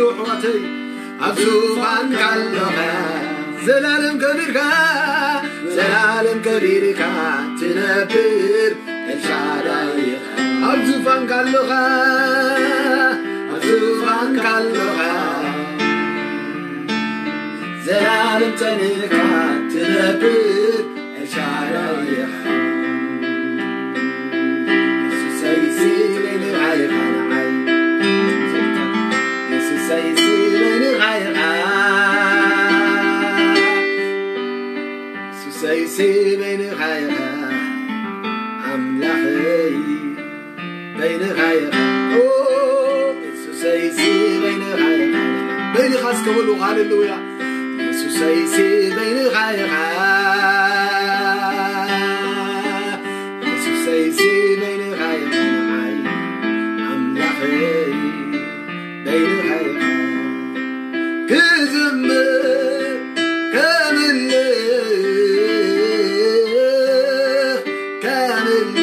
ኣሕዋተይ ኣብ ዙፋንካ ኣለኻ፣ ዘላለም ከቢርካ፣ ዘላለም ከቢርካ ትነብር ኤልሻዳይ ኢኻ። ኣብ ዙፋንካ ኣለኻ፣ ኣብ ዙፋንካ ኣለኻ፣ ዘላለም ጸኒዕካ ትነብር ኤልሻዳይ ኢኻ። የሱሰይ ስበይ ንዓይ ኢኻ ንዓይ። የሱሰይ ስበይ ንዓይ ኢኻ። የሱሰይ ስበይ ንዓይ ኢኻ ኣምላኸይ። በይንኻ ኢኻ። ኦ፣ የሱሰይ ሲ በይንኻ ኢኻ። በይንኻ እስከ በሉ፣ ሃሌሉያ። የሱሰይ ሲ በይንኻ ኢኻ። የሱሰይ ሲ በይንኻ ኢኻ ንዓይ ኣምላኸይ። በይንኻ ኢኻ ክዝምር ከምልኽ ከምልኽ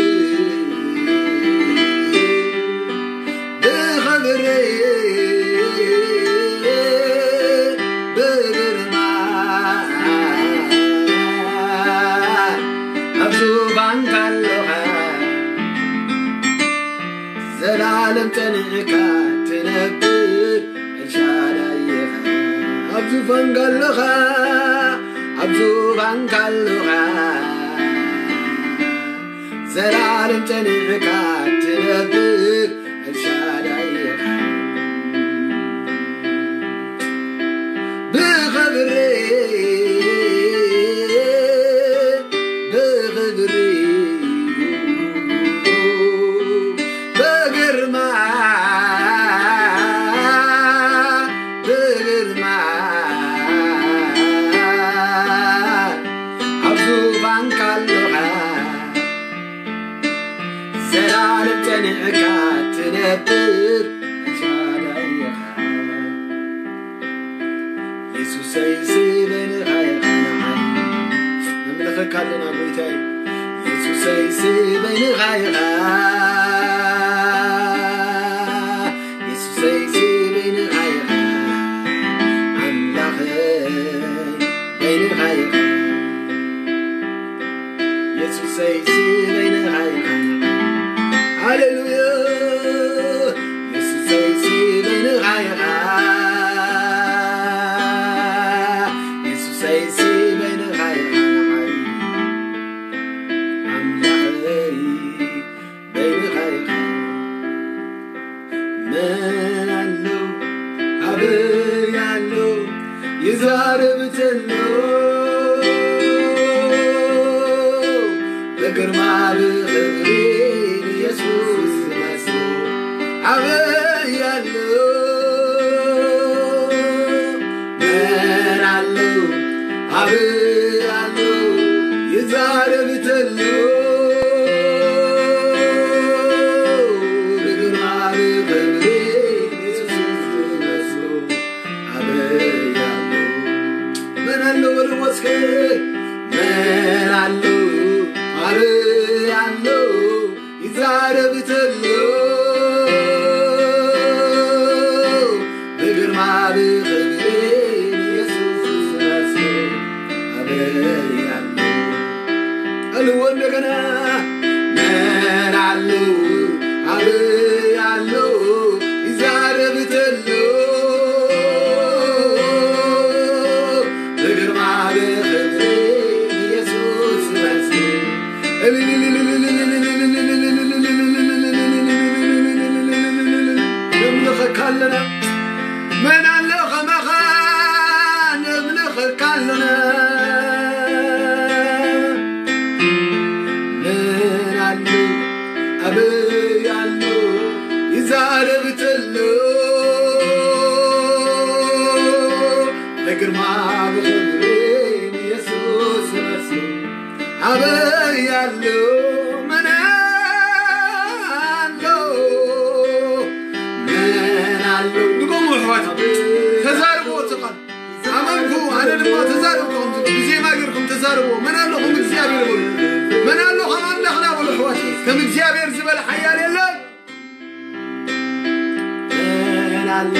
ብኽብሪ ብግርማ ኣብ ዙፋንካ ኣለኻ። ዘላለም ጸኒዕካ ትነብር ኤልሻዳይ ኢኻ። ኣብ ዙፋንካ ኣለኻ፣ ኣብ ዙፋንካ ኣለኻ። ዘላለም ጸኒዕካ ትነብር ኤልሻዳይ ኢኻ። ብኽብሪ ብኽብሪ ብግርማ ብግርማ ኣብ ዙፋንካ ኣለኻ። ዘላለም ጸኒዕካ ትነብር ኤልሻዳይ ኢኻ። የሱሰይ ስበይ ንኻ ኢኻ ንዓይ። ነምልኸካ ኣለና ጎይታይ። የሱሰይ ስበይ ንኻ ኢኻ። የሱሰይ ስበይ ንኻ ኢኻ ኣምላኸይ። በይንኻ ኢኻ። የሱሰይ ስበይ ንኻ ኢኻ። ሃሌሉያ። የሱሰይ ስበይ ንኻ ኢኻ። የሱሰይ ስበይ ንኻ ኢኻ ንዓይ ኣምላኸይ። በይንኻ ኢኻ። መን ኣሎ ኣበይ ኣሎ ይዛረብ ተሎ ብግርማ ብኽብሪ ንየሱስ ዝመስሎ ኣበይ ኣሎ? መን ኣሎ ኣበይ ኣሎ ይዛረብ ተሎ ብግርማ ብኽብሪ ንየሱስ ዝመስሎ ኣበይ ኣሎ? መን ኣሎ በልዎ እስከ። መን ኣሎ ኣበይ ኣሎ ይዛረብ ተሎ ብግርማ ብኽብሪ ንየሱስ ዝመስሎ ኣበይ ኣሎ? በልዎ እንደገና። መን ኣሎ ኣበይ ኣሎ ይዛረብ ተሎ ብግርማ ብኽብሪ ንየሱስ ዝመስሎ ነምልኸካ ኣለና። መን ኣሎ ከማኻ ነምልኸካ ኣለና። መን ኣሎ ኣበይ ኣሎ ይዛረብ ተሎ ብግርማ ብኽብሪ ንየሱስ ዝመስሎ ኣበይ ኣሎ? መን ኣሎ? መን ኣሎ? ድገሙ ኣሕዋት፣ ተዛርብዎ እቲ ቃል። ኣመንኩ፣ ኣነ ድማ ተዛረብኩ። ከምዚ ብዜማ ጌርኩም ተዛረብዎ። መን ኣሎ ከም እግዚኣብሔር በሉ። መን ኣሎ ከም ኣምላኽና በሉ ኣሕዋት። ከም እግዚኣብሔር ዝበለ ሓያል የለን። መን ኣሎ?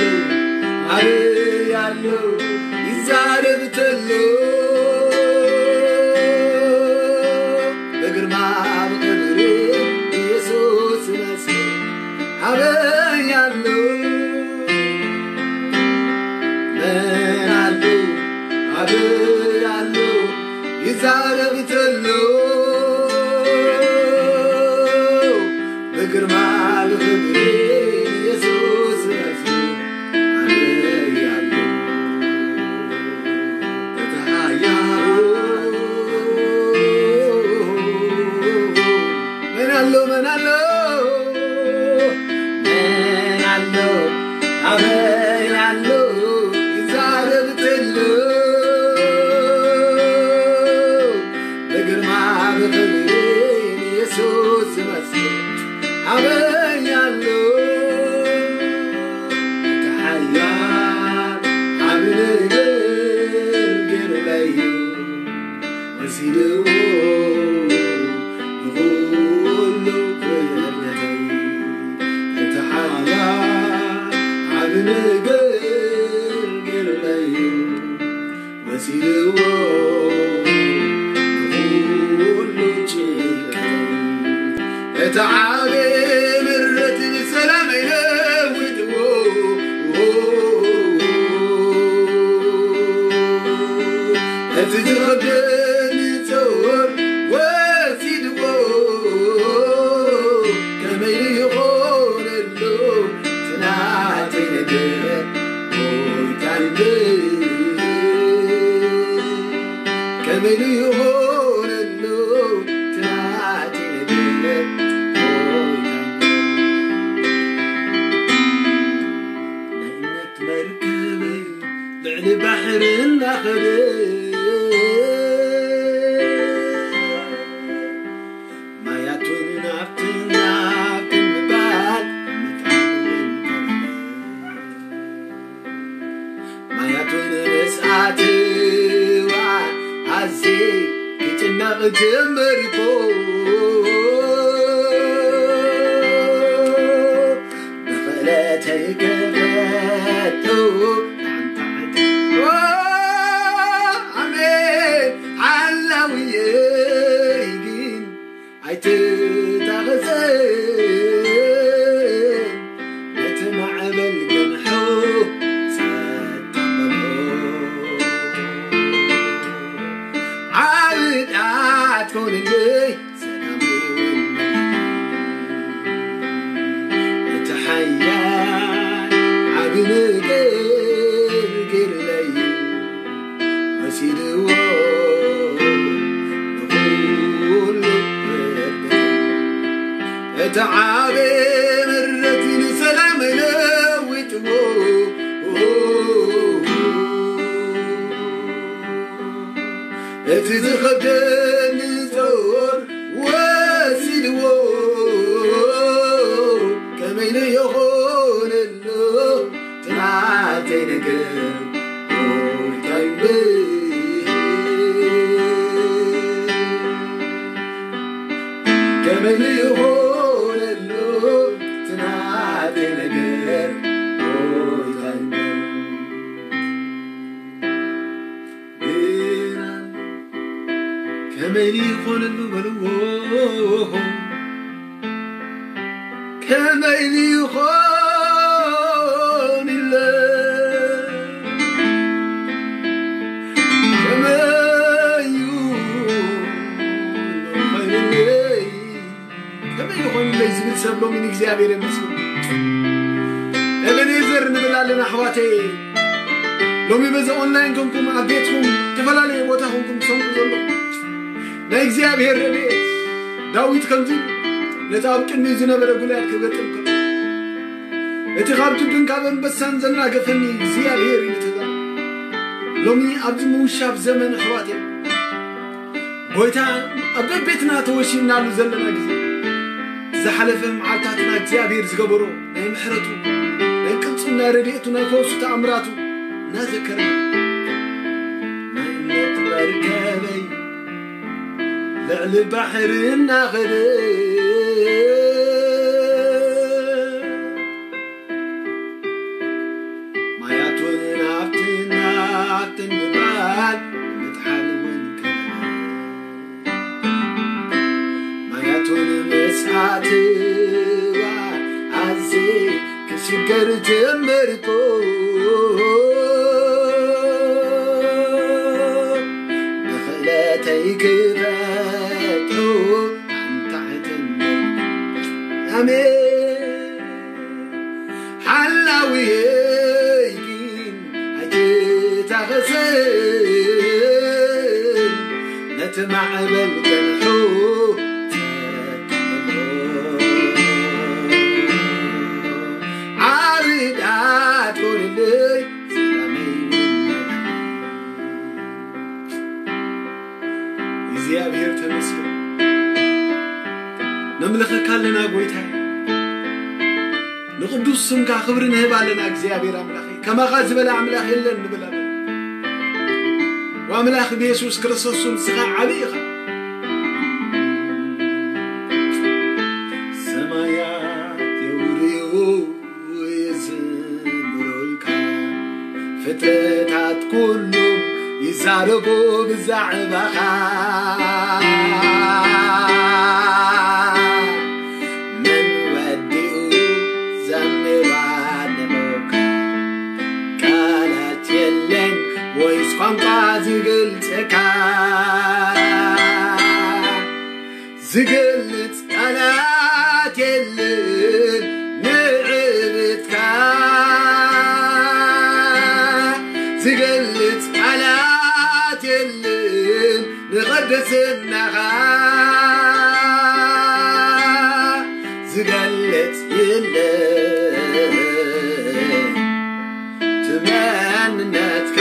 ዝዓበየ ምረት ንሰላም ይለውጥዎ። እቲ ዝኸብደኒ ጾር ወሲድዎ። ከመይ ይኾነሉ እቲ ናተይ ነገር ጎይታ ይበል። ከመይ ይኾነሉ እቲ ናተይ ነገር ጎይታ ይበል። ናይ እምነት መርከበይ ልዕሊ ባሕሪ እናኸደ ማያቱን ናብትን ናብትን ምባል ምጥዓም እውን ከሎ ማያቱን ምስ ኣትዋ ኣዜ ክጭነቕ ጀመርኩ። ብኽእለተይ ክፈቱ ኣንታ ዓዲ። ኦ፣ ኣሜን ሓላውየይ ግን ኣይትታኸሰ ነቲ ማዕበል ገንሑ ጸጥ በሎ። ዓብዳት ኮንለይ ሰላም እውን እቲ ሓያል ዓቢ ነገር ገይርለይ ወሲድዎ ንኹሉ ፍርዲ። እቲ ዓቢ ምረት ንሰላም ለዊጥዎ። እቲ ዝኸብደኒ ጾር ወሲድዎ። ከመይ ንይኾነሉ ትናተይ ነገር ጎይታይ እምበር። ከመይ ይኾነሉ ትናተይ ነገር ጎይታይ እምበር። ግና ከመይ ይኾነሉ በልዎ። ከመይ ይኾን ኢለ ከመይ እዩ ከመይ ይኾን ኢለ ዝብል ሰብ ሎሚ ንእግዚኣብሔር የመስግን። ኤቤኔዘር ንብል ኣለና ኣሕዋተይ። ሎሚ በዚ ኦንላይን ኮንኩም ኣብ ቤትኩም ዝተፈላለየ ቦታ ኮንኩም ትሰምዑ ዘለኹም ናይ እግዚኣብሔር ረድኤት ዳዊት ከምዚ ነቲ ኣብ ቅድሚኡ ዝነበረ ጉልያድ ክገጥም ከሎ እቲ ካብ ድብን ካብ ኣንበሳን ዘናገፈኒ እግዚኣብሔር እዩ ተዛረበ። ሎሚ ኣብዚ ምውሻብ ዘመን ኣሕዋት ጎይታ ኣብ በቤትና ተወሺብናሉ ዘለና ግዜ ዝሓለፈ መዓልታትና እግዚኣብሔር ዝገበሮ ናይ ምሕረቱ ናይ ቅልጽም ናይ ረድኤቱ ናይ ፈውሱ ተኣምራቱ እናዘከርና ናይ እምነት መርከበይ ልዕሊ ባሕሪ እናኸደ ማያቱን ኣብትን ናብትን ምባል ምጥሓል እውን ከለ ማያቱን ምስ ኣትዋ ኣዜ ክሽገር ጀመርኩ። ብኽእለተይ ክፈትሑ ኣንታዕትን ኣሜን ሓላውየይ ግን ኣይትታኸሰን ነቲ ማዕበል ገንሑ ጸጥ በሎ። ዓርዳት ኮንለይ ሰላመይ እውን መላኺ። እግዚኣብሔር ተመስገን። ነምልኸካ ኣለና ጎይታይ። ንቅዱስ ስምካ ክብሪ ንህብ ኣለና እግዚኣብሔር ኣምላኸይ። ከማኻ ዝበለ ኣምላኽ የለን ንብል ኣለና። ወኣምላኽ ብየሱስ ክርስቶስ ስም ንስኻ ዓቢ ኢኻ። ሰማያት የውርዩ ይዝምሩልካ፣ ፍጥረታት ኩሉ ይዛረቡ ብዛዕባኻ። ዝገልጽ ቃላት የለን ንዕብትካ፣ ዝገልጽ ቃላት የለን ንቕድስናኻ፣ ዝገልጽ የለን ትመንነትካ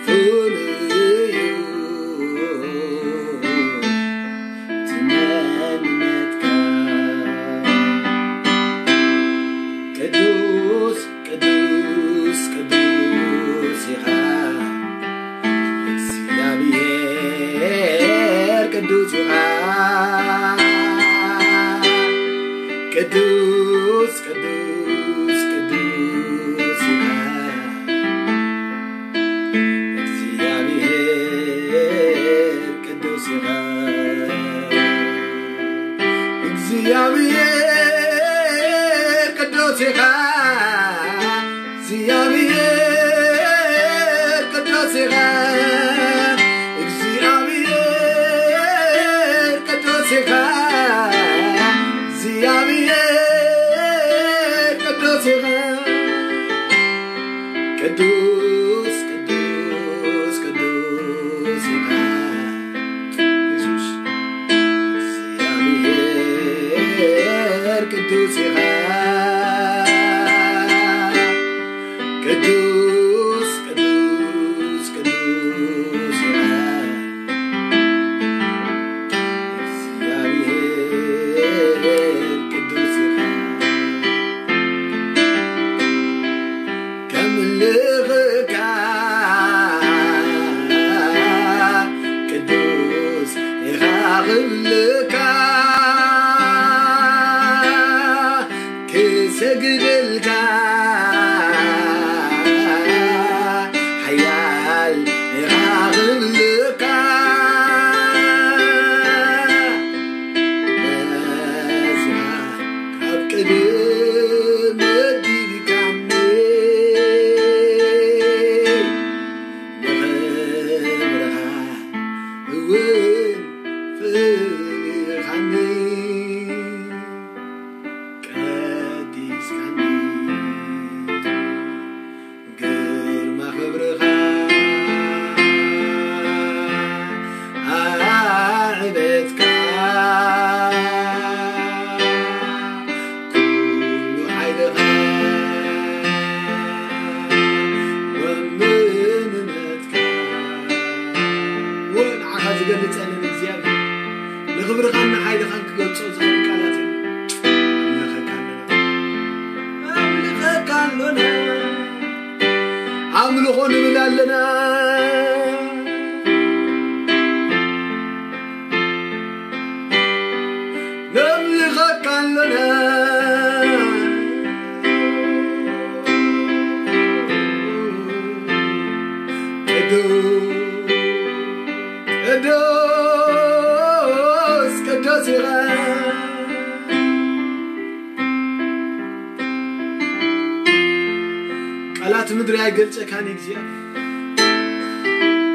ፍሉይ እዩ ትመንነትካ። ቅዱስ ቅዱስ ቅዱስ ኢኻ እግዚኣብሔር ቅዱስ ኢኻ። ቅዱስ ቅዱስ ቅዱስ ኢኻ እግዚኣብሔር ቅዱስ ኢኻ። እግዚኣብሔር ቅዱስ ኢኻ። እግዚኣብሔር ቅዱስ ኢኻ። እግዚኣብሔር ቅዱስ ኢኻ። እግዚኣብሔር ቅዱስ ኢኻ። ቅዱስ ቅዱስ ቅዱስ ኢኻ። ኢየሱስ። እግዚኣብሔር ቅዱስ ኢኻ። ቅዱስ ቅዱስ ቅዱስ ኢኻ። እግዚኣብሔር ቅዱስ ኢኻ። ከምልኽካ ቅዱስ ኢኻ ክብልካ ክሰግደልካ ሓያል ኢኻ ክብልካ በዚኻ ካብ ቅድም መዲብካኒ ንኽብርኻ እውን ፍልኻኒ ቀዲስካኒ ግርማ ክብርኻ ኣዕበትካ ኩሉ ሓይልኻ ወምንነትካ ወንዓኻ ዝገልጸልን እግዚኣብሔር ንኽብርኻን ንሓይልኻን ክገልጾ ዝኽእል ቃላት እዩ። ኣምልኸካ ኣለና። ኣምልኸካ ኣሎና። ኣምልኾ ንብል ኣለና። ነምልኸካ ኣሎና። ቅዱስ ቅዱስ ቅዱስ ኢኻ። ቃላት ምድሪ ኣይገልጸካን እግዚኣብሔር።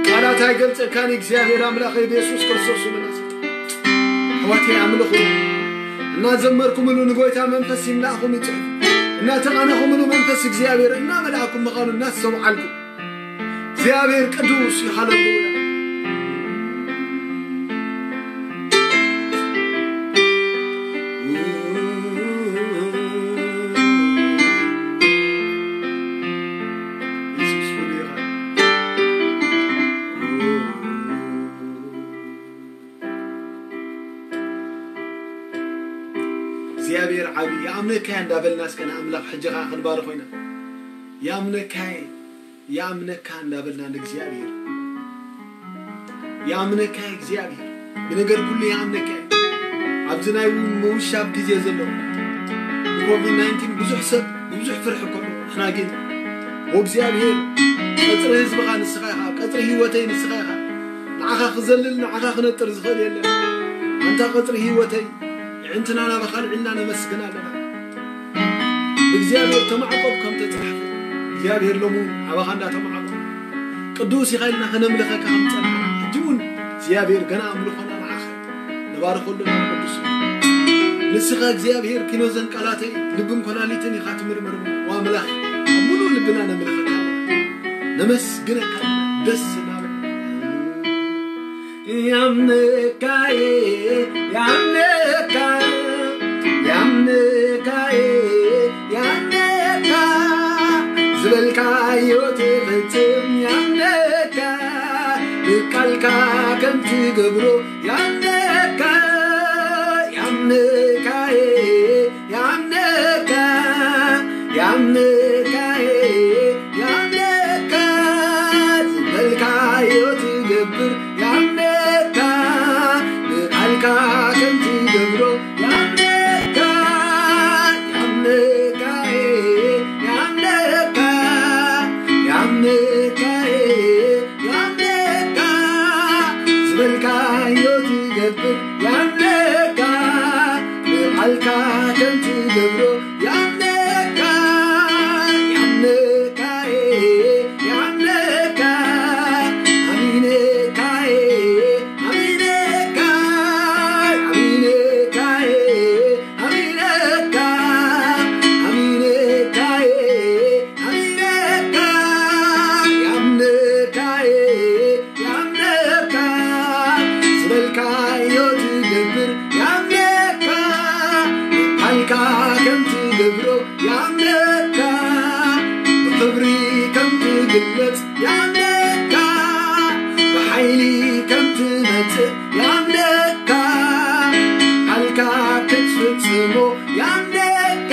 ቃላት ኣይገልጸካን እግዚኣብሔር ኣምላኸይ ብየሱስ ክርስቶስ ስም እናሰጥ። ኣሕዋተይ ኣምልኹ። እናዘመርኩምሉ ንጎይታ መንፈስ ይምላእኹም ይጽሕፉ። እናተቓነኹምሉ መንፈስ እግዚኣብሔር እናመልኣኩም ምዃኑ እናስተውዓልኩም። እግዚኣብሔር ቅዱስ እዩ። ሃሌሉያ። የሱስ ፍሉይ ኢኻ። እግዚኣብሔር ዓብዪ፣ ይኣምነካ እየ እንዳበልና እስከ ንኣምላኽ ሕጂ ኸዓ ክንባርኾ ኢና። ይኣምነካ እየ፣ ይኣምነካ እንዳበልና ንእግዚኣብሔር፣ ይኣምነካ እየ እግዚኣብሔር፣ ብነገር ኩሉ ይኣምነካ እየ። ኣብዚ ናይ ምውሻብ ግዜ ዘሎ ብኮቪድ ናይንቲን ብዙሕ ሰብ ብብዙሕ ፍርሒ ከሎ፣ ንሕና ግን ወእግዚኣብሔር ቀጽሪ ህዝብኻ ንስኻ ኢኻ፣ ቀጽሪ ህይወተይ ንስኻ ኢኻ። ንዓኻ ክዘልል ንዓኻ ክነጥር ዝኽእል የለን። ኣንታ ቀጽሪ ህይወተይ፣ ኣዕንትና ናባኻ ኣልዒልና ነመስግን ኣለና። ብእግዚኣብሔር ተማዕቆብ ከም ተጻሕፈ፣ እግዚኣብሔር ሎሚ እውን ኣባኻ እንዳተማዕቆብ ቅዱስ ኢኻ ኢልና ከነምልኸካ ከም ጸናሕና፣ ሕጂ እውን እግዚኣብሔር ገና ኣምልኾና ንዓኻ ንባርኸሉ ናብ ቅዱስ። ንስኻ እግዚኣብሔር ኪኖዘን ቃላተይ ልብን ኮላሊትን ኢኻ ትምርምር። ዋምላኽ ኣብ ሙሉእ ልብና ነምልኸካ ኣለና፣ ነመስግነካ ኣለና። ደስ እናበለ ያምነካዬ ያምነካ ያምነካዬ ያምነካ ዝበልካዮ ትፍጽም ያምነካ ብቃልካ ከም ትገብሮ ያምነካ ያምነካዬ ያምነካ ያምነካዬ ያምነካ ዝበልካዮ ትገብር ያምነካ ብቃልካ ከም ትገብሮ ያምነካ ያምነካዬ ያምነካ ያምነካዬ ያምነካ ዝበልካዮ ትገብር ያምነካ ብቃልካ ከም ትገብሮ ያምነካ ያምነካዬ ያምነካ ኣሚነካዬ ኣሚነካ ኣሚነካዬ ኣሚነካ ኣሚነካዬ ኣሚነካ ያምነካዬ ያምነካ ዝበልካዮ ትገብር ያምነካ ቃልካ ከም ትገብሮ ያምነካ ብኽብሪ ከም ትግለጽ ያምነካ ብሓይሊ ከም ትመጽእ ያምነካ ቃልካ ክትፍጽሞ ያምነካ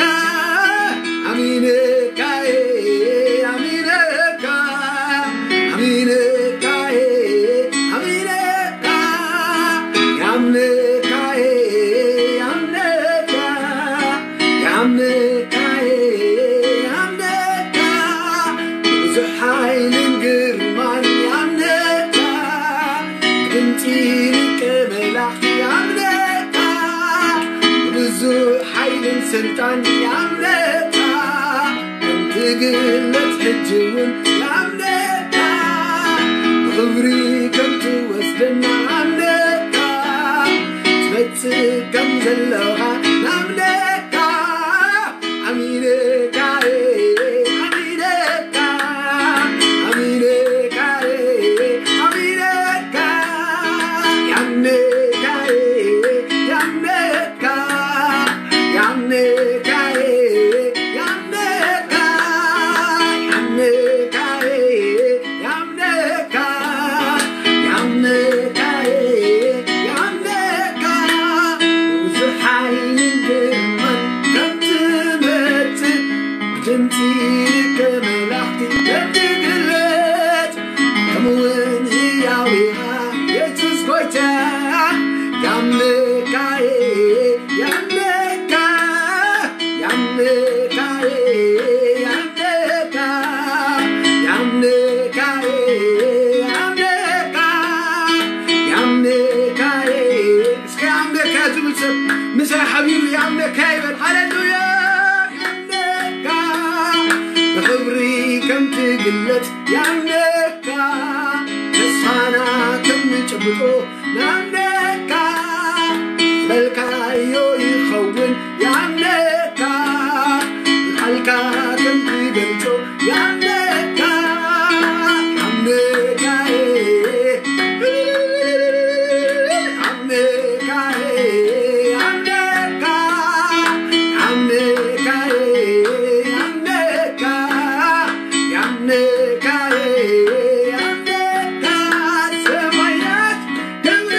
ኣሚነካዬ ኣሚነካ ኣሚነካዬ ኣሚነካ ያምነካዬ ያምነካ ያምነካዬ ያምነካ ብዙሕ ሓይልን ግርማን ያምነካ ድምፂ ልቀ መላእኽቲ ያምነካ ብዙሕ ሓይልን ስልጣን ያምነካ ከም ትግለጽ ሕጂ እውን ያምነካ ብኽብሪ ከም ትወስደና ኣምነካ ትመጽእ ከም ዘለኻ ናምነካ ኣሚነካ ኣሚነካ ኣሚነካ ኣሚነካ ያምነካ ያምነካ ያምነካ ያምነካ ያምነካ ያምነካ ያምነካ ያምነካ ብዙሕ ሓይልን ግርማን ከም ትመጽእ ብድምፂ ልከ መላእኽቲ ከም ትግለጽ ከምኡውን ህያው ኢኻ የሱስ ጎይታ ያምነካዬ ያምነካ ያምነካዬ ያምነካ ያምነካዬ ያምነካ ያምነካዬ እስከ ያምነካ ዝብል ሰብ ምሳይ ሓቢሩ ያምነካ ይበል ሃሌሉያ ያምነካ ብኽብሪ ከም ትግለጽ ያምነካ ተስፋና ከም ንጭብጦ ናምነካ ዝበልካዮ ይኸውን ያምነካ ቃልካ ከም ትገልጾ ያምነካ ያምነካዬ ያምነካዬ ያምነካ ያምነካዬ ያምነካ ያምነካዬ ያምነካ ሰማያት ክብሪ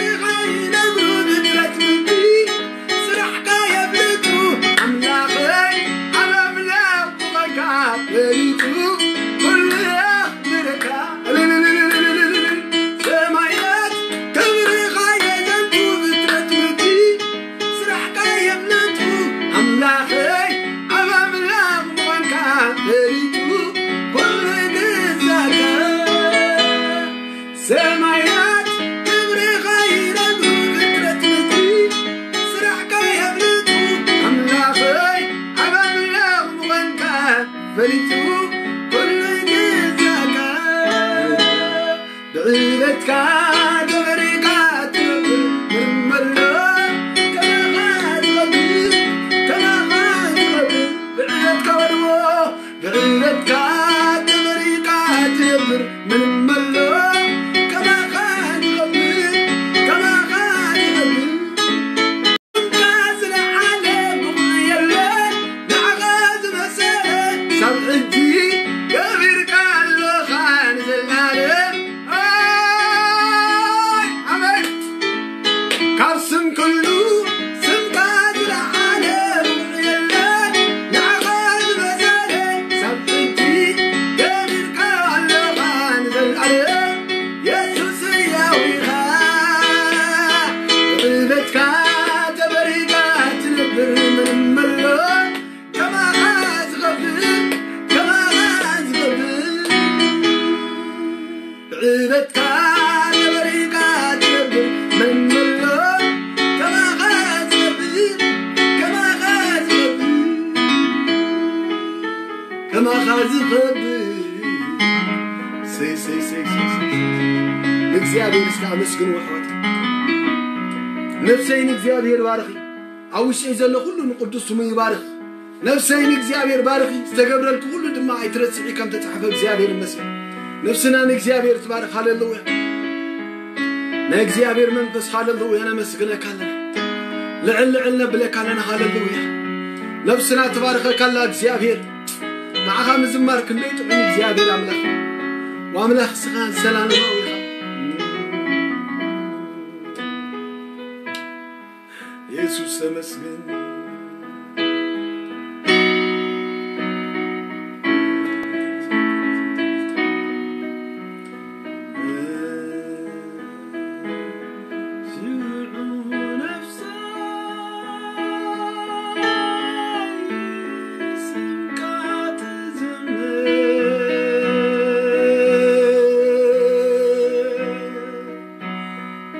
እስከ ኣመስግንዎ ኣሕዋት። ነፍሰይ ንእግዚኣብሔር ባርኺ፣ ኣብ ውሽጠይ ዘሎ ኩሉ ንቅዱስ ስሙ ይባርኽ። ነፍሰይ ንእግዚኣብሔር ባርኺ፣ ዝተገብረልኪ ኩሉ ድማ ኣይትረስዒ ከም ተጻሕፈ እግዚኣብሔር ይመስገን። ነፍስና ንእግዚኣብሔር ትባርኽ። ሃሌሉያ። ናይ እግዚኣብሔር መንፈስ ሃሌሉያ ነመስግነካ ኣለና። ልዕል ልዕል ነብለካ ኣለና። ሃሌሉያ። ነፍስና ትባርኸካ ኣላ እግዚኣብሔር። ንዓኻ ምዝማር ክንደይ ጥዑም እግዚኣብሔር ኣምላኽ። ወኣምላኽ ስኻ ሰላም ኢኻ። የሱስ ተመስገን።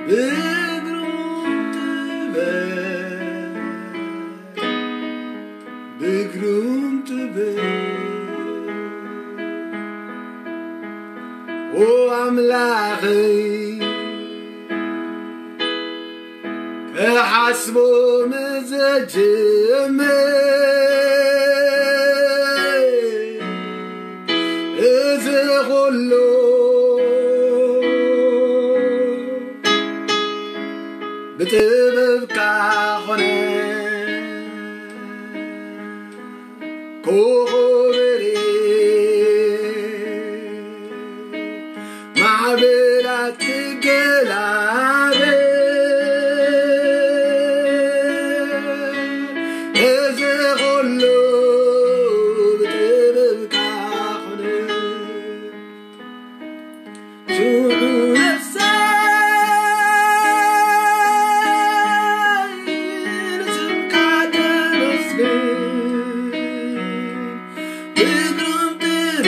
ብግሩም ጥበብ፣ ብግሩም ጥበብ፣ ኦ ኣምላኸይ፣ ክሓስቦ ምዘጅምር እዚ ኹሉ ብጥበብካ ኾነ። ኮኾበሬ ማዕበላት ትገላበ እዚ ኹሉ ብጥበብካ ኾነ። ሽዑ ነፍሰይ ንስምካ ተመስግን። ብግሩም ጥበብ፣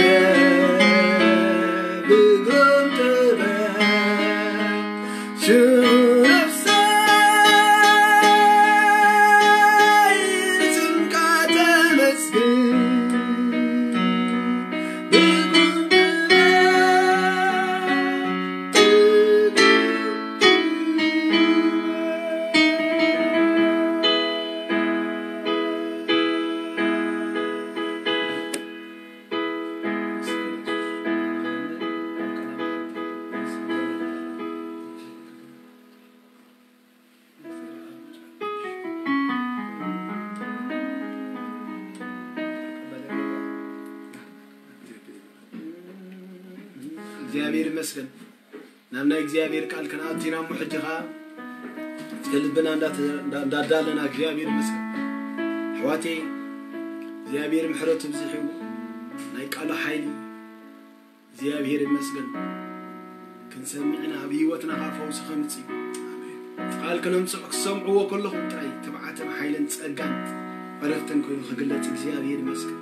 ብግሩም ጥበብ፣ ሽዑ ነፍሰይ ንስምካ ተመስግን። ብግሩም ጥበብ፣ እግዚኣብሔር ይመስገን። ናብ ናይ እግዚኣብሔር ቃል ክንኣቱ ኢና እሞ ሕጂ ኸኣ እስከ ልብና እንዳተ-፣ እንዳ-፣ እንዳዳለና እግዚኣብሔር ይመስገን። ኣሕዋተይ እግዚኣብሔር ምሕረቱ ብዝሕ እዩ። ናይ ቃሉ ሓይሊ እግዚኣብሔር ይመስገን። ክንሰምዕ ኢና፣ ኣብ ህይወትና ኸኣ ፈውሲ ኸምጽእ እዩ። ቃል ክነምጽእ ክሰምዕዎ ከለኹም ጥራይ ትብዓትን ሓይልን ጸጋን ዕረፍትን ኮይኑ ክግለጽ እግዚኣብሔር ይመስገን።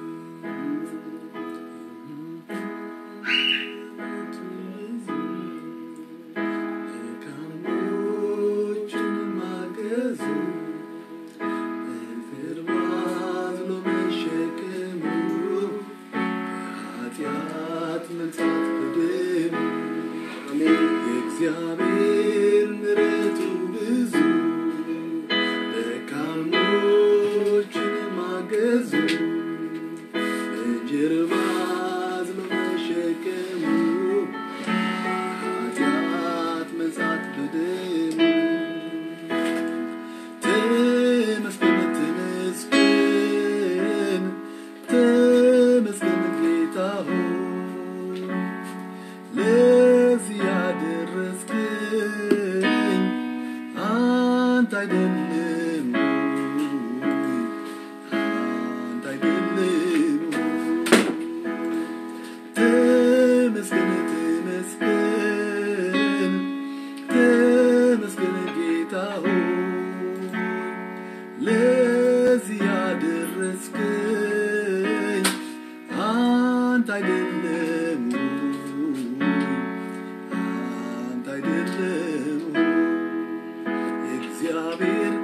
ኃጢአት መንጻት በደል የእግዚአብሔር ምሕረቱ ብዙ ደካሞችን ማገዙ በጀርባ አዝሎ መሸከሙ ኃጢአት መንጻት በደል ተመስገን ተመስገን ተመስገን ጌታ ሆይ ለዚህ ያደረስከኝ አንተ አይደለም ወይ? አንተ አይደለም ወይ? ተመስገን ተመስገን ተመስገን ጌታ ሆይ ለዚህ ያደረስከኝ አንተ አይደለም ወይ? አንተ አይደለም ወይ? የእግዚአብሔር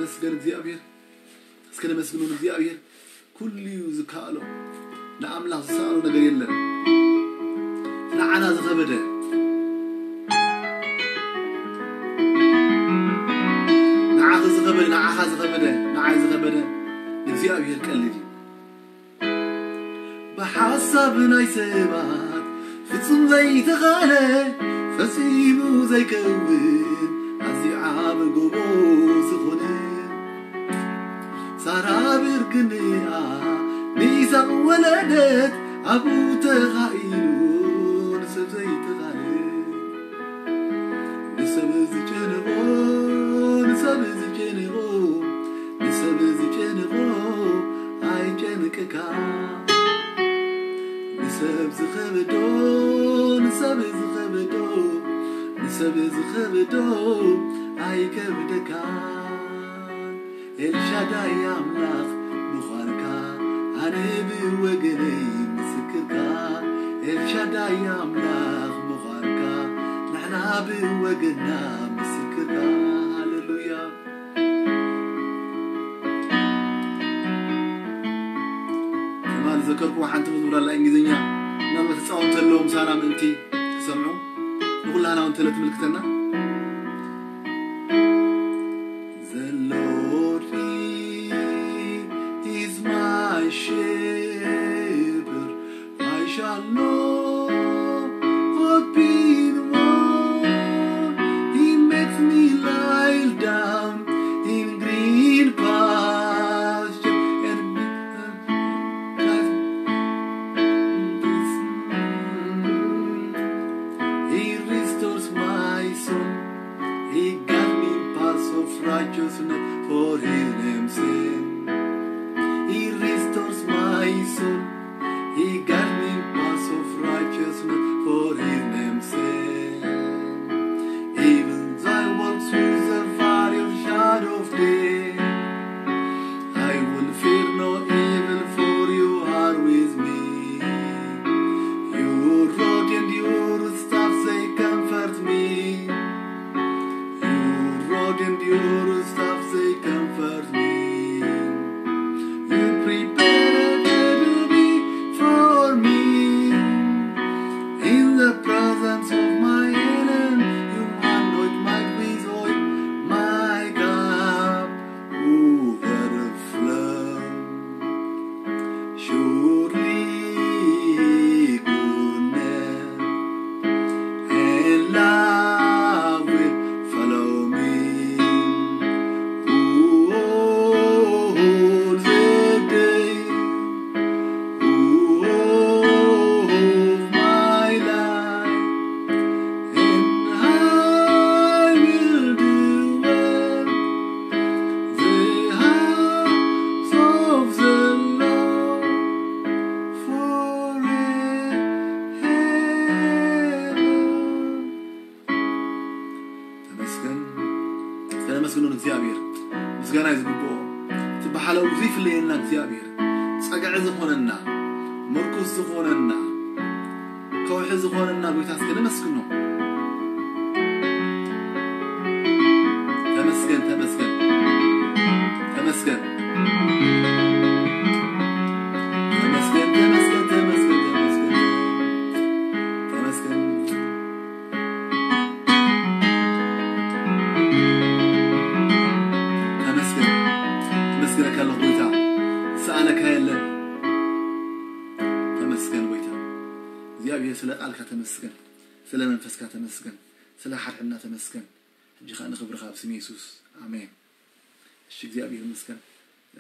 መስገን እግዚኣብሔር። እስከ ነመስግኖ እግዚኣብሔር። ኩሉ እዩ ዝከኣሎ። ንኣምላኽ ዝሰኣሎ ነገር የለን። ንዓና ዝኸበደ፣ ንዓኺ ዝኸበደ፣ ንዓኻ ዝኸበደ፣ ንዓይ ዝኸበደ ንእግዚኣብሔር ቀሊል እዩ። ብሓሳብ ናይ ሰባት ፍጹም ዘይተኻለ፣ ፈጺሙ ዘይከውን ኣዝዩ ዓቢ ጎቦ ዝኾነ፣ ሳራ ብርግንኣ ንይስሐቅ ወለደት፣ ኣብኡ ተኻኢሉ ንሰብ ዘይተኻለ። ንሰብ ዝጨንቆ፣ ንሰብ ዝጨንቆ፣ ንሰብ ዝጨንቆ ኣይጨንቅካ። ንሰብ ዝኸብዶ፣ ንሰብ ዝኸብዶ፣ ንሰብ ዝኸብዶ ኣይከብደካ። ኤልሻዳይ ኣምላኽ ምዃንካ ኣነ ብወገነይ ምስክርካ። ኤልሻዳይ ኣምላኽ ምዃንካ ንሕና ብወገና ምስክርካ። ሃሌሉያ። ትማሊ ዘከርኩዎ ሓንቲ መዝሙር ኣላ እንግሊዝኛ፣ ምናልባት ህፃውንቲ ኣለዎም ሳና ምእንቲ ክሰምዑ፣ ንኩላህና እውን ተለትምልክተና። The Lord is my shepherd, I shall not be in want. He makes me lie down in green pasture and He restores my soul. He guides me in paths of righteousness for his name's sake. He restores my soul. He guides me in paths of righteousness for his name's sake. Even though I walk through the valley of shadow of death, I will fear no evil, for you are with me. Your rod and your staff, they comfort me. Your rod and your staff, they comfort me. You prepare a table before me in the presence of my enemy. You anoint my with oil, my cup overflow. Surely goodness and love will follow me all the day of my life, and I will dwell the house of the Lord forever. ተመስገን። ተመስግኑ ንእግዚኣብሔር። ምስጋና እዩ ዝግብኦ። እቲ ብሓለኡ ዘይፍለየና እግዚኣብሔር፣ ጸግዒ ዝኾነና፣ ምርኩስ ዝኾነና፣ ከውሒ ዝኾነና ጎይታ እስከ ነመስግኖ። ተመስገን፣ ተመስገን፣ ተመስገን። ተመስገን፣ ተመስገን፣ ተመስገን፣ ተመስገን። ተመስገን። ተመስገን። ተመስገነካ ኣለኹ ጎይታ። ዝሰኣነካ የለን። ተመስገን ጎይታ። እግዚኣብሔር ስለ ቃልካ ተመስገን። ስለ መንፈስካ ተመስገን። ስለ ሓድሕድና ተመስገን። ሕጂ ኸኣ ንኽብርኻ ኣብ ስም የሱስ። ኣሜን። እሺ እግዚኣብሔር ይመስገን።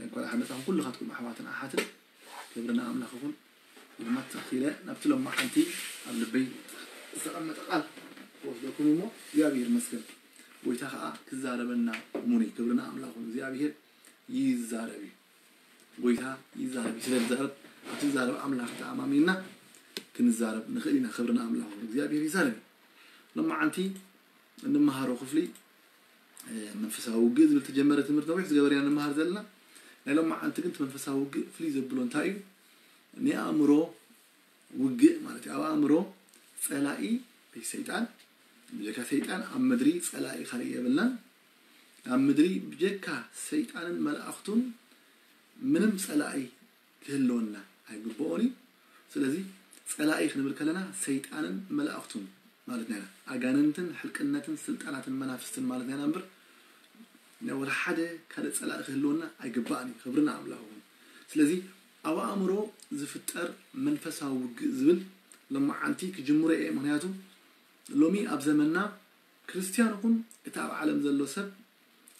እንኳን ደሓን መጻኹም ኩልኻትኩም ኣሕዋትን ኣሓትን። ክብሪ ንኣምላኽ ይኹን። ድማ ትኽ ኢለ ናብቲ ሎማዓንቲ ኣብ ልበይ ዝተቐመጠ ቃል ክወስደኩም እሞ እግዚኣብሔር ይመስገን። ጎይታ ኸኣ ክዛረበና እሙን እዩ። ክብሪ ንኣምላኽ ይኹን። እግዚኣብሔር ይዛረብ እዩ። ጎይታ ይዛረብ እዩ። ስለ ዝዛረብ ኣብቲ ዝዛረብ ኣምላኽ ተኣማሚንና ክንዛረብ ንኽእል ኢና። ክብሪ ንኣምላኽ ይኹን። እግዚኣብሔር ይዛረብ እዩ። ሎማዓንቲ እንመሃሮ ክፍሊ መንፈሳዊ ውግእ ዝብል ተጀመረ ትምህርቲ ነዊሕ ዝገበር ኢና ንመሃር ዘለና። ናይ ሎማዓንቲ ግን እቲ መንፈሳዊ ውግእ ፍልይ ዘብሎ እንታይ እዩ? ናይ ኣእምሮ ውግእ ማለት እዩ። ኣብ ኣእምሮ ጸላኢ ወይ ሰይጣን፣ ብጀካ ሰይጣን ኣብ ምድሪ ጸላኢ ካልእ የብልናን። ኣብ ምድሪ ብጀካ ሰይጣንን መላእኽቱን ምንም ጸላኢ ክህልወና ኣይግብኦን እዩ። ስለዚ ጸላኢ ክንብል ከለና ሰይጣንን መላእኽቱን ማለትና ኢና። ኣጋንንትን ሕልቅነትን ስልጣናትን መናፍስትን ማለትና ኢና እምበር፣ ናይ ወላ ሓደ ካልእ ጸላኢ ክህልወና ኣይግባእን እዩ። ክብሪ ንኣምላኽ ይኹን። ስለዚ ኣብ ኣእምሮ ዝፍጠር መንፈሳዊ ውግእ ዝብል ሎማዓንቲ ክጅምሮ እየ። ምኽንያቱ ሎሚ ኣብ ዘመንና ክርስትያን ይኹን እቲ ኣብ ዓለም ዘሎ ሰብ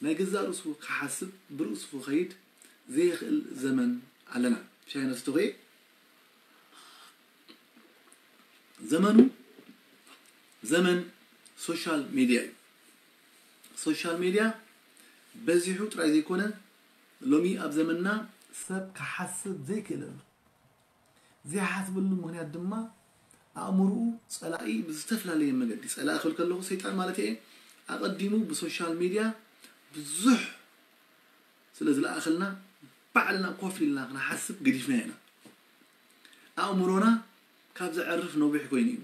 ናይ ገዛእ ርእሱ ክሓስብ፣ ብርእሱ ክኸይድ ዘይኽእል ዘመን ኣለና። ሻሂ ነስቶ ኸየ። ዘመኑ ዘመን ሶሻል ሜድያ እዩ። ሶሻል ሜድያ በዚሑ ጥራይ ዘይኮነ፣ ሎሚ ኣብ ዘመንና ሰብ ክሓስብ ዘይክእል ኣሎ። ዘይሓስበሉ ምኽንያት ድማ ኣእምርኡ ጸላኢ ብዝተፈላለየ መገዲ፣ ጸላኢ ክብል ከለኹ ሰይጣን ማለት እየ፣ ኣቐዲሙ ብሶሻል ሜድያ ብዙሕ ስለ ዝለኣኸልና ባዕልና ኮፍ ኢልና ክንሓስብ ገዲፍና ኢና። ኣእምሮና ካብ ዘዕርፍ ነዊሕ ኮይኑ እዩ።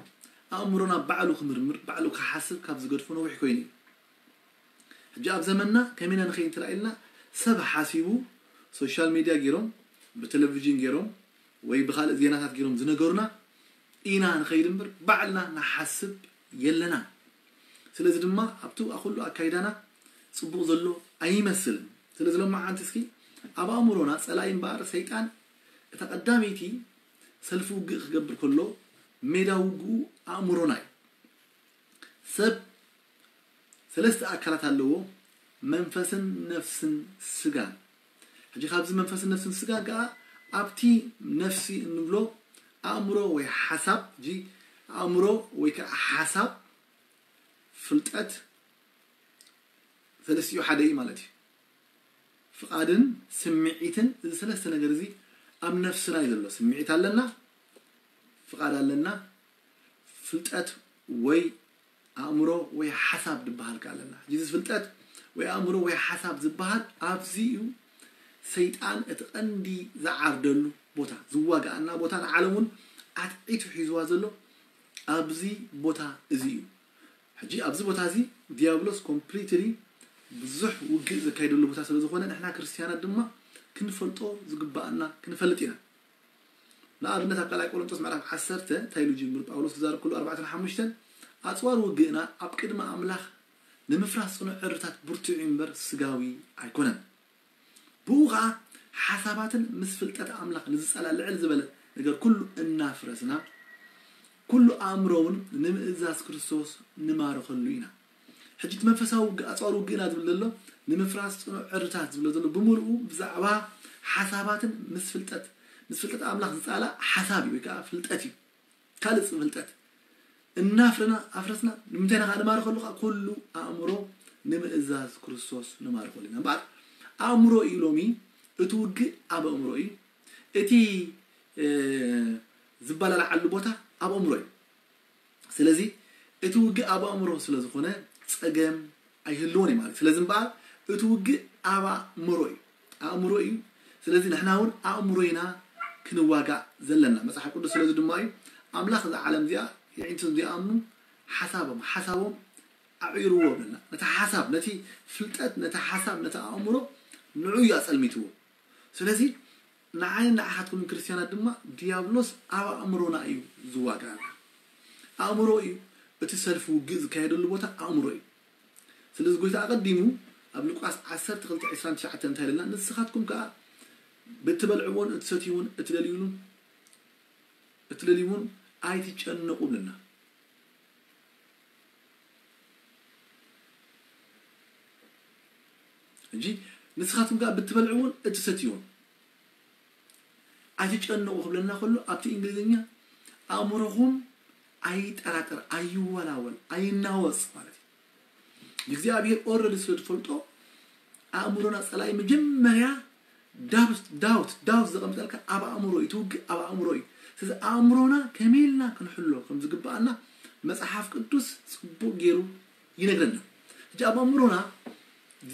ኣእምሮና ባዕሉ ክምርምር፣ ባዕሉ ክሓስብ ካብ ዝገድፎ ነዊሕ ኮይኑ እዩ። ሕጂ ኣብ ዘመንና ከመይ ኢና ንኸይድ እንተ ኢልና፣ ሰብ ሓሲቡ ሶሻል ሜድያ ገይሮም፣ ብቴሌቪዥን ገይሮም ወይ ብኻልእ ዜናታት ገይሮም ዝነገሩና ኢና ንኸይድ እምበር ባዕልና ንሓስብ የለና። ስለዚ ድማ ኣብቲ ኩሉ ኣካይዳና ጽቡቕ ዘሎ ኣይመስልን። ስለዚ ሎማዓንቲ እስኪ ኣብ ኣእምሮና ጸላኢ እምበኣር ሰይጣን እታ ቀዳመይቲ ሰልፊ ውግእ ክገብር ከሎ ሜዳ ውግኡ ኣእምሮና እዩ። ሰብ ሰለስተ ኣካላት ኣለዎ፣ መንፈስን ነፍስን ስጋን። ሕጂ ካብዚ መንፈስን ነፍስን ስጋን ከኣ ኣብቲ ነፍሲ እንብሎ ኣእምሮ ወይ ሓሳብ፣ ሕጂ ኣእምሮ ወይ ከዓ ሓሳብ፣ ፍልጠት፣ ሰለስቲኡ ሓደ እዩ ማለት እዩ። ፍቓድን ስምዒትን፣ እዚ ሰለስተ ነገር እዚ ኣብ ነፍስና እዩ ዘሎ። ስምዒት ኣለና፣ ፍቓድ ኣለና፣ ፍልጠት ወይ ኣእምሮ ወይ ሓሳብ ዝበሃል ከኣ ኣለና። ሕጂ እዚ ፍልጠት ወይ ኣእምሮ ወይ ሓሳብ ዝበሃል ኣብዚ እዩ ሰይጣን እቲ ቀንዲ ዝዓርደሉ ቦታ፣ ዝዋግኣና ቦታ፣ ንዓለም እውን ኣትዒቱ ሒዝዋ ዘሎ ኣብዚ ቦታ እዚ እዩ። ሕጂ ኣብዚ ቦታ እዚ ዲያብሎስ ኮምፕሊትሊ ብዙሕ ውግእ ዘካይደሉ ቦታ ስለ ዝኾነ ንሕና ክርስትያናት ድማ ክንፈልጦ ዝግባኣና ክንፈልጥ ኢና። ንኣብነት ኣብ ካልኣይ ቆሮንቶስ ምዕራፍ ዓሰርተ እንታይ ኢሉ ጅምር ጳውሎስ ክዛረብ ከሎ ኣርባዕተን ሓሙሽተን ኣጽዋር ውግእና ኣብ ቅድሚ ኣምላኽ ንምፍራስ ጽኑዕ ዕርታት ብርቱዕ እዩ እምበር ስጋዊ ኣይኮነን። ብኡ ኸዓ ሓሳባትን ምስ ፍልጠት ኣምላኽ ንዝጸላ ልዕል ዝበለ ነገር ኩሉ እናፍረስና ኩሉ ኣእምሮ እውን ንምእዛዝ ክርስቶስ ንማርኸሉ ኢና። ሕጂ እቲ መንፈሳዊ ውግ- ኣጽዋር ውግእና ዝብል ዘሎ ንምፍራስ ጽኑዕ ዕርታት ዝብሎ ዘሎ ብምልኡ ብዛዕባ ሓሳባትን ምስ ፍልጠት ምስ ፍልጠት ኣምላኽ ዝጻላ ሓሳብ እዩ ወይ ከዓ ፍልጠት እዩ። ካልእ ፍልጠት እናፍረና ኣፍረስና ንምንታይ ኢና ከዓ ንማርኸሉ ከዓ ኩሉ ኣእምሮ ንምእዛዝ ክርስቶስ ንማርኸሉ ኢና እምበኣር ኣእምሮ እዩ ሎሚ እቲ ውግእ ኣብ ኣእምሮ እዩ። እቲ እ፣ ዝበላልዓሉ ቦታ ኣብ ኣእምሮ እዩ። ስለዚ እቲ ውግእ ኣብ ኣእምሮ ስለ ዝኾነ ጸገም ኣይህልዎን እዩ ማለት። ስለዚ እምበኣር እቲ ውግእ ኣብ ኣእምሮ እዩ፣ ኣእምሮ እዩ። ስለዚ ንሕና እውን ኣእምሮ ኢና ክንዋጋእ ዘለና መጽሓፍ ቅዱስ። ስለዚ ድማ እዩ ኣምላኽ እዛ ዓለም እዚኣ የዒንቶም ዘይኣምኑ ሓሳቦም ሓሳቦም ኣዕይርዎ ብለና። ነቲ ሓሳብ ነቲ ፍልጠት ነቲ ሓሳብ ነቲ ኣእምሮ ንዑ እዩ ኣጸልሚትዎ። ስለዚ ንዓይን ንዓኻትኩምን ክርስትያናት ድማ ዲያብሎስ ኣብ ኣእምሮና እዩ ዝዋጋና። ኣእምሮ እዩ እቲ ሰልፊ ውግእ ዝካየደሉ ቦታ ኣእምሮ እዩ። ስለዚ ጎይታ ኣቐዲሙ ኣብ ሉቃስ ዓሰርተ ክልተ ዕስራን ትሽዓተን እንታይ ኢለና? ንስኻትኩም ከኣ ብትበልዕዎን እትሰትይዎን እትደልዩሉን እትደልይዎን ኣይትጨነቑ ብለና። ሕጂ ንስኻትኩም ከኣ ብትበልዕዎን እትሰትይዎን ኣይትጨነቑ ክብለና ከሎ ኣብቲ እንግሊዝኛ ኣእምሮኹም ኣይጠራጠር፣ ኣይወላወል፣ ኣይናወጽ ማለት እዩ። እግዚኣብሔር ኦረዲ ስለ ዝፈልጦ ኣእምሮና ጸላኢ መጀመርያ ዳውት ዳውት ዳውት ዘቐምጠልካ ኣብ ኣእምሮ እዩ፣ ትውግእ ኣብ ኣእምሮ እዩ። ስለዚ ኣእምሮና ከመይ ኢልና ክንሕሎ ከም ዝግባኣና መጽሓፍ ቅዱስ ጽቡቕ ገይሩ ይነግረና። ሕጂ ኣብ ኣእምሮና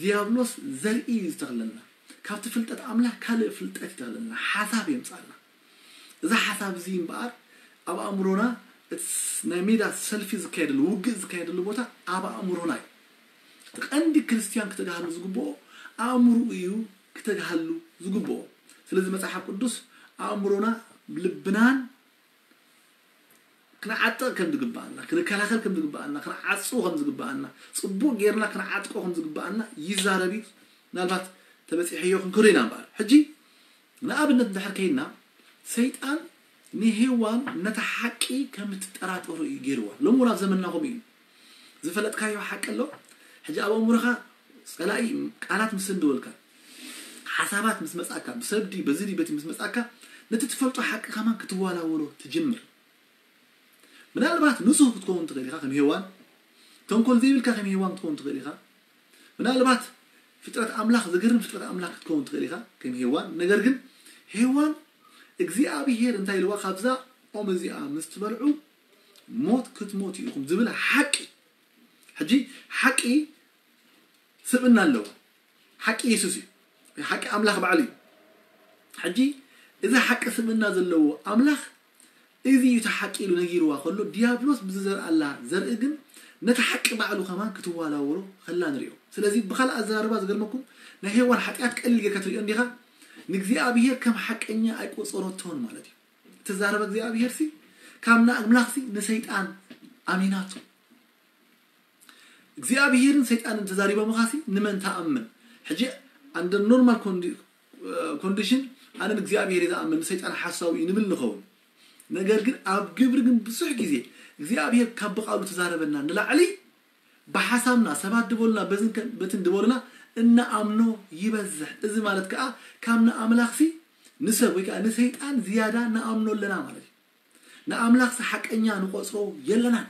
ዲያብሎስ ዘርኢ እዩ ዝተኽለና። ካብቲ ፍልጠት ኣምላኽ ካልእ ፍልጠት ይተኽለና፣ ሓሳብ የምጻልና። እዚ ሓሳብ እዚ እምበኣር ኣብ ኣእምሮና እቲ ናይ ሜዳ ሰልፊ ዝካየደሉ ውግእ ዝካየደሉ ቦታ ኣብ ኣእምሮና እዩ። እቲ ቀንዲ ክርስትያን ክተጋሃሉ ዝግብኦ ኣእምርኡ እዩ ክተጋሃሉ ዝግብኦ። ስለዚ መጽሓፍ ቅዱስ ኣእምሮና ልብናን ክንዓጥቕ ከም ዝግብኣና፣ ክንከላኸል ከም ዝግብኣና፣ ክንዓጽው ከም ዝግብኣና፣ ጽቡቕ ጌርና ክንዓጥቆ ከም ዝግብኣና ይዛረብ እዩ። ምናልባት ተበጺሕዮ ክንክዶ ኢና እምበኣር። ሕጂ ንኣብነት እንድሕር ከይድና፣ ሰይጣን ንሄዋን ነታ ሓቂ ከም እትጠራጠሩ እዩ ገይርዋ። ሎም እውን ኣብ ዘመንና ከምኡ እዩ። ዝፈለጥካዮ ሓቂ ኣሎ። ሕጂ ኣብ ኣእምሮኻ ጸላኢ ቃላት ምስ እንድበልካ፣ ሓሳባት ምስ መጻካ፣ ብሰብዲ በዚ በቲ ምስ መጻካ፣ ነቲ ትፈልጦ ሓቂ ከማን ክትዋላወሎ ትጅምር። ምናልባት ንጹህ ክትከውን ትኽእል ኢኻ ከም ሄዋን፣ ተንኮል ዘይብልካ ከም ሄዋን ክትከውን ትኽእል ኢኻ። ምናልባት ፍጥረት ኣምላኽ፣ ዘገርም ፍጥረት ኣምላኽ ክትከውን ትኽእል ኢኻ ከም ሄዋን። ነገር ግን ሄዋን እግዚኣብሄር እንታይ ኢልዋ? ካብዛ ኦም እዚኣ ምስ ትበልዑ ሞት ክትሞቱ ኢኹም ዝብል ሓቂ። ሕጂ ሓቂ ስብእና ኣለዎ። ሓቂ የሱስ እዩ። ሓቂ ኣምላኽ ባዕሉ እዩ። ሕጂ እዚ ሓቂ ስብእና ዘለዎ ኣምላኽ እዚ እዩ እቲ ሓቂ ኢሉ ነጊርዋ ከሎ፣ ዲያብሎስ ብዝዘርኣላ ዘርኢ ግን ነቲ ሓቂ ባዕሉ ከማን ክትዋላወሎ ከላ ንሪኦ። ስለዚ ብኻልእ ኣዘራርባ፣ ዝገርመኩም፣ ናይ ሄዋን ሓጢኣት ቀሊል ጌርካ ትሪኦ እንዲኻ። ንእግዚኣብሄር ከም ሓቀኛ ኣይቆጸረቶን ማለት እዩ። እትዛረበ እግዚኣብሄር ሲ፣ ካብ ንኣምላኽ ሲ ንሰይጣን ኣሚናቶ። እግዚኣብሄርን ሰይጣንን ተዛሪቦምኻ ሲ ንመን ትኣምን? ሕጂ under normal condition ኣነ ንእግዚኣብሄር እየ ዝኣምን፣ ንሰይጣን ሓሳዊ እዩ ንብል ንኸውን። ነገር ግን ኣብ ግብሪ ግን ብዙሕ ግዜ እግዚኣብሄር ካብ ብቓሉ ተዛረበና ንላዕሊ ብሓሳብና፣ ሰባት ድበሉና፣ በዝን ከ-፣ በትን ድበሉና እንኣምኖ ይበዝሕ። እዚ ማለት ከኣ ካብ ንኣምላኽሲ ንሰብ ወይ ከኣ ንሰይጣን ዝያዳ ንኣምኖ ኣለና ማለት እዩ። ንኣምላኽሲ ሓቀኛ ንቆጽሮ የለናን።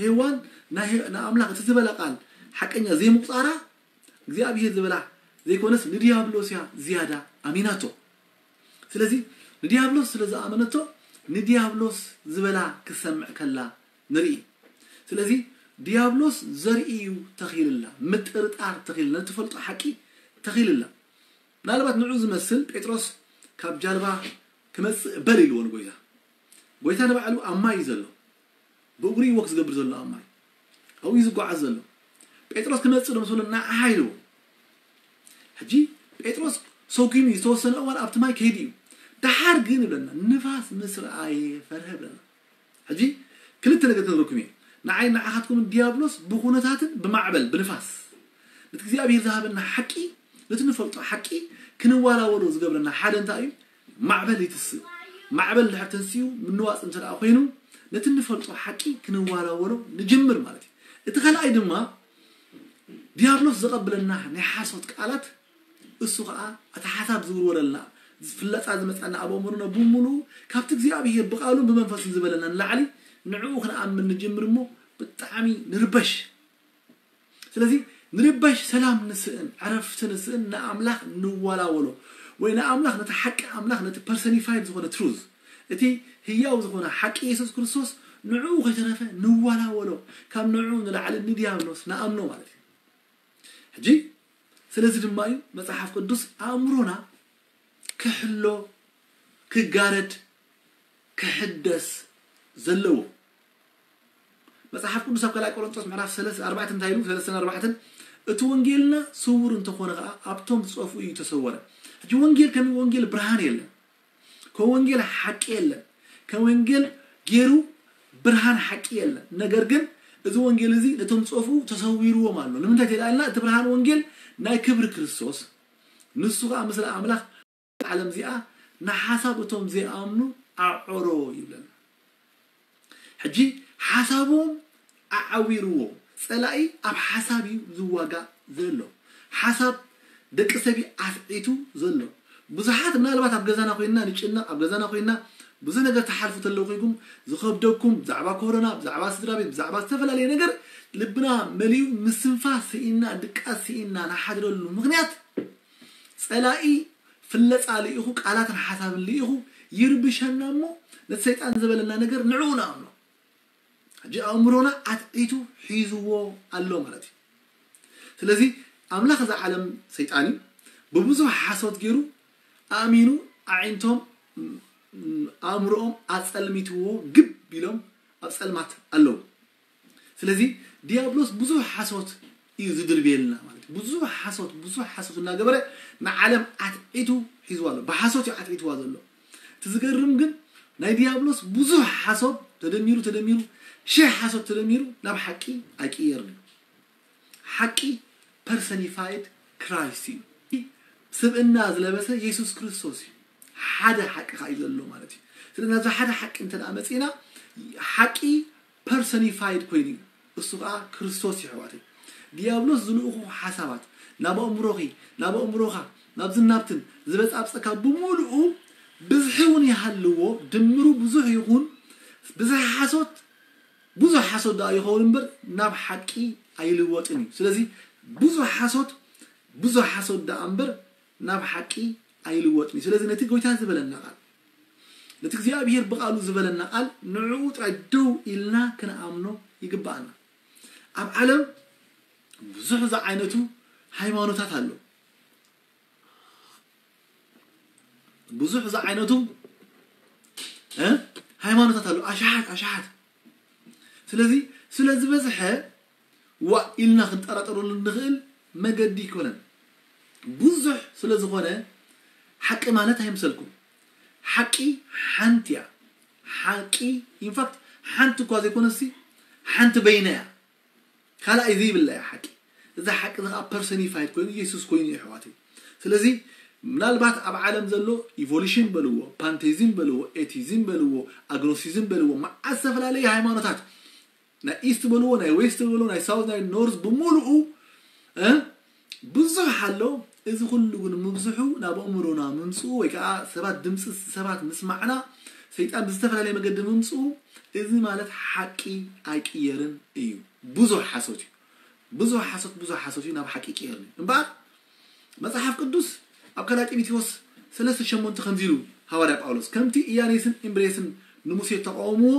ሄዋን ናይ ሄ-፣ ንኣምላኽ እቲ ዝበላ ቃል ሓቀኛ ዘይምቁጻራ እግዚኣብሄር ዝበላ ዘይኮነስ ንዲያብሎስ እያ ዝያዳ ኣሚናቶ። ስለዚ ንዲያብሎስ ስለ ዝኣመነቶ ንዲያብሎስ ዝበላ ክሰምዕ ከላ ንርኢ። ስለዚ ዲያብሎስ ዘርኢ እዩ ተኺልላ፣ ምጥርጣር ተኺልላ፣ ንትፈልጦ ሓቂ ተኺልላ። ምናልባት ንዑ ዝመስል ጴጥሮስ ካብ ጃልባ ክመጽእ በል ኢልዎ ንጎይታ። ጎይታ ንባዕሉ ኣብ ማይ እዩ ዘሎ። ብእግሩ እዩ ወክ ዝገብር ዘሎ ኣብ ማይ። ኣብኡ እዩ ዝጓዓዝ ዘሎ። ጴጥሮስ ክመጽእ ዶ ምስ በሎ ንዓኻ ኢልዎ። ሕጂ ጴጥሮስ ሰጉሙ እዩ፣ ዝተወሰነ እዋን ኣብቲ ማይ ከይዱ እዩ። ደሓር ግን ይብለና፣ ንፋስ ምስ ረኣየ ፈርሀ ይብለና። ሕጂ ክልተ ነገር ክንረኩም እዩ። ንዓይ ንዓኻትኩምን ዲያብሎስ ብኹነታትን ብማዕበል፣ ብንፋስ፣ ነቲ እግዚኣብሔር ዝሃበና ሓቂ፣ ነቲ ንፈልጦ ሓቂ ክንዋላወሎ ዝገብረና ሓደ እንታይ እዩ? ማዕበል ይትስእ። ማዕበል ድሕር ተንስኡ ምንዋጽ እንተ ደኣ ኮይኑ፣ ነቲ ንፈልጦ ሓቂ ክንዋላወሎ ንጅምር ማለት እዩ። እቲ ካልኣይ ድማ ዲያብሎስ ዘቐብለና ናይ ሓሶት ቃላት፣ እሱ ኸዓ እቲ ሓሳብ ዝውርወረልና፣ ፍለጻ ዝመጻና ኣብ ኣእምሮና ብምሉኡ ካብቲ እግዚኣብሔር ብቃሉን ብመንፈሱን ዝበለና ንላዕሊ ንዕኡ ክንኣምን ንጅምር እሞ ብጣዕሚ ንርበሽ። ስለዚ ንርበሽ፣ ሰላም ንስእን፣ ዕረፍቲ ንስእን፣ ንኣምላኽ ንዋላወሎ ወይ ንኣምላኽ፣ ነቲ ሓቂ ኣምላኽ፣ ነቲ ፐርሰኒፋይድ ዝኾነ ትሩዝ፣ እቲ ህያው ዝኾነ ሓቂ የሱስ ክርስቶስ ንዕኡ ከይተረፈ ንዋላወሎ፣ ካብ ንዕኡ ንላዕሊ ንዲያብሎስ ንኣምኖ ማለት እዩ። ሕጂ ስለዚ ድማ እዩ መጽሓፍ ቅዱስ ኣእምሮና ክሕሎ፣ ክጋረድ፣ ክሕደስ ዘለዎ። መጽሓፍ ቅዱስ ኣብ ካልኣይ ቆሮንቶስ ምዕራፍ ሰለስተ ኣርባዕተ እንታይ ኢሉ? ሰለስተን ኣርባዕተን፣ እቲ ወንጌልና ስውር እንተኾነ ኸዓ ኣብቶም ዝጸፍኡ እዩ ተሰወረ። ሕጂ ወንጌል ከም ወንጌል ብርሃን የለን። ከም ወንጌል ሓቂ የለን። ከም ወንጌል ገይሩ ብርሃን ሓቂ የለን። ነገር ግን እዚ ወንጌል እዚ ነቶም ዝጸፍኡ ተሰዊርዎም ኣሎ። ንምንታይ ተይልና? እቲ ብርሃን ወንጌል ናይ ክብሪ ክርስቶስ፣ ንሱ ኸዓ ምስለ ኣምላኽ ዓለም እዚኣ ንሓሳብ እቶም ዘይኣምኑ ኣዕሮ ይብለና። ሕጂ ሓሳቦም ኣዓዊርዎ። ጸላኢ ኣብ ሓሳብ እዩ ዝዋጋእ ዘሎ። ሓሳብ ደቂ ሰብ እዩ ኣስዒቱ ዘሎ። ብዙሓት ምናልባት ኣብ ገዛና ኮይንና ንጭነቕ፣ ኣብ ገዛና ኮይንና ብዙሕ ነገር ትሓልፉ ተለኹ ኢኹም ዝኸብደኩም፣ ብዛዕባ ኮሮና፣ ብዛዕባ ስድራ ቤት፣ ብዛዕባ ዝተፈላለየ ነገር ልብና መሊኡ ምስትንፋስ ስኢንና፣ ድቃስ ስኢንና ንሓድረሉ ምኽንያት ጸላኢ ፍለጻ ልኢኹ፣ ቃላትን ሓሳብን ልኢኹ ይርብሸና እሞ ነቲ ሰይጣን ዝበለና ነገር ንዕኡ ንኣምኖ። ሕጂ ኣእምሮና ኣትዒቱ ሒዝዎ ኣሎ ማለት እዩ። ስለዚ ኣምላኽ እዛ ዓለም ሰይጣን እዩ። ብብዙሕ ሓሶት ገይሩ ኣእሚኑ ኣዒንቶም፣ ም-፣ ም-፣ ኣእምሮኦም ኣጸልሚትዎ ግብ ኢሎም ኣብ ጸልማት ኣለዉ። ስለዚ ዲያብሎስ ብዙሕ ሓሶት እዩ ዝድርብየልና ማለት እዩ። ብዙሕ ሓሶት ብዙሕ ሓሶት እናገበረ ንዓለም ዓትዒቱ ሒዝዋ ኣሎ። ብሓሶት እዩ ዓትዒትዋ ዘሎ። እቲ ዝገርም ግን ናይ ዲያብሎስ ብዙሕ ሓሶት ተደሚሩ ተደሚሩ ሽሕ ሓሶት ተደሚሩ ናብ ሓቂ ኣይቅየርን እዩ። ሓቂ ፐርሰኒፋይድ ክራይስት እዩ። ስብእና ዝለበሰ የሱስ ክርስቶስ እዩ። ሓደ ሓቂ ከዓ እዩ ዘሎ ማለት እዩ። ስለዚ ናብዚ ሓደ ሓቂ እንተ ደኣ መፂእና ሓቂ ፐርሰኒፋይድ ኮይኑ እዩ። እሱ ከዓ ክርስቶስ እዩ ኣሕዋተይ። ዲያብሎስ ዝልእኹ ሓሳባት ናብ ኣእምሮኺ ናብ ኣእምሮኻ ናብዚ ናብትን ዝበፃብፀካ ብምሉኡ ብዝሒ እውን ይሃልዎ ድምሩ ብዙሕ ይኹን ብዝሒ ሓሶት ብዙሕ ሓሶት ደኣ ይኸውን እምበር ናብ ሓቂ ኣይልወጥን እዩ። ስለዚ ብዙሕ ሓሶት ብዙሕ ሓሶት ደኣ እምበር ናብ ሓቂ ኣይልወጥን እዩ። ስለዚ ነቲ ጎይታ ዝበለና ቃል ነቲ እግዚኣብሔር ብቃሉ ዝበለና ቃል ንዕኡ ጥራይ ደው ኢልና ክንኣምኖ ይግባኣና። ኣብ ዓለም ብዙሕ ዝዓይነቱ ሃይማኖታት ኣሎ። ብዙሕ ዝዓይነቱ ሃይማኖታት ኣሎ። ኣሽሓት ኣሽሓት ስለዚ ስለ ዝበዝሐ ዋእ ኢልና ክንጠራጠረሉ እንኽእል መገዲ ኣይኮነን። ብዙሕ ስለ ዝኾነ ሓቂ ማለት ኣይምሰልኩም። ሓቂ ሓንቲ እያ። ሓቂ ኢንፋክት ሓንቲ እኳ ዘይኮነሲ ሓንቲ በይና እያ። ካልኣይ ዘይብላ እያ ሓቂ። እዛ ሓቂ እዚ ከዓ ፐርሶኒፋይድ ኮይኑ ኢየሱስ ኮይኑ እዩ ኣሕዋተይ። ስለዚ ምናልባት ኣብ ዓለም ዘሎ ኢቮሉሽን በልዎ፣ ፓንቴዝም በልዎ፣ ኤቲዝም በልዎ፣ ኣግኖሲዝም በልዎ፣ መዓት ዝተፈላለዩ ሃይማኖታት ናይ ኢስት በልዎ ናይ ዌስት በልዎ ናይ ሳውት ናይ ኖርዝ ብምሉኡ ብዙሕ ኣሎ። እዚ ኩሉ ግን ምብዝሑ ናብ ኣእምሮና ምምፅኡ ወይ ከዓ ሰባት ድምፂ ሰባት ምስማዕና ሰይጣን ብዝተፈላለየ መገዲ ምምፅኡ እዚ ማለት ሓቂ ኣይቅየርን እዩ። ብዙሕ ሓሶት እዩ። ብዙሕ ሓሶት ብዙሕ ሓሶት እዩ ናብ ሓቂ ይቅየርን እዩ እምበኣር መጽሓፍ ቅዱስ ኣብ ካልኣይ ጢሞቴዎስ ሰለስተ ሸሞንተ ከምዚ ኢሉ ሃዋርያ ጳውሎስ ከምቲ ኢያኔስን እምብሬስን ንሙሴ ተቃወምዎ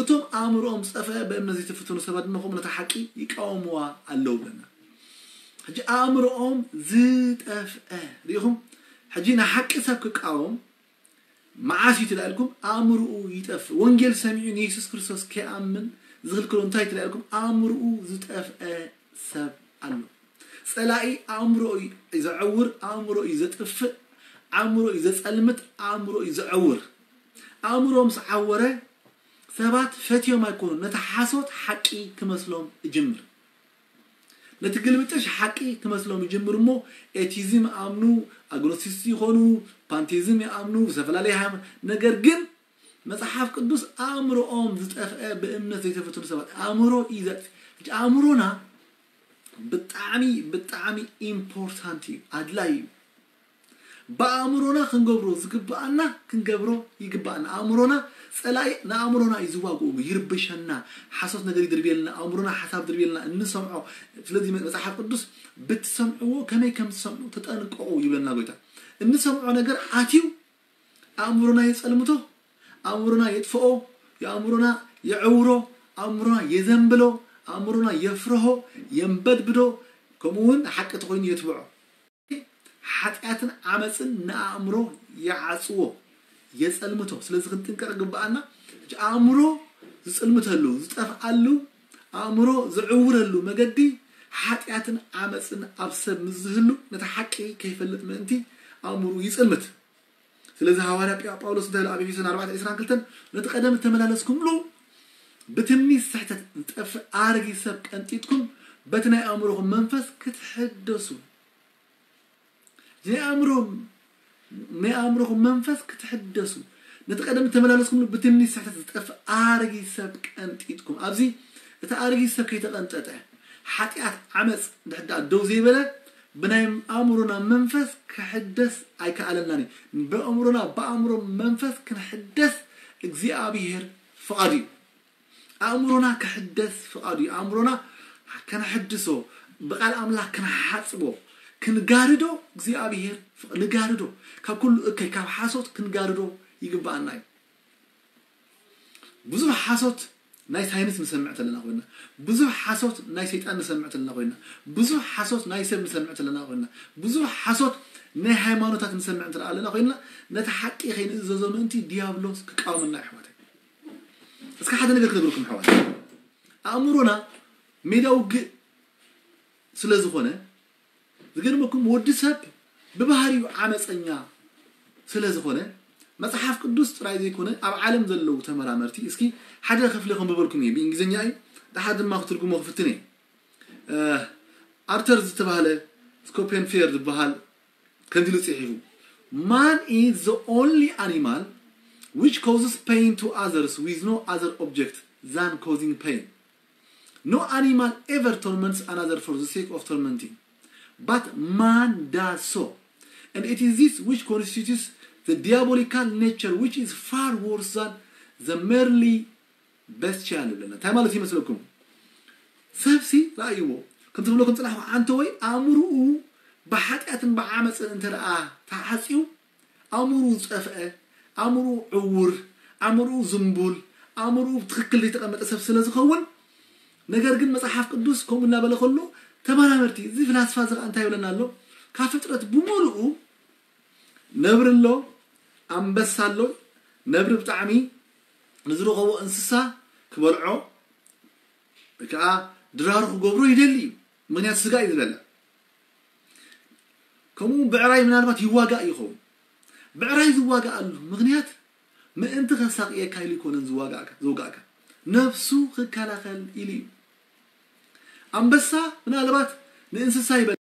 እቶም ኣእምሮኦም ዝጠፍአ ብእምነት ዘይተፈተኑ ሰባት ድማ ከምኡ ነታ ሓቂ ይቃወምዋ ኣለዉ ብለና። ሕጂ ኣእምሮኦም ዝጠፍአ ርኢኹም ሕጂ ንሓቂ ሰብ ክቃወም መዓስ እዩ ትላልኩም ኣእምርኡ ይጠፍእ ወንጌል ሰሚዑ ንየሱስ ክርስቶስ ከይኣምን ዝኽልክሎ እንታይ ትላልኩም ኣእምርኡ ዝጠፍአ ሰብ ኣሎ። ጸላኢ ኣእምሮ እዩ ዘዐውር ኣእምሮ እዩ ዘጥፍእ ኣእምሮ እዩ ዘጸልምት ኣእምሮ እዩ ዘዐውር። ኣእምሮ ምስ ዓወረ ሰባት ፈትዮም ኣይኮኑን ነቲ ሓሶት ሓቂ ክመስሎም እጅምር። ነቲ ግልብጥሽ ሓቂ ክመስሎም ይጅምር እሞ ኤቲዝም ይኣምኑ፣ ኣግኖስቲስት ይኾኑ፣ ፓንቴዝም ይኣምኑ፣ ዝተፈላለየ ሃይማ ነገር ግን መጽሓፍ ቅዱስ ኣእምሮኦም ዝጠፍአ ብእምነት ዘይተፈተኑ ሰባት ኣእምሮ እዩ ዘጥፍእ። ሕጂ ኣእምሮና ብጣዕሚ ብጣዕሚ ኢምፖርታንት እዩ፣ ኣድላይ እዩ። ብኣእምሮና ክንገብሮ ዝግብኣና ክንገብሮ ይግብኣና። ኣእምሮና ፀላኢ ንኣእምሮና እዩ ዝዋግእሉ፣ ይርብሸና፣ ሓሶት ነገር ይድርብየልና፣ ኣእምሮና ሓሳብ ድርብየልና እንሰምዖ። ስለዚ መፅሓፍ ቅዱስ ብትሰምዕዎ ከመይ ከም ትሰምዑ ተጠንቀቑ ይብለና ጎይታ። እንሰምዖ ነገር ኣትዩ ኣእምሮና የፀልምቶ፣ ኣእምሮና የጥፍኦ፣ የኣእምሮና የዕውሮ፣ ኣእምሮና የዘንብሎ፣ ኣእምሮና የፍርሆ፣ የንበድብዶ፣ ከምኡ እውን ሓቂ ተኮይኑ የትብዖ። ሓጢኣትን ዓመፅን ንኣእምሮ ይዓፅዎ፣ የፀልምቶ። ስለዚ ክንጥንቀቕ ግብኣና። ኣእምሮ ዝፅልምተሉ ዝጠፍኣሉ ኣእምሮ ዝዕውረሉ መገዲ ሓጢኣትን ዓመፅን ኣብ ሰብ ምስ ዝህሉ ነቲ ሓቂ ከይፈልጥ ምእንቲ ኣእምሮ ይፅልምት። ስለዚ ሃዋርያ ጳውሎስ እንታይ ኢሉ ኣብ ኤፌሶን ኣርባዕተ ዕስራን ክልተን ነቲ ቀደም እተመላለስኩምሉ ብትምኒት ስሕተት ዝጠፍእ ኣረጊት ሰብ ቀንጢጥኩም በቲ ናይ ኣእምሮኹም መንፈስ ክትሕደሱ ናይ ኣእምሮ ናይ ኣእምሮኹም መንፈስ ክትሕደሱ ነቲ ቀደም እተመላለስኩምሉ ብትምኒት ስሕተት ዝጠፍእ ኣረጊት ሰብ ቀንጢጥኩም ኣብዚ እቲ ኣረጊት ሰብ ከይተቐንጠጠ ሓጢኣት ዓመፅ ድሕዳ ደው ዘይበለ ብናይ ኣእምሮና መንፈስ ክሕደስ ኣይከኣለናን እዩ። ብኣእምሮና ብኣእምሮ መንፈስ ክንሕደስ እግዚኣብሔር ፍቓዱ እዩ። ኣእምሮና ክሕደስ ፍቓዱ እዩ። ኣእምሮና ከነሕድሶ ብቃል ኣምላኽ ክንሓፅቦ ክንጋርዶ እግዚኣብሔር ንጋርዶ ካብ ኩሉ እከይ ካብ ሓሶት ክንጋርዶ ይግብኣና እዩ። ብዙሕ ሓሶት ናይ ሳይንስ ንሰምዕ ተለና ኮይና ብዙሕ ሓሶት ናይ ሰይጣን ንሰምዕ ተለና ኮይና ብዙሕ ሓሶት ናይ ሰብ ንሰምዕ ተለና ኮይና ብዙሕ ሓሶት ናይ ሃይማኖታት ንሰምዕ እንተ ኣለና ኮይና ነቲ ሓቂ ከይንእዘዞ ምእንቲ ዲያብሎስ ክቃወመና ይሕዋተይ። እስከ ሓደ ነገር ክነግርኩም ኣሕዋት ኣእምሮና ሜዳ ውግእ ስለ ዝኾነ፣ ዝገርመኩም፣ ወዲ ሰብ ብባህሪኡ ዓመፀኛ ስለ ዝኾነ፣ መጽሓፍ ቅዱስ ጥራይ ዘይኮነ ኣብ ዓለም ዘለዉ ተመራመርቲ፣ እስኪ ሓደ ክፍሊ ከንብበልኩም እየ፣ ብእንግሊዝኛ እዩ፣ ደሓር ድማ ክትርጉሞ ክፍትን እየ። ኣርተር ዝተባህለ፣ ስኮፔንፌር ዝበሃል ከምዚ ኢሉ ጽሒፉ፣ man is the only animal which causes pain to others with no other object than causing pain. No animal ever torments another for the sake of tormenting, but man does so. And it is this which constitutes the diabolical nature, which is far worse than the merely bestial. ይብለና። እንታይ ማለት ይመስለኩም? ሰብሲ፣ ረኣይዎ፣ ከም ትብለኩም ጽናሕ፣ ዓንተ ወይ ኣእምርኡ ብሓጢኣትን ብዓመፅን እንተ ደኣ ተዓፅዩ፣ ኣእምርኡ ዝጠፍአ፣ ኣእምርኡ ዕውር፣ ኣእምርኡ ዝንቡል፣ ኣእምርኡ ብትኽክል ዘይተቐመጠ ሰብ ስለ ዝኸውን፣ ነገር ግን መጽሓፍ ቅዱስ ከምኡ እናበለ ከሎ፣ ተመራመርቲ፣ እዚ ፍላስፋ እዚ ኸዓ እንታይ ይብለና ኣሎ? ካብ ፍጥረት ብምሉኡ፣ ነብሪ ኣሎ፣ ኣንበሳ ኣሎ። ነብሪ ብጣዕሚ ንዝረኸቦ እንስሳ ክበልዖ ወይ ከዓ ድራሩ ክገብሮ ይደሊ እዩ። ምኽንያቱ ስጋ እዩ ዝበልዕ። ከምኡ እውን ብዕራይ ምናልባት ይዋጋእ ይኸውን። ብዕራይ ዝዋጋኣሉ ምኽንያት ምእንቲ ከሳቕየካ ኢሉ ይኮነን ዝዋጋእካ፣ ዝወጋእካ። ነብሱ ክከላኸል ኢሉ እዩ። ኣንበሳ ምናልባት ንእንስሳ ይበልዕ።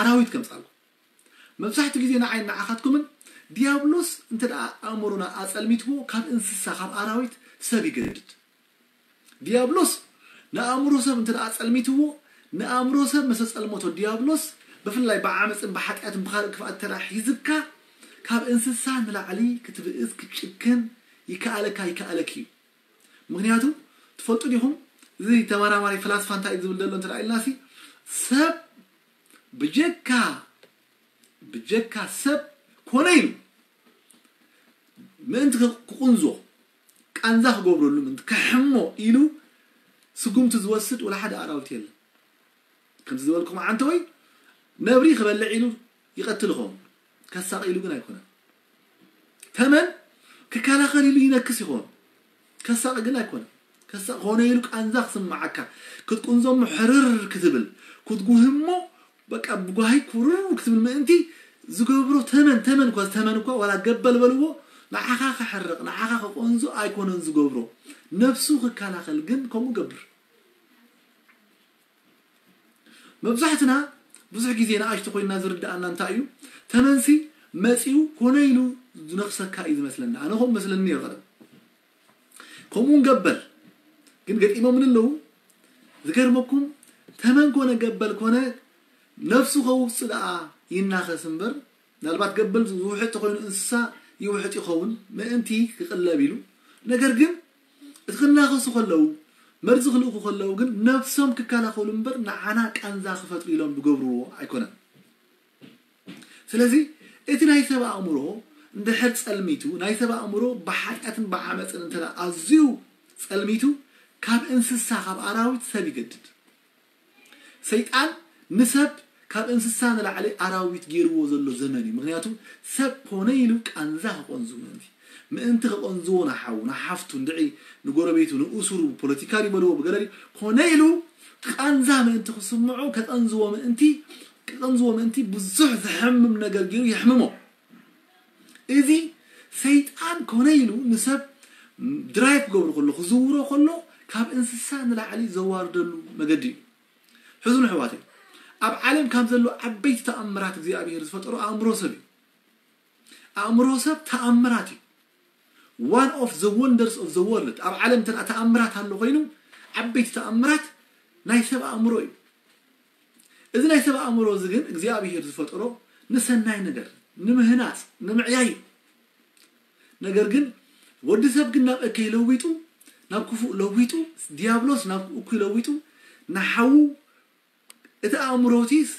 ኣራዊት ከምጻልኩም። መብዛሕትኡ ግዜ ንዓይ ንዓኻትኩምን፣ ዲያብሎስ እንተ ደኣ ኣእምሮና ኣጸልሚትዎ፣ ካብ እንስሳ፣ ካብ ኣራዊት ሰብ ይገድድ። ዲያብሎስ ንኣእምሮ ሰብ እንተ ደኣ ጸልሚትዎ፣ ንኣእምሮ ሰብ ምስ ኣጸልመቶ፣ ዲያብሎስ ብፍላይ ብዓመጽን ብሓጢኣትን ብኻልእ ክፍኣት እንተ ደኣ ሒዝካ፣ ካብ እንስሳ ንላዕሊ ክትብእስ፣ ክትጭክን ይከኣለካ፣ ይከኣለኪ እዩ። ምኽንያቱ ትፈልጡ ዲኹም፣ እዚ ተመራማሪ ፍላስፋ እንታይ እዩ ዝብል ዘሎ እንተ ደኣ ኢልናሲ፣ ሰብ ብጀካ፣ ብጀካ ሰብ ኮነ ኢሉ ምእንቲ ክቕንዞ፣ ቃንዛ ክገብረሉ ምእንቲ ከሕሞ ኢሉ ስጉምቲ ዝወስድ ወላ ሓደ ኣራዊት የለን። ከምዚ ዝበልኩም ዓንተወይ ነብሪ ክበልዕ ኢሉ ይቐትል ይኸውን። ከሳቕ ኢሉ ግን ኣይኮነን። ተመን ክከላኸል ኢሉ ይነክስ ይኸውን። ከሳቕ ግን ኣይኮነን። ከሳቕ ኮነ ኢሉ ቃንዛ ክስምዓካ፣ ክትቁንዞሞ ሕርር ክትብል፣ ክትጉህሞ፣ በቃ ብጓሂ ኩርር ክትብል ምእንቲ ዝገብሮ ተመን፣ ተመን እኳ፣ ተመን እኳ ዋላ ገበል በልዎ፣ ንዓኻ ከሕርቕ፣ ንዓኻ ከቆንዞ ኣይኮነን ዝገብሮ። ነብሱ ክከላኸል ግን ከምኡ ገብር። መብዛሕትና ብዙሕ ግዜ ንኣሽቱ ኮይንና ዝርድኣና እንታይ እዩ? ተመንሲ መጺኡ ኮነ ኢሉ ዝነኽሰካ እዩ ዝመስለና። ኣነ ከምኡ መስለኒ ነይሩ ቀደም። ከምኡ እውን ገበል ግን ገጢሞምን ኣለዉ። ዝገርመኩም፣ ተመን ኮነ ገበል ኮነ ነፍሱ ከውጽእ ደኣ ይናኸስ እምበር፣ ምናልባት ገበል ዝውሕጥ ተኾይኑ እንስሳ ይውሕጥ ይኸውን፣ ምእንቲ ክቕለብ ኢሉ። ነገር ግን እቲ ክናኸሱ ከለዉ፣ መርዚ ክልእኹ ከለዉ ግን ነፍሶም ክከላኸሉ እምበር ንዓና ቃንዛ ክፈጥሩ ኢሎም ዝገብርዎ ኣይኮነን። ስለዚ እቲ ናይ ሰብ ኣእምሮ እንድሕር ጸልሚቱ፣ ናይ ሰብ ኣእምሮ ብሓጢኣትን ብዓመጽን እንተ ደኣ ኣዝዩ ጸልሚቱ፣ ካብ እንስሳ፣ ካብ ኣራዊት ሰብ ይገድድ። ሰይጣን ንሰብ ካብ እንስሳ ንላዕሊ ኣራዊት ገይርዎ ዘሎ ዘመን እዩ። ምኽንያቱ ሰብ ኮነ ኢሉ ቃንዛ ክቐንዙ ምእንቲ፣ ምእንቲ ክቐንዝዎ ንሓዉ፣ ንሓፍቱ፣ እንድዒ ንጎረቤቱ፣ ንእሱሩ፣ ፖለቲካ ይበልዎ ብገለ ድዩ፣ ኮነ ኢሉ ቃንዛ ምእንቲ ክስምዖ፣ ከቐንዝዎ ምእንቲ፣ ከቐንዝዎ ምእንቲ ብዙሕ ዘሕምም ነገር ገይሩ የሕምሞ። እዚ ሰይጣን ኮነ ኢሉ ንሰብ ድራይቭ ክገብሮ ከሎ፣ ክዝውሮ ከሎ፣ ካብ እንስሳ ንላዕሊ ዘዋርደሉ መገዲ እዩ። ሕዙን ኣሕዋተይ፣ ኣብ ዓለም ካብ ዘሎ ዓበይቲ ተኣምራት እግዚኣብሔር ዝፈጠሮ ኣእምሮ ሰብ እዩ። ኣእምሮ ሰብ ተኣምራት እዩ። One of the wonders of the world። ኣብ ዓለም እንተ ደኣ ተኣምራት ኣሎ ኮይኑ፣ ዓበይቲ ተኣምራት ናይ ሰብ ኣእምሮ እዩ። እዚ ናይ ሰብ ኣእምሮ እዚ ግን እግዚኣብሔር ዝፈጠሮ ንሰናይ ነገር፣ ንምህናጽ፣ ንምዕያይ እዩ። ነገር ግን ወዲ ሰብ ግን ናብ እከይ ለዊጡ፣ ናብ ክፉእ ለዊጡ፣ ዲያብሎስ ናብ እኩይ ለዊጡ፣ ንሓዉ እቲ ኣእምሮ እቲስ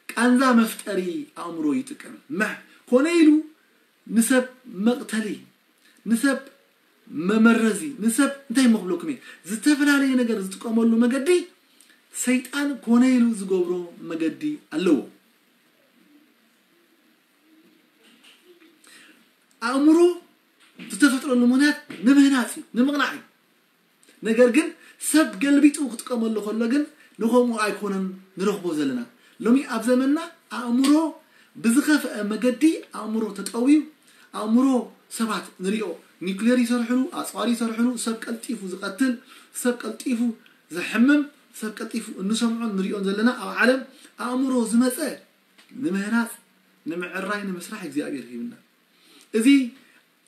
ቃንዛ መፍጠሪ ኣእምሮ ይጥቀም። መሕ-፣ ኮነ ኢሉ ንሰብ መቕተሊ፣ ንሰብ መመረዚ፣ ንሰብ እንታይ እሞ ክብለኩም እየ፣ ዝተፈላለየ ነገር ዝጥቀመሉ መገዲ ሰይጣን ኮነ ኢሉ ዝገብሮ መገዲ ኣለዎ። ኣእምሮ ዝተፈጥረሉ ምኽንያት ንምህናፅ እዩ፣ ንምቕናዕ እዩ። ነገር ግን ሰብ ገልቢጡ ክጥቀመሉ ከሎ ግን ንኸምኡ ኣይኮነን ንረኽቦ ዘለና። ሎሚ ኣብ ዘመንና ኣእምሮ ብዝኸፍአ መገዲ ኣእምሮ ተጠውዩ፣ ኣእምሮ ሰባት ንሪኦ፣ ኒክሌር ይሰርሕሉ፣ ኣፅዋር ይሰርሕሉ፣ ሰብ ቀልጢፉ ዝቐትል፣ ሰብ ቀልጢፉ ዘሕምም፣ ሰብ ቀልጢፉ እንሰምዖን ንሪኦን ዘለና ኣብ ዓለም ኣእምሮ ዝመፀ ንምህናፅ፣ ንምዕራይ፣ ንምስራሕ እግዚኣብሔር ሂብና። እዚ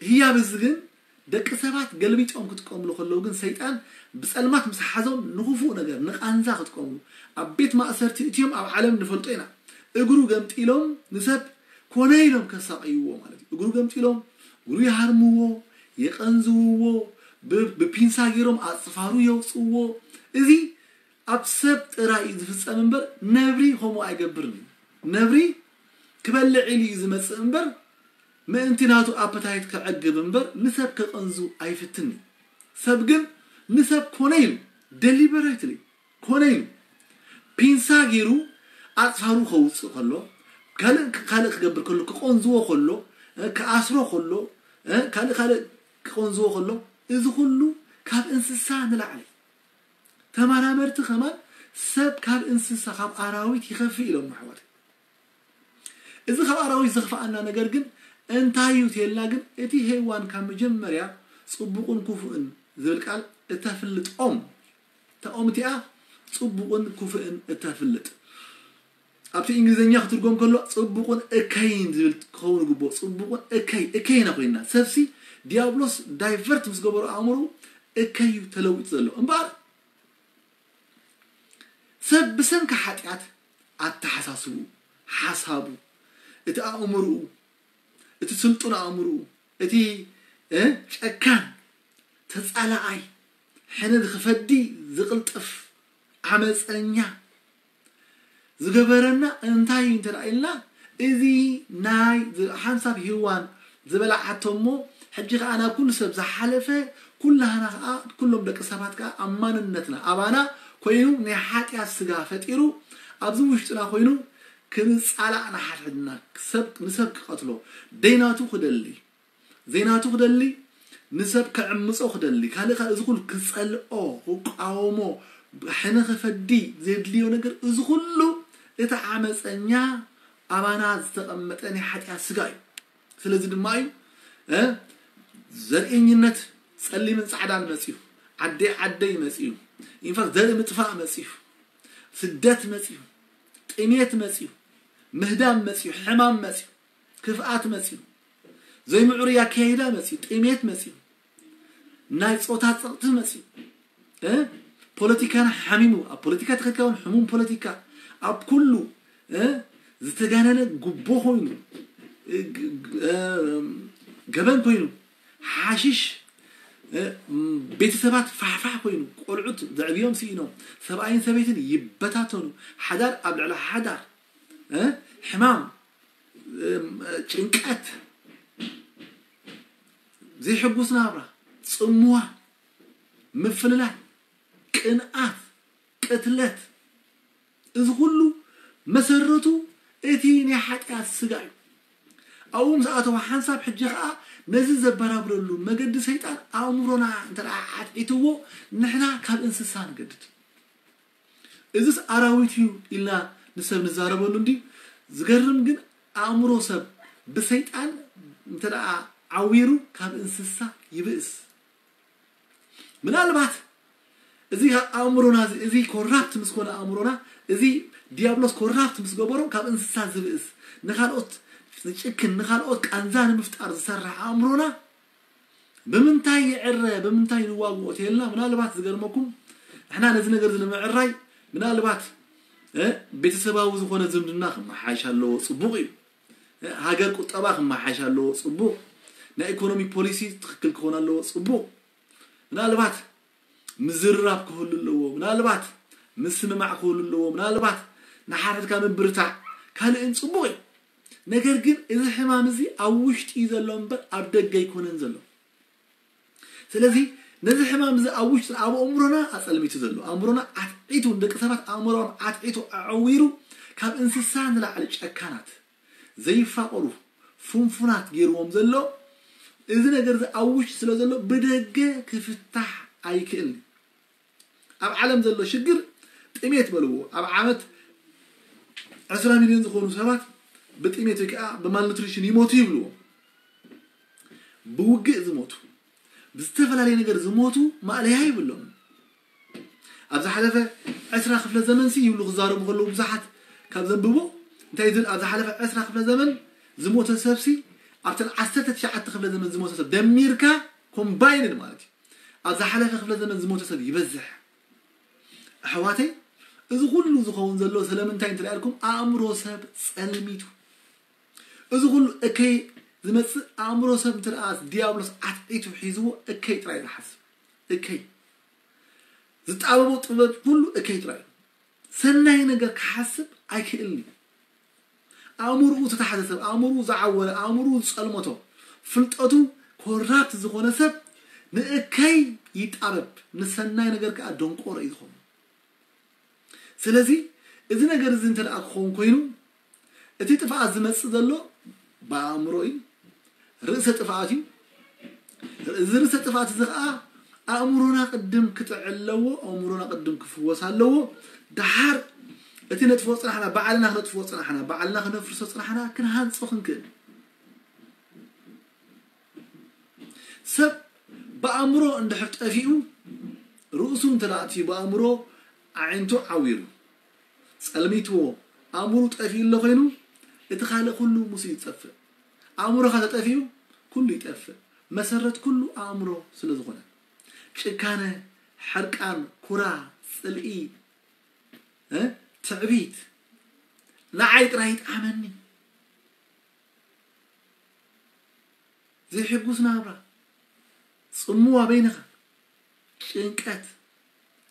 ህያብ እዚ ግን ደቂ ሰባት ገልቢጦም ክጥቀምሉ ከለዉ ግን ሰይጣን ብፀልማት ምስ ሓዞም ንኽፉእ ነገር፣ ንቓንዛ ክጥቀምሉ ኣብ ቤት ማእሰርቲ እትዮም ኣብ ዓለም ንፈልጦ ኢና። እግሩ ገምጢሎም ንሰብ ኮነ ኢሎም ከሳቕይዎ ማለት እዩ። እግሩ ገምጢሎም እግሩ ይሃርምዎ፣ የቐንዝውዎ፣ ብ- ብፒንሳ ገይሮም ኣፅፋሩ የውፅዎ። እዚ ኣብ ሰብ ጥራይ እዩ ዝፍጸም እምበር ነብሪ ከምኡ ኣይገብርን እዩ። ነብሪ ክበልዕ ኢሉ እዩ ዝመጽእ እምበር ምእንቲ ናቱ ኣፐታይት ከዕግብ እምበር ንሰብ ከቐንዙ ኣይፍትን እዩ። ሰብ ግን ንሰብ ኮነ ኢሉ ደሊበሬትሊ ኮነ ኢሉ ፒንሳ ገይሩ ኣጽፋሩ ከውፅእ ከሎ ካልእ ካልእ ክገብር ከሎ ክቐንዝዎ ከሎ እ፣ ክኣስሮ ከሎ እ፣ ካልእ ካልእ ክቐንዝዎ ከሎ እዚ ኩሉ ካብ እንስሳ ንላዕሊ ተመራመርቲ ከማን ሰብ ካብ እንስሳ ካብ ኣራዊት ይኸፍእ ኢሎም ኣሕዋት። እዚ ካብ ኣራዊት ዘኽፍኣና ነገር ግን እንታይ እዩ ተልና ግን እቲ ሄዋን ካብ መጀመርያ ጽቡቕን ክፉእን ዝብል ቃል እተፍልጥ ኦም እታ ኦም እቲኣ ጽቡቕን ክፉእን እተፍልጥ ኣብቲ እንግሊዝኛ ክትርጎም ከሎ ጽቡቕን እከይን ዝብል ክኸውን ግቦ ጽቡቕን እከይ እከይና ኮይና ሰብሲ ዲያብሎስ ዳይቨርት ምስ ገበሮ ኣእምሮ እከዩ ተለዊጡ ዘሎ እምበኣር ሰብ ብሰንኪ ሓጢኣት ኣተሓሳስቡ ሓሳቡ እቲ ኣእምርኡ እቲ ስልጡን ኣእምርኡ እቲ እ፣ ጨካን ተጻላኣይ ሕነ ክፈዲ ዝቕልጥፍ ዓመፀኛ ዝገበረና እንታይ እዩ እንተ ኢልና እዚ ናይ ሓንሳብ ሂዋን ዝበላዓቶ እሞ ሕጂ ከዓ ናብ ኩሉ ሰብ ዝሓለፈ ኩላህና ከዓ ኩሎም ደቂ ሰባት ከዓ ኣብ ማንነትና ኣባና ኮይኑ ናይ ሓጢኣት ስጋ ፈጢሩ ኣብዚ ውሽጥና ኮይኑ ክንፃላእ ንሓድሕድና ሰብ ንሰብ ክቐትሎ ደይናቱ ክደሊ ዘይናቱ ክደሊ ንሰብ ክዕምፆ ክደሊ ካልእ ካልእ እዚ ኩሉ ክፀልኦ ክቃወሞ ሕነ ክፈዲ ዘድልዮ ነገር እዚ ኩሉ እቲ ዓመፀኛ ኣባና ዝተቐመጠ ናይ ሓጢኣት ስጋ እዩ። ስለዚ ድማ እዩ እ፣ ዘርእኝነት ፀሊምን ፃዕዳን መፅዩ ዓደይ ዓደይ መፅዩ ኢንፋክት ዘርኢ ምጥፋእ መፅዩ ስደት መፅዩ ጥሜት መፅዩ ምህዳም መፅዩ ሕማም መፅዩ ክፍኣት መፅዩ ዘይምዕሩይ ኣካይዳ መፅዩ ጥሜት መፅዩ ናይ ፆታ ፀቕቲ መፅዩ እ፣ ፖለቲካና ሓሚሙ ኣብ ፖለቲካ ተኸትካውን ሕሙም ፖለቲካ ኣብ ኩሉ እ፣ ዝተጋነነ ጉቦ ኮይኑ እ፣ ግ- እ፣ ገበን ኮይኑ ሓሽሽ እ፣ ም- ቤተሰባት ፋሕፋሕ ኮይኑ ቆልዑት ዘዕብዮም ስኢኖም ሰብኣይን ሰበይትን ይበታተኑ ሓዳር ኣብ ልዕሊ ሓዳር እ፣ ሕማም እ፣ ጭንቀት ዘይሕጉስ ናብራ ፅምዋ ምፍልላይ ቅንኣት ቅትለት እዚ ኩሉ መሰረቱ እቲ ናይ ሓጢኣት ስጋ እዩ ኣብኡ ምስ ኣተወ ሓንሳብ ሕጂ ከዓ ነዚ ዘበራብረሉ መገዲ ሰይጣን ኣእምሮና እንተ ዓትዒትዎ ንሕና ካብ እንስሳ ንገድድ እዚስ ኣራዊት እዩ ኢልና ንሰብ ንዛረበሉ እንዲ ዝገርም ግን ኣእምሮ ሰብ ብሰይጣን እንተ ዓዊሩ ካብ እንስሳ ይብእስ ምናልባት እዚ ኣእምሮና እዚ ኮራፕት ምስ ኮነ ኣእምሮና እዚ ዲያብሎስ ኮራፕት ምስ ገበሮ ካብ እንስሳ ዝብእስ ንካልኦት ዝጭክን ንካልኦት ቃንዛ ንምፍጣር ዝሰርሕ ኣእምሮና ብምንታይ ይዕረ ብምንታይ ንዋግኦ ተልና ምናልባት ዝገርመኩም ንሕና ነዚ ነገር እዚ ንምዕራይ ምናልባት ቤተሰባዊ ዝኾነ ዝምድና ክመሓየሽ ኣለዎ ፅቡቕ እዩ ሃገር ቁጠባ ክመሓየሽ ኣለዎ ፅቡቕ ናይ ኢኮኖሚ ፖሊሲ ትኽክል ክኾን ኣለዎ ፅቡቕ ምናልባት ምዝርራብ ክህሉ ኣለዎ ምናልባት ምስምማዕ ክህሉ ኣለዎ ምናልባት ንሓድሕድካ ምብርታዕ ካልእን ፅቡቕ እዩ ነገር ግን እዚ ሕማም እዚ ኣብ ውሽጢ እዩ ዘሎ እምበር ኣብ ደገ ኣይኮነን ዘሎ ስለዚ ነዚ ሕማም እዚ ኣብ ውሽጥና ኣብ ኣእምሮና ኣፀልሚቱ ዘሎ ኣእምሮና ዒቱ ንደቂ ሰባት ኣእምሮኦም ዓትዒቱ ኣዐዊሩ ካብ እንስሳ ንላዕሊ ጨካናት ዘይፋቐሩ ፍንፉናት ገይርዎም ዘሎ እዚ ነገር እዚ ኣብ ውሽጢ ስለ ዘሎ ብደገ ክፍታሕ ኣይክእልን። ኣብ ዓለም ዘሎ ሽግር ጥሜት በልዎ። ኣብ ዓመት ዕስራ ሚልዮን ዝኾኑ ሰባት ብጥሜት ወይ ከዓ ብማልኑትሪሽን ይሞቱ ይብልዎ። ብውግእ ዝሞቱ፣ ብዝተፈላለየ ነገር ዝሞቱ ማእለያ ይብሎም። ኣብ ዝሓለፈ ዕስራ ክፍለ ዘመን ሲ ይብሉ ክዛረቡ ከለዉ ብዙሓት ካብ ዘንብቦ እንታይ ዝብል ኣብ ዝሓለፈ ዕስራ ክፍለ ዘመን ዝሞተ ሰብ ሲ ኣብተን ዓሰርተ ትሽዓተ ክፍለ ዘመን ዝሞተ ሰብ ደሚርካ ኮምባይንድ ማለት እዩ። ኣብ ዝሓለፈ ክፍለ ዘመን ዝሞተ ሰብ ይበዝሕ። ኣሕዋተይ፣ እዚ ኩሉ ዝኸውን ዘሎ ስለምንታይ እንተ ኢልኩም ኣእምሮ ሰብ ጸልሚቱ። እዚ ኩሉ እከይ ዝመጽእ ኣእምሮ ሰብ እንተ ደኣ ዲያብሎስ ዓትዒቱ ሒዝዎ እከይ ጥራይ ዝሓስብ። እከይ ዝጣበቦ ጥበብ ኩሉ እከይ ጥራይ እዩ። ሰናይ ነገር ክሓስብ ኣይክእልን እዩ። ኣእምርኡ ዝተታሕዘ ሰብ፣ ኣእምርኡ ዝዓወረ፣ ኣእምርኡ ዝጸልመቶ፣ ፍልጠቱ ኮራፕት ዝኾነ ሰብ ንእከይ ይጣበብ፣ ንሰናይ ነገር ከኣ ደንቆሮ እዩ ዝኾኑ። ስለዚ እዚ ነገር እዚ እንተ ደኣ ክኸውን ኮይኑ እቲ ጥፍኣት ዝመጽእ ዘሎ ብኣእምሮ እዩ። ርእሰ ጥፍኣት እዩ። እዚ ርእሰ ጥፍኣት እዚ ከዓ ኣእምሮና ቅድም ክጥዕ ኣለዎ። ኣእምሮና ቅድም ክፍወስ ኣለዎ። ደሓር እቲ ነጥፍኦ ጽናሕና ባዕልና ክነጥፍኦ ጽናሕና ባዕልና ክነፍርሶ ጽናሕና ክንሃንጾ ክንክእል። ሰብ ብኣእምሮ እንድሕር ጠፊኡ ርእሱ እንተ ደኣ ኣጥፊኡ ብኣእምሮ ኣዒንቱ ዓዊሩ ጸልሚትዎ ኣእምሩ ጠፊኡ ኣሎ ኮይኑ እቲ ካልእ ኩሉ ምስኡ ይጠፍእ። ኣእምሮኻ ተጠፊኡ ኩሉ ይጠፍእ። መሰረት ኩሉ ኣእምሮ ስለ ዝኾነ ጭካነ፣ ሕርቃን፣ ኩራ፣ ጽልኢ፣ እ? ትዕቢት፣ ንዓይ ጥራይ ይጥዓመኒ፣ ዘይሕጉስ ናብራ፣ ጽምዋ በይንኻ፣ ጭንቀት፣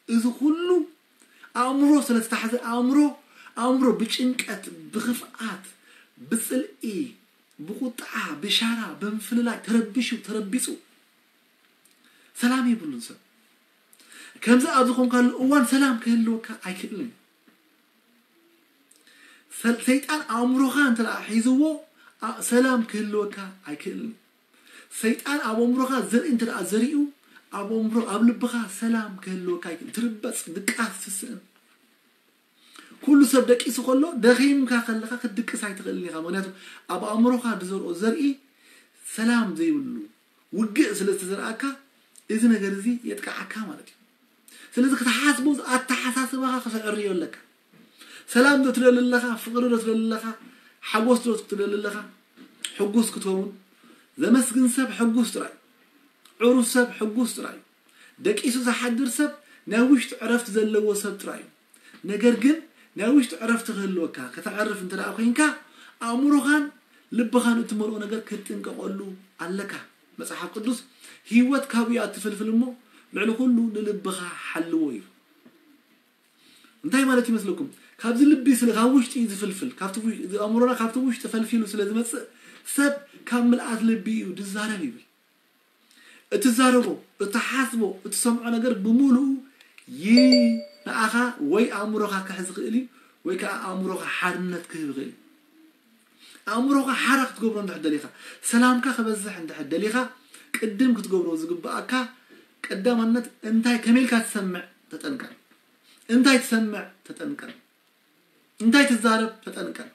እዚ ኩሉ ኣእምሮ ስለ ዝተሓዘ ኣእምሮ ኣእምሮ ብጭንቀት፣ ብኽፍኣት፣ ብጽልኢ፣ ብቁጥዓ፣ ብሻራ፣ ብምፍልላይ ተረቢሹ ተረቢጹ ሰላም የብሉን ሰብ። ከምዚ ኣብ ዝኾንካሉ እዋን ሰላም ክህልወካ ኣይክእልን። ሰል- ሰይጣን ኣእምሮኻ እንተ ደኣ ሒዝዎ ኣ- ሰላም ክህልወካ ኣይክእልን። ሰይጣን ኣብ ኣእምሮኻ ዘርኢ እንተ ደኣ ዘሪኡ ኣብ ኣእምሮ ኣብ ልብኻ ሰላም ክህልወካ ኣይክእልን። ትርበጽ፣ ድቃስ ትስእን። ኩሉ ሰብ ደቂሱ ከሎ ደኺምካ ከለኻ ክትድቅስ ኣይትኽእልን ኢኻ። ምክንያቱ ኣብ ኣእምሮኻ ዝዘርኦ ዘርኢ ሰላም ዘይብሉ ውግእ ስለ ዝተዘርኣካ እዚ ነገር እዚ የጥቅዓካ ማለት እዩ። ስለዚ ክትሓስቦ ኣተሓሳስባኻ ክተዕርዮ ኣለካ። ሰላም ዶ ትደሊ ኣለኻ? ፍቕሪ ዶ ትደሊ ኣለኻ? ሓጎስ ዶ ትደሊ ኣለኻ? ሕጉስ ክትኸውን ዘመስግን ሰብ ሕጉስ ጥራይ፣ ዕሩስ ሰብ ሕጉስ ጥራይ እዩ። ደቂሱ ዝሓድር ሰብ ናይ ውሽጢ ዕረፍቲ ዘለዎ ሰብ ጥራይ እዩ። ነገር ግን ናይ ውሽጢ ዕረፍቲ ክህልወካ ከተዕርፍ እንተ ደኣ ኮይንካ ኣእምሮኻን ልብኻን እትመልኦ ነገር ክትጥንቀቐሉ ኣለካ። መጽሓፍ ቅዱስ ህይወት ካብኡ እያ እትፍልፍል እሞ ልዕሊ ኩሉ ንልብኻ ሓልዎ እዩ። እንታይ ማለት ይመስለኩም? ካብዚ ልቢ ስለ ካብ ውሽጢ እዩ ዝፍልፍል። ካብቲ ውሽ- እዚ ኣእምሮና ካብቲ ውሽጢ ፈልፊሉ ስለ ዝመጽእ ሰብ ካብ ምልኣት ልቢ እዩ ዝዛረብ ይብል። እትዛረቦ፣ እትሓስቦ፣ እትሰምዖ ነገር ብምሉኡ ይ ንኣኻ ወይ ኣእምሮኻ ክሕዝ ይኽእል እዩ ወይ ከዓ ኣእምሮኻ ሓርነት ክህብ ይኽእል እዩ። ኣእምሮኻ ሓራ ክትገብሮ እንድሕር ደሊኻ፣ ሰላምካ ክበዝሕ እንድሕር ደሊኻ ቅድም ክትገብሮ ዝግብኣካ ቀዳማነት እንታይ ከመይ ኢልካ ትሰምዕ ተጠንቀቕ። እንታይ ትሰምዕ ተጠንቀቕ። እንታይ ትዛረብ ተጠንቀቕ።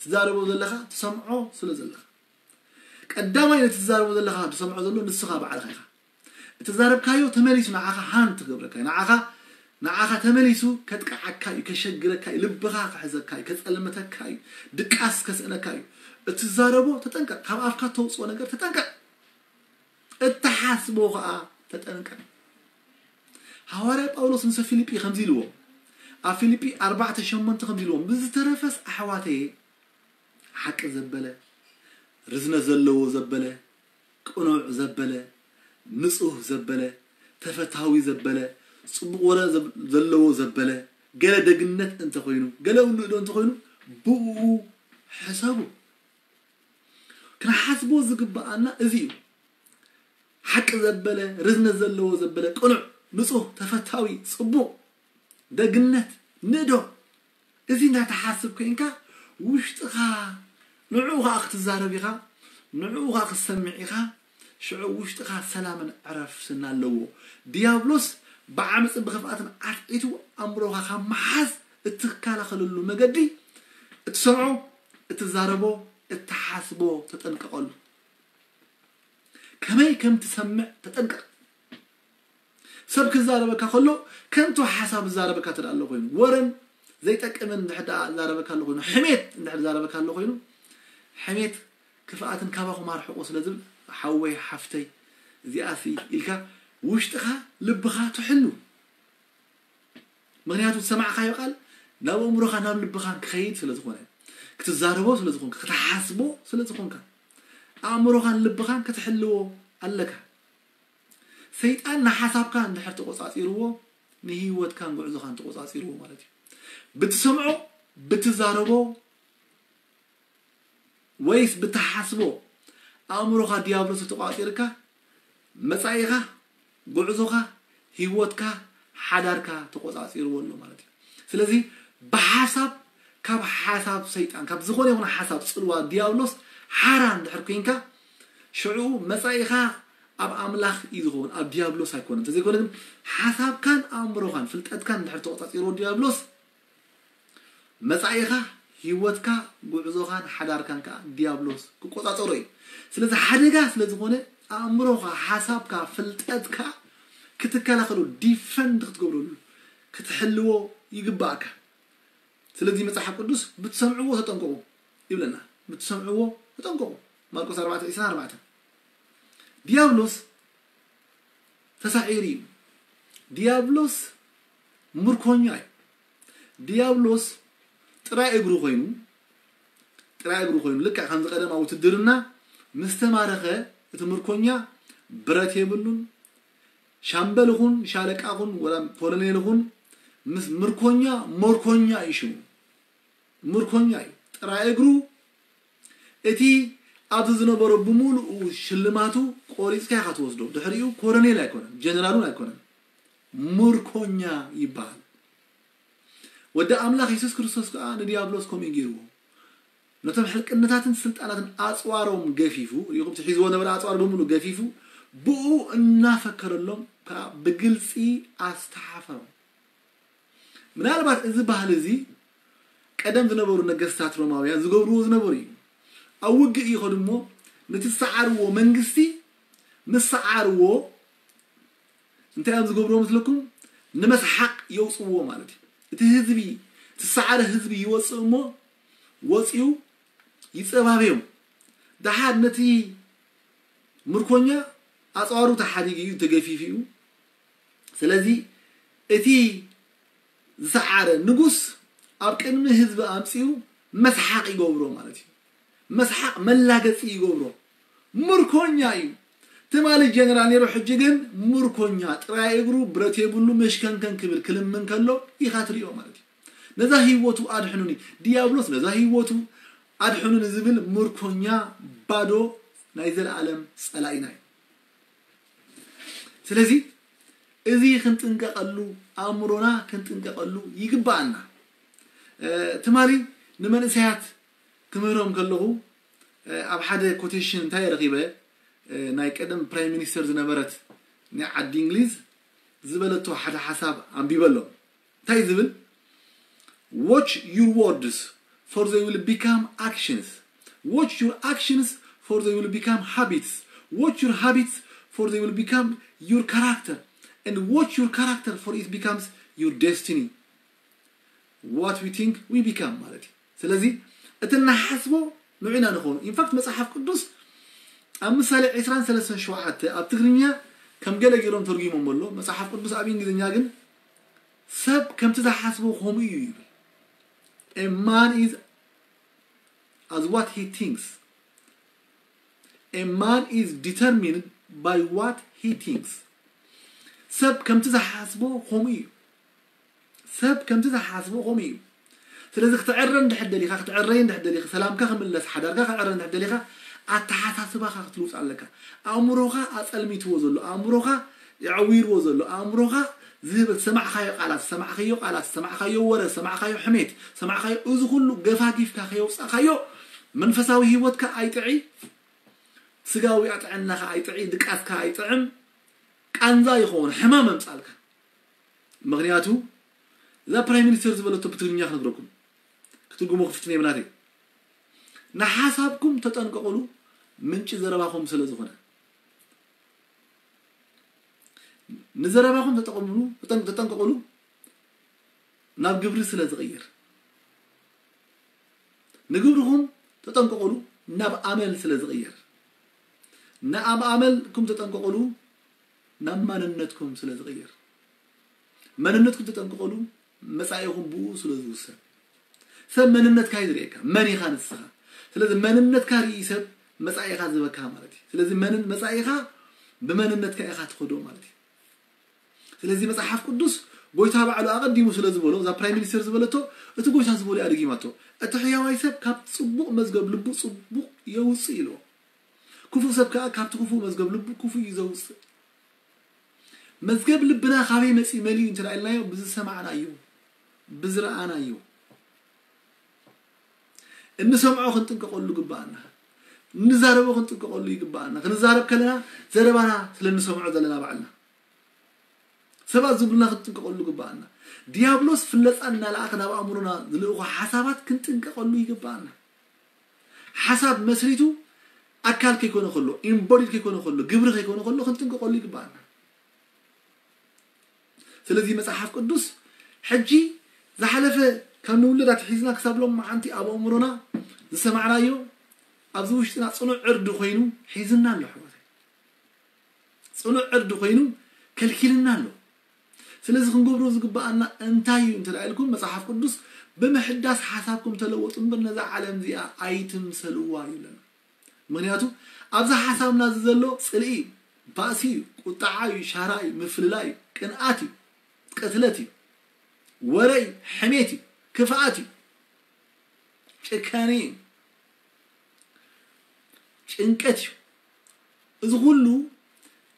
ትዛረቦ ዘለኻ ትሰምዖ ስለ ዘለኻ ቀዳማይ ነቲ ትዛረቦ ዘለኻ ትሰምዖ ዘሎ ንስኻ ባዕልኻ ኢኻ። እተዛረብካዮ ተመሊሱ ንዓኻ ሃንት ክገብረካ እዩ። ንዓኻ ንዓኻ ተመሊሱ ከጥቅዓካ እዩ፣ ከሸግረካ እዩ፣ ልብኻ ክሕዘካ እዩ፣ ከጸልምተካ እዩ፣ ድቃስ ከስእነካ እዩ። እትዛረቦ ተጠንቀቕ፣ ካብ ኣፍካ እተውፅኦ ነገር ተጠንቀቕ፣ እትሓስቦ ከዓ ተጠንቀቕ። ሃዋርያ ጳውሎስ ንሰብ ፊልጲ ከምዚ ኢልዎም፣ ኣብ ፊልጲ ኣርባዕተ ሸሞንተ ከምዚ ኢልዎም፣ ብዝተረፈስ ኣሕዋተየ ሓቂ ዘበለ፣ ርዝነት ዘለዎ ዘበለ፣ ቅኑዕ ዘበለ፣ ንጹህ ዘበለ፣ ተፈታዊ ዘበለ፣ ጽቡቕ ወረ ዘብ- ዘለዎ ዘበለ፣ ገለ ደግነት እንተኾይኑ፣ ገለ ውሉእዶ እንተኾይኑ ብኡ ሕሰቡ። ክንሓስቦ ዝግብኣና እዚ እዩ። ሓቂ ዘበለ፣ ርዝነት ዘለዎ ዘበለ፣ ቅኑዕ፣ ንጹህ፣ ተፈታዊ፣ ጽቡቕ፣ ደግነት፣ ንእዶ። እዚ እንዳተሓስብ ኮይንካ ውሽጥኻ ንዕኡ ኸዓ ክትዛረብ ኢኻ፣ ንዕኡ ኸዓ ክትሰምዕ ኢኻ። ሽዑ ውሽጥኻ ሰላምን ዕረፍትን ኣለዎ። ዲያብሎስ ብዓመፅን ብኽፍኣትን ዓትዒቱ ኣእምሮኻ ካብ ምሓዝ እትከላኸለሉ መገዲ እትሰምዖ፣ እትዛረቦ፣ እትሓስቦ ተጠንቀቐሉ። ከመይ ከም ትሰምዕ ተጠንቀቕ። ሰብ ክዛረበካ ከሎ ከንቱ ሓሳብ ዝዛረበካ እንተ ኣሎ ኮይኑ፣ ወረን ዘይጠቅምን እንድሕር ደኣ ዝዛረበካ ኣሎ ኮይኑ፣ ሕሜት እንድሕር ዝዛረበካ ኣሎ ኮይኑ፣ ሕሜት ክፍኣትን ካባኹም ኣርሕቑ ስለ ዝብል፣ ሓወይ ሓፍተይ፣ እዚኣሲ ኢልካ ውሽጥኻ ልብኻ ትሕሉ። ምክንያቱ ዝሰማዕካዮ ቃል ናብ ኣእምሮኻ ናብ ልብኻን ክኸይድ ስለ ዝኾነ፣ ክትዛረቦ ስለ ዝኾንካ፣ ክትሓስቦ ስለ ዝኾንካ፣ ኣእምሮኻን ልብኻን ክትሕልዎ ኣለካ። ሰይጣን ንሓሳብካ እንድሕር ተቆጻጺርዎ፣ ንህይወትካን ጉዕዞኻን ተቆጻጺርዎ ማለት እዩ። ብትሰምዖ፣ ብትዛረቦ፣ ወይስ ብትሓስቦ ኣእምሮኻ ዲያብሎስ ተቆጻጺርካ፣ መጻኢኻ፣ ጉዕዞኻ፣ ህይወትካ፣ ሓዳርካ ተቆጻጺርዎ ኣሎ ማለት እዩ። ስለዚ ብሓሳብ፣ ካብ ሓሳብ ሰይጣን፣ ካብ ዝኾነ ይኹን ሓሳብ ጽልዋ ዲያብሎስ ሓራ እንድሕር ኮይንካ፣ ሽዑ መጻኢኻ ኣብ ኣምላኽ እዩ ዝኸውን፣ ኣብ ዲያብሎስ ኣይኮነን። እንተዘይኮነ ግን ሓሳብካን ኣእምሮኻን ፍልጠትካን እንድሕር ተቆጻጺርዎ ዲያብሎስ፣ መጻኢኻ፣ ህይወትካ፣ ጉዕዞኻን ሓዳርካን ከኣ ዲያብሎስ ክቆጻጸሮ እዩ። ስለዚ ሓደጋ ስለ ዝኾነ ኣእምሮኻ፣ ሓሳብካ፣ ፍልጠትካ ክትከላኸሎ፣ ዲፈንድ ክትገብረሉ፣ ክትሕልዎ ይግባእካ። ስለዚ መጽሓፍ ቅዱስ ብትሰምዕዎ ተጠንቀቑ ይብለና። ብትሰምዕዎ ተጠንቀቑ። ማርቆስ ኣርባዕተ ዕስራን ኣርባዕተን። ዲያብሎስ ተሳዒሩ እዩ። ዲያብሎስ ምርኮኛ እዩ። ዲያብሎስ ጥራይ እግሩ ኮይኑ፣ ጥራይ እግሩ ኮይኑ፣ ልክዕ ከምዚ ቀደም ኣብ ውትድርና ምስ ተማረኸ እቲ ምርኮኛ ብረት የብሉን፣ ሻምበል ይኹን ሻለቃ ይኹን ወላ ኮሎኔል ይኹን ምስ ምርኮኛ፣ ምርኮኛ እዩ ሽሙ። ምርኮኛ እዩ። ጥራይ እግሩ እቲ ኣብዚ ዝነበሮ ብምሉኡ ሽልማቱ ቆሪጽካ ኢኻ ትወስዶ። ድሕሪኡ ኮሎኔል ኣይኮነን፣ ጀነራል እውን ኣይኮነን። ምርኮኛ ይበሃል። ወዲ ኣምላኽ የሱስ ክርስቶስ ከኣ ንዲያብሎስ ከምኡ እዩ ገይርዎ። ነቶም ሕልቅነታትን ስልጣናትን ኣጽዋሮም ገፊፉ፣ ሪኢኹም እቲ ሒዝዎ ነበረ ኣጽዋር ብምሉኡ ገፊፉ፣ ብኡ እናፈከረሎም ከኣ ብግልጺ ኣስተሓፈሮም። ምናልባት እዚ ባህሊ እዚ ቀደም ዝነበሩ ነገስታት ሮማውያን ዝገብርዎ ዝነበሩ እዩ። ኣብ ውግእ ይኸዱ እሞ ነቲ ዝሰዓርዎ መንግስቲ ምስ ሰዓርዎ እንታይ እዮም ዝገብርዎ መስለኩም? ንመስሓቕ የውፅዎ ማለት እዩ። እቲ ህዝቢ፣ እቲ ዝሰዓረ ህዝቢ ይወፅእ እሞ ወፂኡ ይፀባበዮም። ደሓር ነቲ ምርኮኛ ኣፅዋሩ ተሓዲጉ እዩ፣ ተገፊፉ እዩ። ስለዚ እቲ ዝሰዓረ ንጉስ ኣብ ቅድሚ ህዝቢ ኣምፂኡ መስሓቕ ይገብሮ ማለት እዩ። መስሓቕ መላገፂ ይገብሮ። ምርኮኛ እዩ። ትማሊ ጀነራል ነይሩ፣ ሕጂ ግን ምርኮኛ፣ ጥራይ እግሩ ብረት የብሉ፣ መሽከንከን ክብል ክልምን ከሎ ኢኻ ትሪኦ ማለት እዩ። ነዛ ህይወቱ ኣድሕኑኒ፣ ዲያብሎስ ነዛ ህይወቱ ኣድሕኑኒ ዝብል ምርኮኛ ባዶ ናይ ዘለኣለም ጸላኢና እዩ። ስለዚ እዚ ክንጥንቀቐሉ፣ ኣእምሮና ክንጥንቀቐሉ ይግባኣና። እ፣ ትማሊ ንመንእሰያት ክምህሮም ከለኹ፣ እ፣ ኣብ ሓደ ኮቴሽን እንታይ ረኺበ፣ እ፣ ናይ ቀደም ፕራይም ሚኒስተር ዝነበረት ናይ ዓዲ እንግሊዝ ዝበለቶ ሓደ ሓሳብ ኣንቢበሎም። እንታይ ዝብል? Watch your words, for they will become actions. Watch your actions, for they will become habits. Watch your habits, for they will become your character. And watch your character, for it becomes your destiny. What we think, we become ማለት እዩ። ስለዚ እቲ እንሓስቦ ንዑና ንኸውን። ኢንፋክት መጽሓፍ ቅዱስ ኣብ ምሳሌ ዕስራን ሰለስተን ሸውዓተ ኣብ ትግርኛ ከም ገለ ገይሮም ተርጉሞም ኣሎ። መጽሓፍ ቅዱስ ኣብ እንግሊዝኛ ግን ሰብ ከምቲ ዝሓስቦ ከምኡ እዩ ይብል። A man is as what he thinks. A man is determined by what he thinks. ሰብ ከምቲ ዝሓስቦ ከምኡ እዩ። ሰብ ከምቲ ዝሓስቦ ከምኡ እዩ። ስለዚ ክትዕረ እንድሕር ደሊኻ፣ ክትዕረይ እንድሕር ደሊኻ፣ ሰላምካ ክምለስ፣ ሓዳርካ ክዕረ እንድሕር ደሊኻ፣ ኣተሓሳስባኻ ክትልውጥ ኣለካ። ኣእምሮኻ ኣጸልሚትዎ ዘሎ፣ ኣእምሮኻ የዕዊርዎ ዘሎ፣ ኣእምሮኻ ዝህበ ዝሰማዕካዮ ቃላት ዝሰማዕካዮ ቃላት ዝሰማዕካዮ ወረ ዝሰማዕካዮ ሕሜት ዝሰማዕካዮ እዚ ኩሉ ገፋጊፍካ ከየውፃእካዮ መንፈሳዊ ህይወትካ ኣይጥዒ፣ ስጋዊ ኣጥዕናኻ ኣይጥዒ፣ ድቃስካ ኣይጥዕም፣ ቃንዛ ይኸውን፣ ሕማም ኣምፃልካ። ምክንያቱ እዛ ፕራይም ሚኒስተር ዝበለቶ ብትግርኛ ክነግረኩም ክትርጉሞ ክፍትን የብናተይ። ንሓሳብኩም ተጠንቀቁሉ፣ ምንጪ ዘረባኹም ስለ ዝኾነ። ንዘረባኹም ተጠቀምሉ፣ ተጠን- ተጠንቀቁሉ፣ ናብ ግብሪ ስለ ዝቕየር። ንግብርኹም ተጠንቀቁሉ፣ ናብ ኣመል ስለ ዝቕየር። ናብ ኣመልኩም ተጠንቀቁሉ፣ ናብ ማንነትኩም ስለ ዝቕየር። መንነትኩም ተጠንቀቁሉ፣ መጻኢኹም ብኡ ስለ ዝውሰን። ሰብ መንነትካ እዩ ዝርእየካ፣ መን ኢኻ ንስኻ። ስለዚ መንነትካ ርኢ ሰብ መጻኢኻ ዝበካ ማለት እዩ። ስለዚ መንን መጻኢኻ ብመንነትካ ኢኻ ትኸዶ ማለት እዩ። ስለዚ መጽሓፍ ቅዱስ ጎይታ ባዕሉ ኣቐዲሙ ስለ ዝበሎ፣ እዛ ፕራይም ሚኒስተር ዝበለቶ፣ እቲ ጎይታ ዝበሎ እያ ደጊማቶ። እቲ ሕያዋይ ሰብ ካብ ጽቡቕ መዝገብ ልቡ ጽቡቕ የውጽእ ኢልዎ። ክፉእ ሰብ ከኣ ካብቲ ክፉእ መዝገብ ልቡ ክፉእ እዩ ዘውጽእ። መዝገብ ልብና ካበይ መጺኡ መሊኡ እንተ ኢልናዮ፣ ብዝሰማዕናዮ፣ ብዝረኣናዮ። እንሰምዖ ክንጥንቀቀሉ ግባኣና። እንዛረቦ ክንጥንቀቀሉ ይግባኣና። ክንዛረብ ከለና ዘረባና ስለ እንሰምዖ ዘለና ባዕልና። ሰባት ዝብሉና ክንጥንቀቀሉ ግባኣና። ዲያብሎስ ፍለፃ እናለኣኸ ናብ ኣእምሮና ዝልእኹ ሓሳባት ክንጥንቀቀሉ ይግባኣና። ሓሳብ መስሪቱ ኣካል ከይኮነ ከሎ፣ ኢምቦዲድ ከይኮነ ከሎ፣ ግብሪ ከይኮነ ከሎ ክንጥንቀቀሉ ይግባኣና። ስለዚ መጽሓፍ ቅዱስ ሕጂ ዝሓለፈ ካብ ንውለድ ኣትሒዝና ክሳብ ሎም መዓንቲ ኣብ ኣእምሮና ዝሰማዕናዮ ኣብዚ ውሽጥና ጽኑዕ ዕርዲ ኮይኑ ሒዝና ኣሎ ኣሕዋተይ። ጽኑዕ ዕርዲ ኮይኑ ከልኪልና ኣሎ። ስለዚ ክንገብሮ ዝግባኣና እንታይ እዩ እንተ ኢልኩም፣ መጽሓፍ ቅዱስ ብምሕዳስ ሓሳብኩም ተለወጡ እምበር ነዛ ዓለም እዚኣ ኣይትምሰልዋ ይብለና። ምክንያቱ ኣብዛ ሓሳብና እዚ ዘሎ ጽልኢ እዩ፣ ባእሲ እዩ፣ ቁጣዓ እዩ፣ ሻራ እዩ፣ ምፍልላይ እዩ፣ ቅንኣት እዩ፣ ቅትለት እዩ፣ ወረ እዩ፣ ሕሜት እዩ፣ ክፍኣት እዩ፣ ጭካኔ እዩ፣ ጭንቀት እዩ። እዚ ኩሉ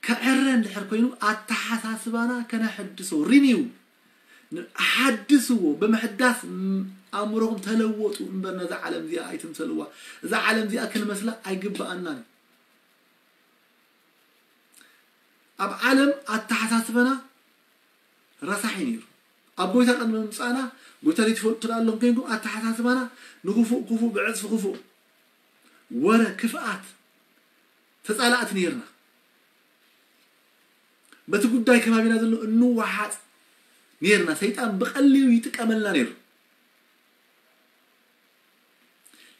ክዕረ እንድሕር ኮይኑ ኣተሓሳስባና ከነሐድሶ ሪኒው ሓድስዎ ብምሕዳስ ኣእምሮኹም ተለወጡ እምበር ነዛ ዓለም እዚኣ ኣይትምሰልዋ። እዛ ዓለም እዚኣ ክንመስላ ኣይግብኣናን። ኣብ ዓለም ኣተሓሳስበና ረሳሕ እዩ ነይሩ። ኣብ ጎይታ ቅድሚ ምምፃእና ጎይታ ዘይትፈልጡ ትደኣ ኣለኹም ኮይንኩም ኣተሓሳስባና ንክፉእ ክፉእ ብዕፅፊ ክፉእ ወረ ክፍኣት ተፃላእቲ ነይርና። በቲ ጉዳይ ከባቢና ዘሎ እንወሓጥ ነይርና። ሰይጣን ብቐሊሉ ይጥቀመልና ነይሩ።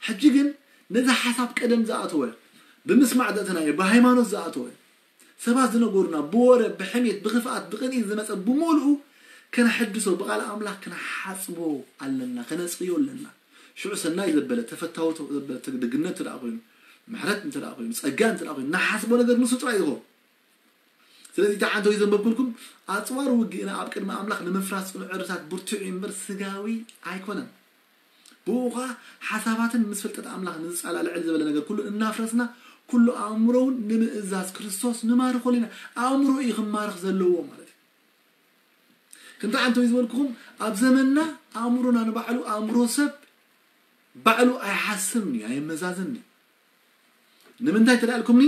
ሕጂ ግን ነዚ ሓሳብ ቀደም ዝኣተወ ብምስማዕ ዘእተናዮ ብሃይማኖት ዝኣተወ ሰባት ዝነገሩና ብወረ ብሕሜት ብክፍኣት ብቅንኢ ዝመፀ ብምልኡ ከነሐድሶ ብቃል ኣምላኽ ክነሓፅቦ ኣለና፣ ከነፅርዮ ኣለና። ሽዑ ሰናይ ዘበለ ተፈታዊ ዘበለ ደግነት እንተ ኮይኑ ምሕረት እንተ ኮይኑ ጸጋ እንተ ኮይኑ ንሓስቦ ነገር ንሱ ጥራይ ዝኸውን። ስለዚ ተዓንተው ዘንበብኩልኩም ኣፅዋር ውግእና ኣብ ቅድሚ ኣምላኽ ንምፍራስ ጽኑዕ ዕርድታት ብርቱዕ እዩ እምበር ስጋዊ ኣይኮነን። ብኡ ኸዓ ሓሳባትን ምስ ፍልጠት ኣምላኽ ንዝጻላእ ልዕል ዝበለ ነገር ኩሉ እናፍረስና ኩሉ ኣእምሮውን ንምእዛዝ ክርስቶስ ንማርኾ ኣለና። ኣእምሮ እዩ ክማርኽ ዘለዎ ማለት እዩ። ክንታ ዓንተው ዝበልኩኹም ኣብ ዘመንና ኣእምሮና ንባዕሉ ኣእምሮ ሰብ ባዕሉ ኣይሓስብን እዩ፣ ኣይመዛዝን እዩ። ንምንታይ ተዳልኩምኒ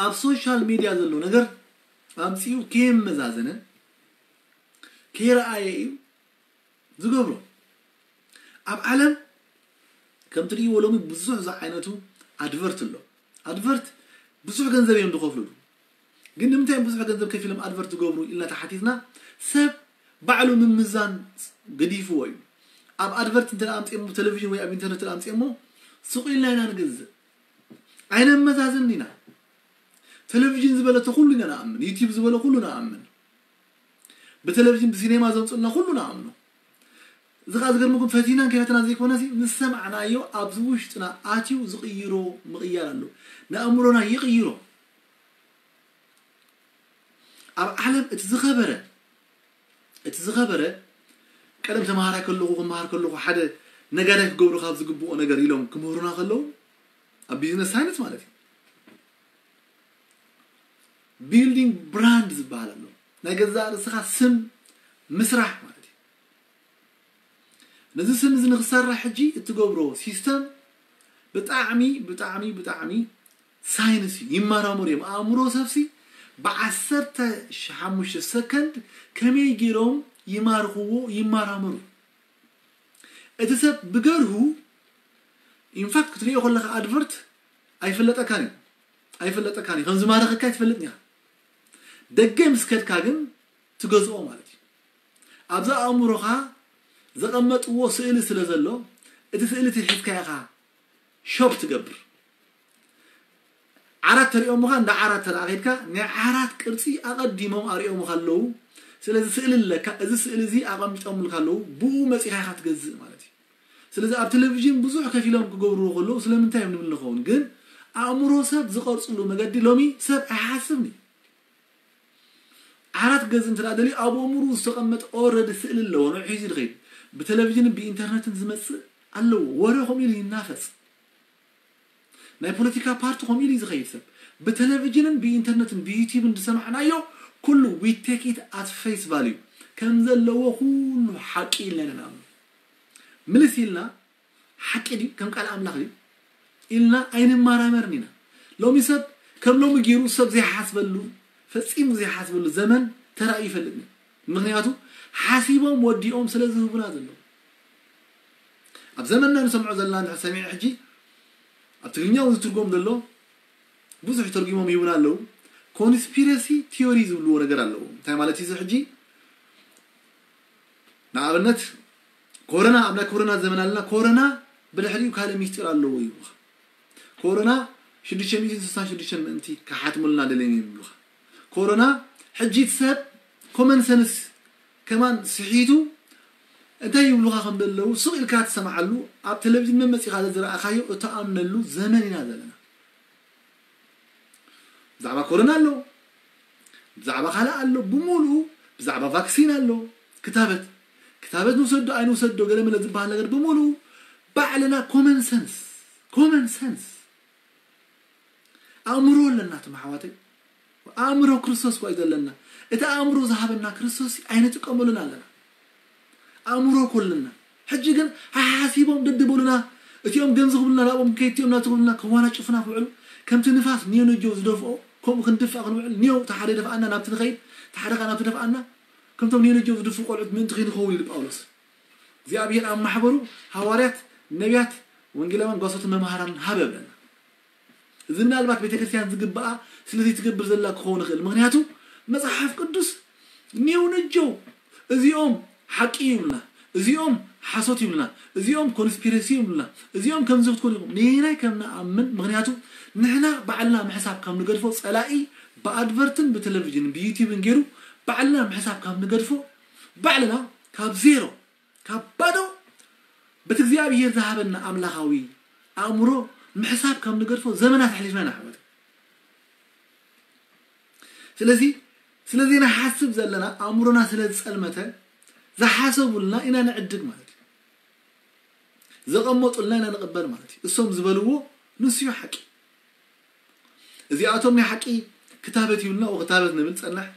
ኣብ ሶሻል ሚድያ ዘሎ ነገር ኣምፅኡ ከየመዛዘነ ከይረኣየ እዩ ዝገብሮ። ኣብ ዓለም ከም ትርእይዎ ሎሚ ብዙሕ ዝዓይነቱ ኣድቨርት ኣሎ። ኣድቨርት ብዙሕ ገንዘብ እዮም ዝኸፍሉሉ። ግን ንምንታይ እዮም ብዙሕ ገንዘብ ከፊሎም ኣድቨርት ዝገብሩ ኢልና ተሓቲትና ሰብ ባዕሉ ምምዛን ገዲፍዎ እዩ። ኣብ ኣድቨርት እንተ ኣምፅሞ ቴሌቪዥን ወይ ኣብ ኢንተርነት ኣምፅሞ ሱቕ ኢልና ኢና ንገዝእ። ኣይነመዛዝን ኢና። ቴሌቪዥን ዝበለቶ ኩሉ ኢና ንኣምን፣ ዩቲዩብ ዝበሎ ኩሉ ንኣምን። ብቴሌቪዥን ብሲኔማ ዘምፅኡልና ኩሉ ንኣምኖ። እዚ ከዓ ዝገርመኩም ፈቲናን ከይፈተናን ዘይኮነ ዝሰማዕናዮ ኣብዚ ውሽጥና ኣትዩ ዝቕይሮ ምቕያር ኣሎ። ንኣእምሮና ይቕይሮ። ኣብ ዓለም እቲ ዝኸበረ እቲ ዝኸበረ ቀደም ተምሃራይ ከለኹ ክምሃር ከለኹ ሓደ ነጋዳይ ክገብሩ ካብ ዝግብኦ ነገር ኢሎም ክምህሩና ከለዉ ኣብ ቢዝነስ ሳይንስ ማለት እዩ building brand ዝበሃል ኣሎ። ናይ ገዛእ ርእስኻ ስም ምስራሕ ማለት እዩ። ነዚ ስም እዚ ንክሰርሕ ሕጂ እትገብሮ ሲስተም ብጣዕሚ ብጣዕሚ ብጣዕሚ ሳይንስ እዩ። ይመራመሩ እዮም። ኣእምሮ ሰብሲ ብዓሰርተ ሓሙሽተ ሰከንድ ከመይ ገይሮም ይማርኽዎ ይመራመሩ። እቲ ሰብ ብገርሁ ኢንፋክት ክትሪኦ ከለካ ኣድቨርት ኣይፈለጠካን እዩ ኣይፈለጠካን እዩ። ከም ዝማረኸካ ኣይትፈልጥን ኢኻ። ደገ ምስ ከድካ ግን ትገዝኦ ማለት እዩ። ኣብዚ ኣእምሮኻ ዘቐመጥዎ ስእሊ ስለ ዘሎ እቲ ስእሊ እቲ ሒዝካ ኢኻ ሾፕ ትገብር። ዓራት ተሪኦምኻ እንዳ ዓራት ተደኣ ከድካ ናይ ዓራት ቅርፂ ኣቐዲሞም ኣሪኦምኻ ኣለዉ። ስለዚ ስእሊ ኣለካ፣ እዚ ስእሊ እዚ ኣቐሚጦምልካ ኣለዉ፣ ብኡ መፂኻ ኢኻ ትገዝእ ማለት እዩ። ስለዚ ኣብ ቴሌቪዥን ብዙሕ ከፊሎም ክገብርዎ ከለዉ ስለምንታይ እዮም ንብል ንኸውን፣ ግን ኣእምሮ ሰብ ዝቐርፅሉ መገዲ ሎሚ ሰብ ኣይሓስብን እዩ። ዓራት ገዝ እንተ ደልዩ ኣብ ኣእምሩ ዝተቐመጠ ኦረዲ ስእሊ ኣለዎ፣ ንዑ ሒዙ ዝኸይድ ብቴሌቪዥንን ብኢንተርነትን ዝመፅእ ኣለዎ። ወረ ከምኡ ኢሉ ይናፈፅ። ናይ ፖለቲካ ፓርቲ ከምኡ ኢሉ እዩ ዝኸይድ ሰብ። ብቴሌቪዥንን ብኢንተርነትን ብዩቲብን ዝሰማዕናዮ ኩሉ we take it at face value ከም ዘለዎ ኩሉ ሓቂ ኢልና ኢና ንኣምኖ። ምልስ ኢልና ሓቂ ድዩ ከም ቃል ኣምላኽ ድዩ ኢልና ኣይንመራመርን ኢና። ሎሚ ሰብ ከም ሎሚ ገይሩ ሰብ ዘይሓስበሉ ፈጺሙ ዘይሓስበሉ ዘመን ተራእዩ ይፈልጥን እዩ። ምኽንያቱ ሓሲቦም ወዲኦም ስለ ዝህቡና ዘለዉ ኣብ ዘመንና ንሰምዖ ዘለና እንድሕር ሰሚዐ ሕጂ ኣብ ትግርኛ እውን ዝትርጎም ዘሎ ብዙሕ ተርጉሞም ይህቡና ኣለዉ። ኮንስፒረሲ ቲዮሪ ዝብልዎ ነገር ኣለዉ። እንታይ ማለት እዩ እዚ ሕጂ? ንኣብነት ኮረና ኣብ ናይ ኮረና ዘመን ኣለና። ኮረና ብድሕሪኡ ካልእ ሚስጢር ኣለዎ ይብሉኻ። ኮረና ሽዱሽተ ሚእትን ስሳን ሽዱሽተን ምእንቲ ክሓትሙልና ደልዮም እዮም ይብሉኻ። ኮረና ሕጂ እቲ ሰብ ኮመን ሰንስ ከማን ስሒቱ እንታይ ይብሉኻ ከም ዘለዉ ስቕ ኢልካ ትሰምዓሉ። ኣብ ቴሌቪዥን መመፂኻ ዝረኣኻዮ እተኣምነሉ ዘመን ኢና ዘለና። ብዛዕባ ኮሮና ኣሎ፣ ብዛዕባ ካልእ ኣሎ፣ ብምሉኡ ብዛዕባ ቫክሲን ኣሎ። ክታበት ክታበት ንውሰዶ ኣይንውሰዶ ገለ መለ ዝበሃል ነገር ብምሉኡ ባዕልና ኮመን ሰንስ ኮመን ሰንስ ኣእምሮ ኣለና። እቶም ኣሕዋተይ ኣእምሮ ክርስቶስ ኳ እዩ ዘለና። እቲ ኣእምሮ ዝሃበና ክርስቶስ ኣይንጥቀመሉን ኣለና። ኣእምሮ ኮልና ሕጂ ግን ሓሓሲቦም ደድበሉና። እቲኦም ገንዘብ ክብሉና ናብኦም ከይትኦም ናቱ ክብሉና ከዋናጭፉና ክውዕሉ ከምቲ ንፋስ ኒዮ ነጆ ዝደፍኦ ከምኡ ክንድፋእ ክንውዕል ኒዮ ተሓደ ደፍኣና ናብቲ ንኸይድ ተሓደ ከኣ ናብቲ ደፍኣና ከምቶም ኒዮ ነጆ ዝድፍኡ ቆልዑት ምእንቲ ከይንኸውን ኢሉ ጳውሎስ እግዚኣብሔር ኣብ ማሕበሩ ሃዋርያት ነቢያት ወንጌላውያን ጓሶትን መምሃራንን ሃበ ብለና። እዚ ምናልባት ቤተክርስትያን ዝግባኣ ስለዚ ትገብር ዘላ ክኸውን ይኽእል። ምክንያቱ መጽሓፍ ቅዱስ ኒው ንጀው እዚኦም ሓቂ ይብሉና፣ እዚኦም ሓሶት ይብሉና፣ እዚኦም ኮንስፒረሲ ይብሉና፣ እዚኦም ከምዚ ክትኮኑ ኢኹም። ንናይ ከም ንኣምን ምክንያቱ ንሕና ባዕልና ምሕሳብ ካብ ንገድፎ ጸላኢ ብኣድቨርትን ብቴሌቪዥንን ብዩቲብን ገይሩ ባዕልና ምሕሳብ ካብ ንገድፎ ባዕልና ካብ ዜሮ ካብ ባዶ በቲ እግዚኣብሔር ዝሃበና ኣምላኻዊ ኣእምሮ ምሕሳብ ካብ ንገድፎ ዘመናት ኣሕሊፍና ኢና ኣሕዋት። ስለዚ ስለዚ ንሓስብ ዘለና ኣእምሮና ስለ ዝጸልመተ ዝሓሰቡልና ኢና ንዕድግ ማለት እዩ። ዘቐመጡልና ኢና ንቕበል ማለት እዩ። እሶም ዝበልዎ ንሱ እዩ ሓቂ። እዚኣቶም ናይ ሓቂ ክታበት ይብልና ክታበት ንብል ጸንሕ።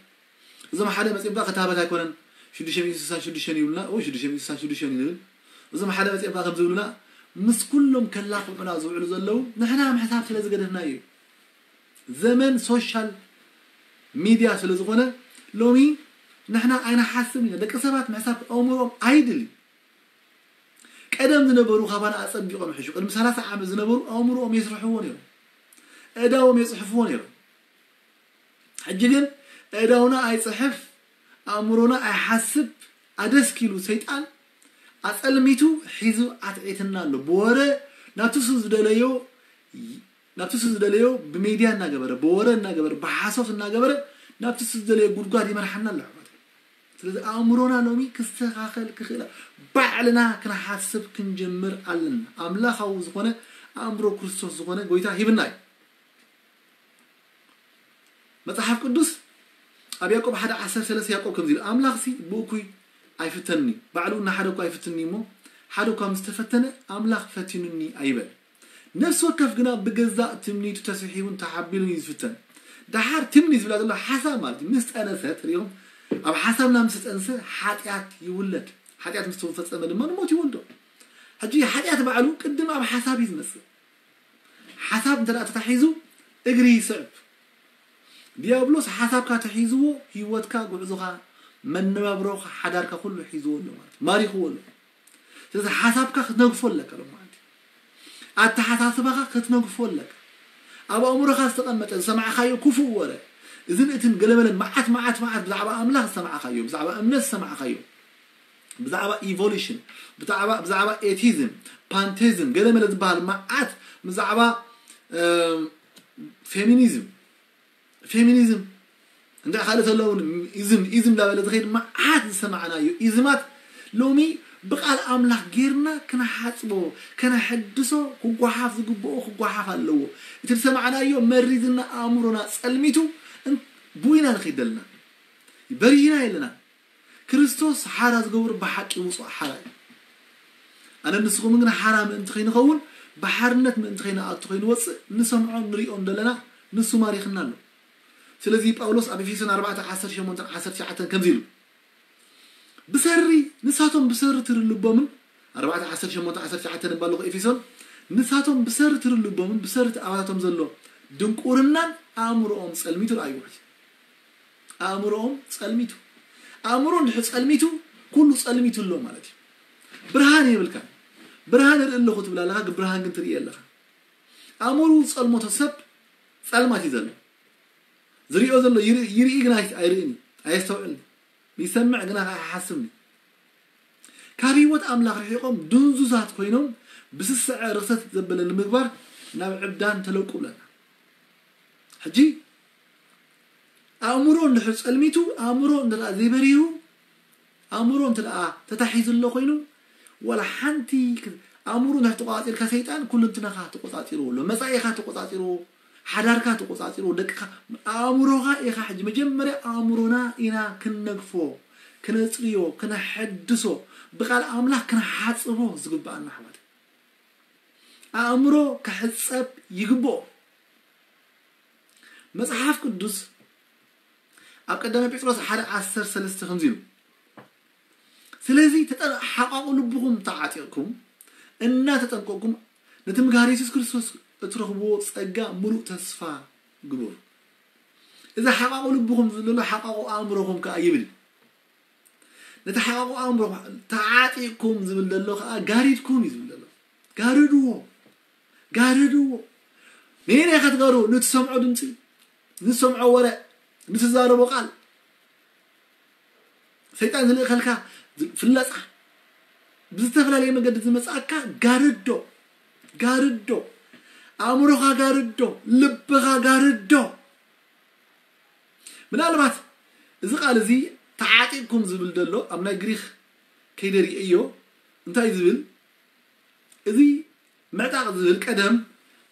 እዞም ሓደ መጺኦም ክታበት ኣይኮነን ሽዱሽተ ሚእቲ ስሳን ሽዱሽተን ይብልና ወይ ሽዱሽተ ሚእቲ ስሳን ሽዱሽተን ንብል። እዞም ሓደ መጺኦም ከም ዝብሉና ምስ ኩሎም ከላኽዑና ዝውዕሉ ዘለዉ ንሕና ምሕሳብ ስለ ዝገደፍና እዩ። ዘመን ሶሻል ሚድያ ስለ ዝኾነ ሎሚ ንሕና ኣይንሓስብን ኢና። ደቂ ሰባት ምሕሳብ ኣእምሮኦም ኣይድል እዩ። ቀደም ዝነበሩ ካባና ኣጸቢቖም ይሕሹ። ቅድሚ ሰላሳ ዓመት ዝነበሩ ኣእምሮኦም የስርሕዎ ነይሮም። ኣእዳዎም የጽሕፍዎ ነይሮም። ሕጂ ግን ኣእዳውና ኣይጽሕፍ፣ ኣእምሮና ኣይሓስብ፣ ኣደስኪሉ ሰይጣን ኣጸልሚቱ ሒዙ ኣትዒትና ኣሎ። ብወረ ናብቲ እሱ ዝደለዮ ናብቲ እሱ ዝደለዮ ብሜድያ እናገበረ ብወረ እናገበረ ብሓሶት እናገበረ ናብቲ እሱ ዝደለዮ ጉድጓድ ይመርሓና ኣሎ ኣሕዋት። ስለዚ ኣእምሮና ሎሚ ክስተኻኸል ክኽእል ባዕልና ክንሓስብ ክንጀምር ኣለና። ኣምላኻዊ ዝኾነ ኣእምሮ ክርስቶስ ዝኾነ ጎይታ ሂብና እዩ። መጽሓፍ ቅዱስ ኣብ ያዕቆብ ሓደ ዓሰርተ ሰለስተ ያዕቆብ ከምዚ ኢሉ ኣምላኽሲ ብእኩይ ኣይፍተንኒ ባዕሉ እና ሓደ እኳ ኣይፍትንኒ እሞ ሓደ እኳ ምስ ተፈተነ ኣምላኽ ፈቲኑኒ ኣይበል። ነፍሲ ወከፍ ግና ብገዛእ ትምኒቱ ተስሒቡን ተሓቢሉን እዩ ዝፍተን። ደሓር ትምኒ ዝብላ ዘሎ ሓሳብ ማለት እዩ። ምስ ጠነሰት ሪኦም ኣብ ሓሳብና ምስ ጠንሰ ሓጢኣት ይውለድ። ሓጢኣት ምስ ተፈጸመ ድማ ንሞት ይወልዶ። ሕጂ ሓጢኣት ባዕሉ ቅድም ኣብ ሓሳብ እዩ ዝመጽእ። ሓሳብ እንተ ተታሒዙ እግሪ ይስዕብ። ዲያብሎስ ሓሳብካ ተሒዝዎ ህይወትካ፣ ጉዕዞኻ፣ መነባብሮኻ፣ ሓዳርካ ኩሉ ሒዝዎ ኣሎ ማለት እዩ። ማሪኽዎ ኣሎ። ስለዚ ሓሳብካ ክትነግፎ ኣለካ ሎም ማለት እዩ። ኣተሓሳስባኻ ክትነግፎ ኣለካ። ኣብ ኣእምሮኻ ዝተቐመጠ ዝሰማዕካዮ ክፉእ ወረ፣ እዝን እትን ገለመለን መዓት መዓት መዓት ብዛዕባ ኣምላኽ ዝሰማዕካዮ፣ ብዛዕባ እምነት ዝሰማዕካዮ፣ ብዛዕባ ኢቮሉሽን፣ ብዛዕባ ብዛዕባ ኤቲዝም፣ ፓንቴዝም፣ ገለመለ ዝበሃል መዓት ብዛዕባ ፌሚኒዝም፣ ፌሚኒዝም እንታይ ካልእ ተለውን፣ ኢዝም ኢዝም እንዳበለ ዝኸይድ መዓት ዝሰማዕናዮ ኢዝማት ሎሚ ብቃል ኣምላኽ ጌርና ክነሓጽቦ፣ ከነሐድሶ፣ ክጓሓፍ ዝግብኦ ክጓሓፍ ኣለዎ። እቲ ዝሰማዕናዮ መሪዝና ኣእምሮና ጸልሚቱ እን- ብኢና ንኸይድ ዘለና በሪህና የለና። ክርስቶስ ሓራ ዝገብር ብሓቂ ውጹእ ሓራ እዩ። ኣነ ንስኹምን ግን ሓራ ምእንቲ ከይንኸውን፣ ብሓርነት ምእንቲ ከይንኣቱ ከይንወጽእ፣ ንሰምዖ ንሪኦ እንደለና ንሱ ማሪኽና ኣሎ። ስለዚ ጳውሎስ ኣብ ኤፌሶን ኣርባዕተ ዓሰርተ ሸሞንተ ዓሰርተ ትሽዓተ ከምዚ ኢሉ፣ ብሰሪ ንሳቶም ብሰሪ ትርልቦምን ኣርባዕተ ዓሰርተ ሸሞንተ ዓሰርተ ትሽዓተ ንባለኹ ኤፌሶን ንሳቶም ብሰሪ ትርልቦምን ብሰሪ ኣባታቶም ዘሎ ድንቁርናን ኣእምሮኦም ጸልሚቱ ረኣይዎ። ኣእምሮኦም ጸልሚቱ። ኣእምሮ እንድሕር ጸልሚቱ ኩሉ ጸልሚቱ ኣሎ ማለት እዩ። ብርሃን የብልካ። ብርሃን እርኢ ኣለኹ ትብል ኣለኻ፣ ግን ብርሃን ግን ትርኢ ኣለኻ። ኣእምሮ ዝጸልመቶ ሰብ ጸልማት እዩ ዘሎ። ዝሪኦ ዘሎ ይርኢ፣ ይርኢ ግን ኣይ- ኣይርእን እዩ፣ ኣየስተውዕልን። ይሰምዕ ግና ኣይሓስብን እዩ። ካብ ህይወት ኣምላኽ ርሒቖም ድንዙዛት ኮይኖም ብስስዐ ርኽሰት ዘበለ ንምግባር ናብ ዕብዳን ተለቁ ብለና። ሕጂ ኣእምሮ እንድሕር ጸልሚቱ፣ ኣእምሮ እንተ ዘይበሪሁ፣ ኣእምሮ እንተ ተታሒዙ ኣሎ ኮይኑ፣ ዋላ ሓንቲ ክ- ኣእምሮ እንድሕር ተቆጻጺርካ ሰይጣን ኩልንትናኻ ተቆጻጺርዎ ኣሎ። መጻኢኻ ተቆጻጺርዎ፣ ሓዳርካ ተቆጻጺርዎ፣ ደቅኻ፣ ኣእምሮኻ ኢኻ። ሕጂ መጀመርያ ኣእምሮና ኢና ክንነግፎ፣ ክነጽርዮ፣ ክነሐድሶ፣ ብቃል ኣምላኽ ክንሓጽቦ ዝግብኣና ኣሕዋት። ኣእምሮ ክሕጸብ ይግብኦ። መጽሓፍ ቅዱስ ኣብ ቀዳማይ ጴጥሮስ ሓደ ዓሰርተ ሰለስተ ከምዚ ኢሉ፣ ስለዚ ተጠ- ሓቋቑ ልብኹም ተዓጢቕኩም እናተጠንቀቕኩም ነቲ ምግሃር የሱስ ክርስቶስ እትረኽብዎ ጸጋ ምሉእ ተስፋ ግበሩ። እዚ ሓቋቑ ልብኹም ዝብለሉ ሓቋቑ ኣእምሮኹም ከኣ ይብል። ነቲ ሓቋቑ ኣእምሮኹም ተዓጢቕኩም ዝብል ዘሎ ከኣ ጋሪድኩም እዩ ዝብል ዘሎ። ጋርድዎ፣ ጋርድዎ። ንየናይ ኢኻ ትጋርዎ? ንትሰምዖ ድምፂ፣ ንትሰምዖ ወረ፣ ንትዛረቦ ቃል። ሰይጣን ዝልእኸልካ ፍለፃ፣ ብዝተፈላለየ መገዲ ዝመፅኣካ ጋርዶ፣ ጋርዶ። ኣእምሮኻ ጋርዶ፣ ልብኻ ጋርዶ። ምናልባት እዚ ቃል እዚ ተዓጢቕኩም ዝብል ዘሎ ኣብ ናይ ግሪክ ከይደ ርእዮ እንታይ ዝብል፣ እዚ ምዕጣቕ ዝብል ቀደም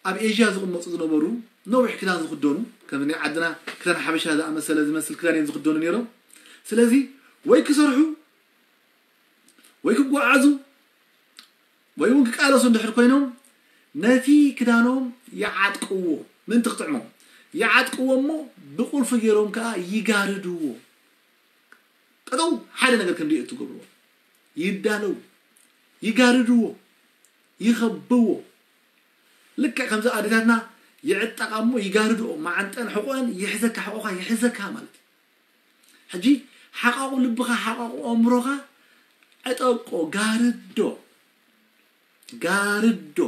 ኣብ ኤዥያ ዝቕመጡ ዝነበሩ ነዊሕ ክዳን ዝኽደኑ፣ ከም ናይ ዓድና ክዳን ሓበሻ ዝኣመሰለ ዝመስል ክዳን እዮም ዝኽደኑ ነይሮም። ስለዚ ወይ ክሰርሑ ወይ ክጓዓዙ ወይ እውን ክቃለሱ እንድሕር ኮይኖም ነቲ ክዳኖም ይዓጥቅዎ፣ ምእንቲ ክጥዕሞም ይዓጥቅዎ እሞ ብቁልፊ ገይሮም ከዓ ይጋርድዎ። ጠጠው ሓደ ነገር ከም ድእቱ ገብርዎ፣ ይዳለው፣ ይጋርድዎ፣ ይኸብዎ። ልክዕ ከምዚ ኣዴታትና ይዕጠቃ እሞ ይጋርድኦ፣ መዓንጠን ሕቆአን ይሕዘካ፣ ሕቆኻ ይሕዘካ ማለት እዩ። ሕጂ ሓቃቑ ልብኻ፣ ሓቃቑ ኣእምሮኻ ዕጠቆ፣ ጋርዶ፣ ጋርዶ፣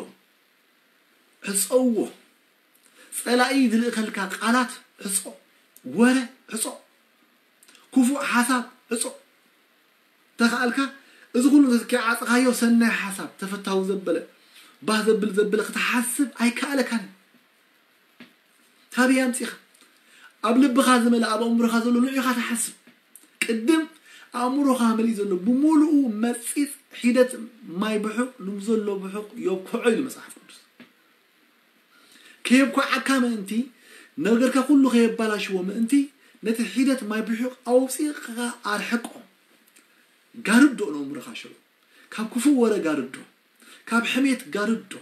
ዕፀዎ። ፀላኢ ዝልእኸልካ ቃላት ዕፆ፣ ወረ ዕፆ፣ ክፉእ ሓሳብ ዕፆ። ተኸኣልካ እዚ ኩሉ ተዘኪ ዓፅኻዮ ሰናይ ሓሳብ ተፈታዊ ዘበለ ባህ ዘብል ዘበለ ክትሓስብ ኣይከኣለካን እዩ። ታበይ ኣምፂኻ? ኣብ ልብኻ ዝመለ ኣብ ኣእምሮኻ ዘሎ ንዑ ኢኻ ትሓስብ። ቅድም ኣእምሮኻ መሊእ ዘሎ ብምሉኡ መፂፅ ሒደት ማይ ብሑቕ ንብዘሎ ብሑቕ የብክዖ ኢሉ መፅሓፍ ቅዱስ። ከየብኩዓካ ምእንቲ ነገርካ ኩሉ ከየባላሽዎ ምእንቲ ነቲ ሒደት ማይ ብሑቕ ኣውፂእኻ ኣርሕቆ። ጋርዶ ንእምሮኻ ሽሮ ካብ ክፉእ ወረ ጋርዶ፣ ካብ ሕሜት ጋርዶ፣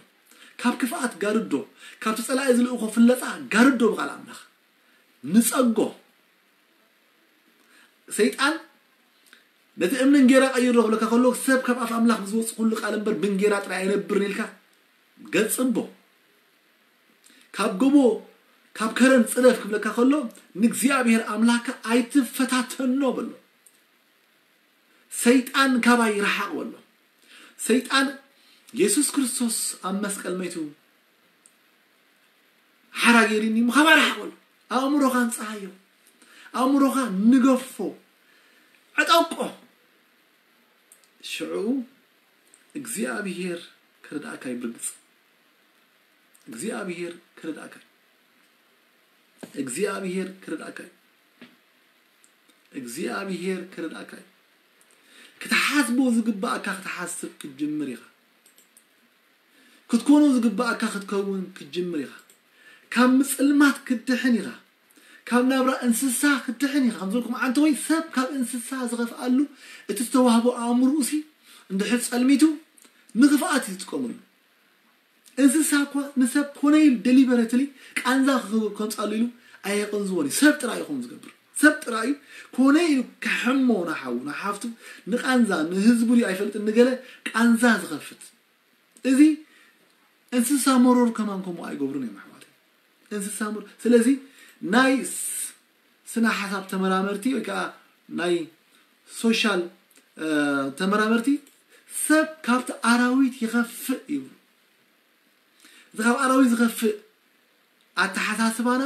ካብ ክፍኣት ጋርዶ፣ ካብ ተጸላኢ ዝልእኮ ፍለጻ ጋርዶ ብቓል ኣምላኽ። ንጸጎ። ሰይጣን ነቲ እምኒ እንጌራ ቀይሮ ክብለካ ከሎ፣ ሰብ ካብ ኣፍ ኣምላኽ ብዝወጽእ ኩሉ ቃል እምበር ብእንጌራ ጥራይ ኣይነብርን ኢልካ ገጽቦ። ካብ ጎቦ ካብ ከረን ጽደፍ ክብለካ ከሎ፣ ንእግዚኣብሔር ኣምላኽካ ኣይትፈታተኖ በሎ። ሰይጣን ካባይ ረሓቕ በሎ። ሰይጣን የሱስ ክርስቶስ ኣብ መስቀል መይቱ ሓራ ገይሩኒ እሞ ካባይ ረሓቕ በሎ። ኣእምሮኻ ኣንጽሃዮ። ኣእምሮኻ ንገፎ። ዕጠቆ። ሽዑ እግዚኣብሔር ክርድኣካ እዩ ብርግጽ። እግዚኣብሔር ክርድኣካ እዩ። እግዚኣብሔር ክርድኣካ እዩ። እግዚኣብሔር ክርድኣካ እዩ። ክትሓስቦ ዝግባኣካ ክትሓስብ ክትጅምር ኢኻ። ክትኮኖ ዝግባኣካ ክትከውን ክትጅምር ኢኻ። ካብ ምጽልማት ክትድሕን ኢኻ። ካብ ናብራ እንስሳ ክትድሕን ኢኻ። ከም ዝበልኩም ዓንተወይ ሰብ ካብ እንስሳ ዝኸፍኣሉ እቲ ዝተዋህቦ ኣእምሮኡ ሲ እንድሕር ጸልሚቱ ንኽፍኣት እዩ ዝጥቀመሉ። እንስሳ እኳ ንሰብ ኮነ ኢሉ ደሊበረትሊ ቃንዛ ክኸ- ከምጻሉ ኢሉ ኣየቐንዝዎን እዩ። ሰብ ጥራይ እዩ ከምኡ ዝገብር። ሰብ ጥራይ እዩ ኮነ ኢሉ ከሕሞ ንሓዉ ንሓፍቱ ንቃንዛ ንህዝቡ ድዩ ኣይፈልጥን ንገለ ቃንዛ ዝኸፍት። እዚ እንስሳ መሮር ከማን ከምኡ ኣይገብሩን እዮም ኣሕዋት። እንስሳ መሮር። ስለዚ ናይ ስ- ስነ ሓሳብ ተመራመርቲ ወይ ከዓ ናይ ሶሻል ተመራመርቲ ሰብ ካብቲ ኣራዊት ይኸፍእ ይብሉ። እዚ ካብ ኣራዊት ዝኸፍእ ኣተሓሳስባና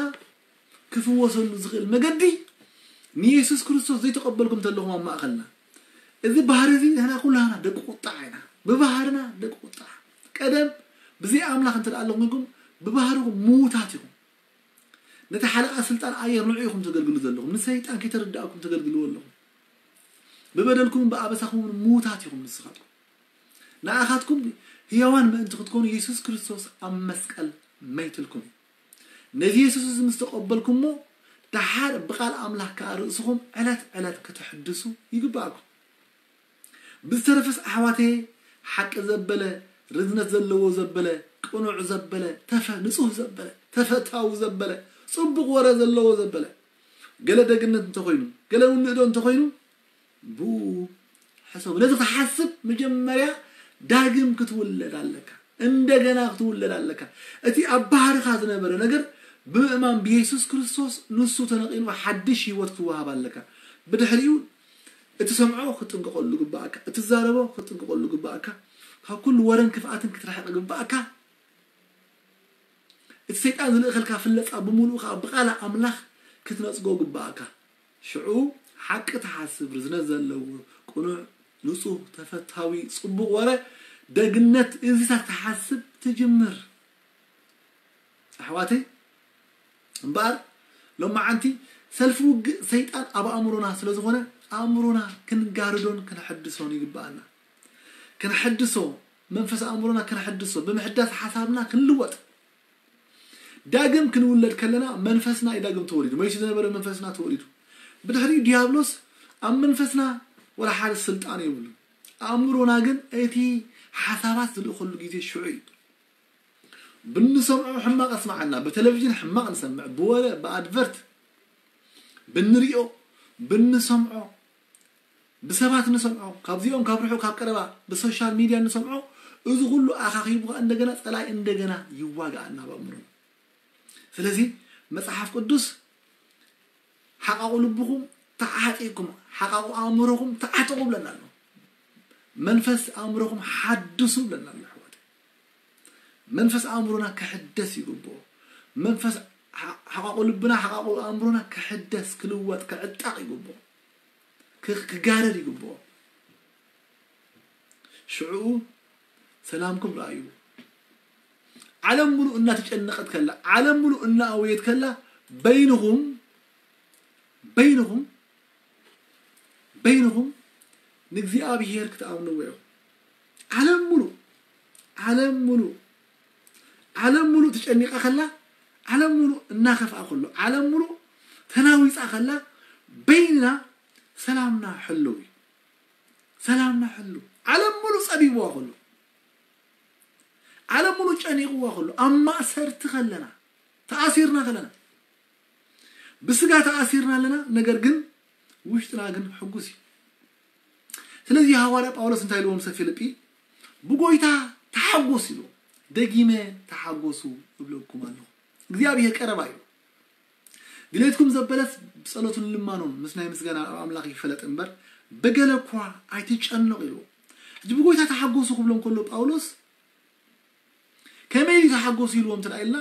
ክፍወሰሉ ዝኽእል መገዲ ንየሱስ ክርስቶስ ዘይተቐበልኩም እንተለኹም ኣብ ማእኸልና እዚ ባህሪ እዚ ንሕና ኩላና ደቂ ቁጣዕ ኢና። ብባህርና ደቂ ቁጣዕ። ቀደም ብዘይ ኣምላኽ እንተ ደኣ ኣለኹም ኢልኩም ብባህርኹም ምዉታት ኢኹም። ነቲ ሓለቓ ስልጣን ኣየር ንዑ ኢኹም ተገልግሉ ዘለኹም። ንሰይጣን ከይተረዳእኩም ተገልግልዎ ኣለኹም። ብበደልኩምን ብኣበሳኹምን ምዉታት ኢኹም ንስኻትኩም። ንኣኻትኩም ህያዋን ምእንቲ ክትኮኑ የሱስ ክርስቶስ ኣብ መስቀል መይትልኩም እዩ። ነዚ የሱስ እዚ ምስ ተቐበልኩሞ ደሓር ብቓል ኣምላኽ ከኣ ርእስኹም ዕለት ዕለት ክትሕድሱ ይግብኣኩም። ብዝተረፈስ ኣሕዋተየ ሓቂ ዘበለ ርዝነት ዘለዎ ዘበለ ቅኑዕ ዘበለ ተፈ ንጹህ ዘበለ ተፈታዊ ዘበለ ጽቡቕ ወረ ዘለዎ ዘበለ ገለ ደግነት እንተኾይኑ ገለ እውን ንእዶ እንተኾይኑ ብኡ ሕሰቡ። ነዚ ክትሓስብ መጀመርያ ዳግም ክትውለድ ኣለካ። እንደገና ክትውለድ ኣለካ። እቲ ኣብ ባህርኻ ዝነበረ ነገር ብምእማን ብየሱስ ክርስቶስ ንሱ ተነቒሉ ሓድሽ ህይወት ክትወሃብ ኣለካ። ብድሕሪኡ እትሰምዖ ክትጥንቀቐሉ ግባኣካ፣ እትዛረቦ ክትጥንቀቐሉ ግባኣካ፣ ካብ ኩሉ ወረን ክፍኣትን ክትርሕቕ ግባኣካ። እቲ ሰይጣን ዝልእኸልካ ፍለጻ ብምሉኡ ከዓ ብቓል ኣምላኽ ክትነጽጎ ግባኣካ። ሽዑ ሓቂ ትሓስብ፣ ርዝነት ዘለዎ፣ ቅኑዕ፣ ንጹህ፣ ተፈታዊ፣ ጽቡቕ ወረ፣ ደግነት እዚታት ትሓስብ ትጅምር። ኣሕዋተይ እምበኣር ሎማዓንቲ ሰልፊ ውግእ ሰይጣን ኣብ ኣእምሮና ስለ ዝኾነ ኣእምሮና ክንጋርዶን ክንሕድሶን ይግብኣና። ክንሕድሶ መንፈስ ኣእምሮና ክንሕድሶ ብምሕዳስ ሓሳብና ክንልወጥ ዳግም ክንውለድ ከለና መንፈስና እዩ ዳግም ተወሊዱ። መይቱ ዝነበረ መንፈስና ተወሊዱ። ብድሕሪኡ ዲያብሎስ ኣብ መንፈስና ወላ ሓደ ስልጣን የብሉን። ኣእምሮና ግን እቲ ሓሳባት ዝልእኸሉ ግዜ ሽዑ እዩ። ብንሰምዖ ሕማቕ ኣስማዓና፣ ብቴሌቪዥን ሕማቕ ንሰምዕ፣ ብወረ ብኣድቨርት ብንሪኦ ብንሰምዖ ብሰባት ንሰምዖ ካብዚኦም ካብ ርሑቕ ካብ ቀረባ ብሶሻል ሚድያ ንሰምዖ። እዚ ኩሉ ኣኻኺቡ ከዓ እንደገና ፀላይ እንደገና ይዋግኣና ብኣእምሮ። ስለዚ መፅሓፍ ቅዱስ ሓቃቑ ልብኹም ተዓጢቕኩም ሓቃቑ ኣእምሮኹም ተዓጠቑ ብለና ኣሎ። መንፈስ ኣእምሮኹም ሓድሱ ብለና ኣሎ ኣሕዋት። መንፈስ ኣእምሮና ክሕደስ ይግብኦ። መንፈስ ሓቃቁ ልብና ሓቃቁ ኣእምሮና ክሕደስ ክልወጥ ክዕጣቕ ይግብኦ። ክጋረድ ይግብኦ። ሽዑኡ ሰላምኩም ረኣዩ። ዓለም ሙሉእ እናተጨነቐት ከላ ዓለም ሙሉእ እናኣወየት ከላ በይንኹም በይንኹም በይንኹም ንእግዚኣብሔር ክትኣምንዎ ኢኹም። ዓለም ሙሉእ ዓለም ሙሉእ ዓለም ሙሉእ ተጨኒቓ ከላ ዓለም ሙሉእ እናኸፍኣ ከሎ ዓለም ሙሉእ ተናዊፃ ከላ በይንና ሰላምና ሕልው እዩ። ሰላምና ሕልው ዓለም ሙሉእ ፀቢብዋ ከሎ ዓለም ሙሉእ ጨኒቕዋ ከሎ ኣብ ማእሰርቲ ከለና ተኣሲርና ከለና ብስጋ ተኣሲርና ኣለና፣ ነገር ግን ውሽጥና ግን ሕጉስ እዩ። ስለዚ ሃዋርያ ጳውሎስ እንታይ ኢልዎም ሰብ ፊልጲ? ብጎይታ ተሓጎሱ ኢልዎም። ደጊመ ተሓጎሱ እብለኩም ኣለኹ፣ እግዚኣብሔር ቀረባ እዩ። ድሌትኩም ዘበለስ ብጸሎትን ልማኖን ምስ ናይ ምስጋና ኣብ ኣምላኽ ይፈለጥ እምበር፣ ብገለ እኳ ኣይትጨነቑ ኢልዎም። ሕጂ ብጎይታ ተሓጎሱ ክብሎም ከሎ ጳውሎስ ከመይ እዩ ተሓጎሱ ኢልዎም እንተ ኢልና፣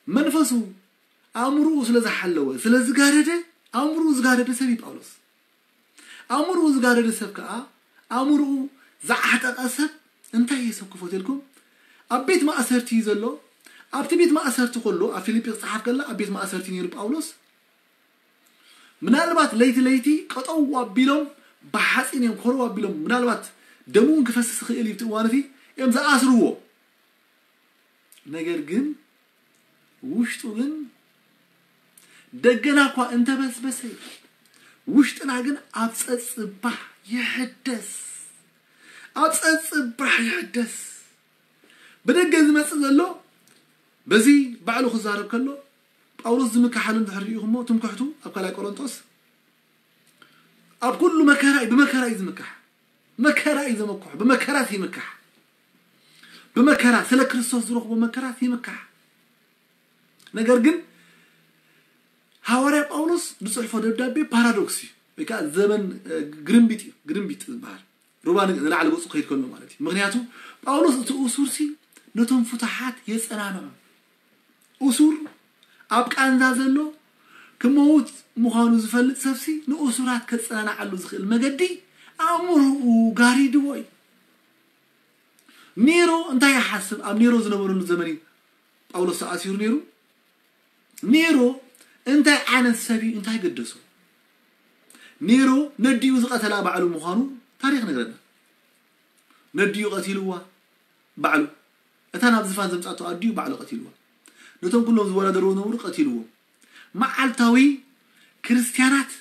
መንፈሱ ኣእምርኡ ስለ ዝሓለወ፣ ስለ ዝጋደደ፣ ኣእምርኡ ዝጋደደ ሰብ እዩ ጳውሎስ። ኣእምርኡ ዝጋደደ ሰብ ከዓ፣ ኣእምርኡ ዝዓጠቐ ሰብ እንታይ የሰክፎ ተልኩም? ኣብ ቤት ማእሰርቲ እዩ ዘሎ። ኣብቲ ቤት ማእሰርቲ ከሎ፣ ኣብ ፊልጲ ክፅሓፍ ከላ ኣብ ቤት ማእሰርቲ ነይሩ ጳውሎስ። ምናልባት ለይቲ ለይቲ ቀጠው ኣቢሎም ብሓፂን እዮም ኮረው ኣቢሎም፣ ምናልባት ደሙ እውን ክፈስስ ይኽእል እዩ። እቲ እዋን እቲ እዮም ዝኣስርዎ። ነገር ግን ውሽጡ ግን ደገና እኳ እንተበስበሰ፣ ውሽጥና ግን ኣብ ጸጽባሕ ይሕደስ፣ ኣብ ጸጽባሕ ይሕደስ። ብደገ ዝመጽእ ዘሎ በዚ ባዕሉ ክዛረብ ከሎ፣ ጳውሎስ ዝምክሓሉ እንድሕር ርኢኹሞ፣ ትምክሕቱ ኣብ ካልኣይ ቆሮንቶስ ኣብ ኩሉ መከራ እዩ፣ ብመከራ እዩ ዝምካሕ። መከራ እዩ ዘመክሖ፣ ብመከራት ይምካሕ። ብመከራ፣ ስለ ክርስቶስ ዝረኽቦ መከራት ይምካሕ። ነገር ግን ሃዋርያ ጳውሎስ ዝጽሕፎ ደብዳቤ ፓራዶክስ እዩ፣ ወይ ከዓ ዘበን ግርምቢጥ እዩ። ግርምቢጥ ዝበሃል ሩባ ንላዕሊ ገጹ ክኸይድ ከሎ ማለት እዩ። ምክንያቱ ጳውሎስ እቲ እሱርሲ ነቶም ፍቱሓት የጸናንዖም። እሱር ኣብ ቃንዛ ዘሎ ክመውት ምዃኑ ዝፈልጥ ሰብሲ ንእሱራት ከጸናንዓሉ ዝኽእል መገዲ ኣእምሮኡ ጋሪድዎ እዩ። ኔሮ እንታይ ይሓስብ? ኣብ ኔሮ ዝነበረሉ ዘመን እዩ ጳውሎስ ተኣሲሩ ነይሩ። ኔሮ እንታይ ዓይነት ሰብ እዩ? እንታይ ገደሶ? ኔሮ ነዲኡ ዝቐተላ ባዕሉ ምዃኑ ታሪኽ ነግረና። ነዲኡ ቀቲልዋ ባዕሉ። እታ ናብ ዝፋን ዘምጻቶ ኣዲኡ ባዕሉ ቀቲልዋ። ነቶም ኩሎም ዝወዳደርዎ ነብሩ ቀቲልዎም። መዓልታዊ ክርስትያናት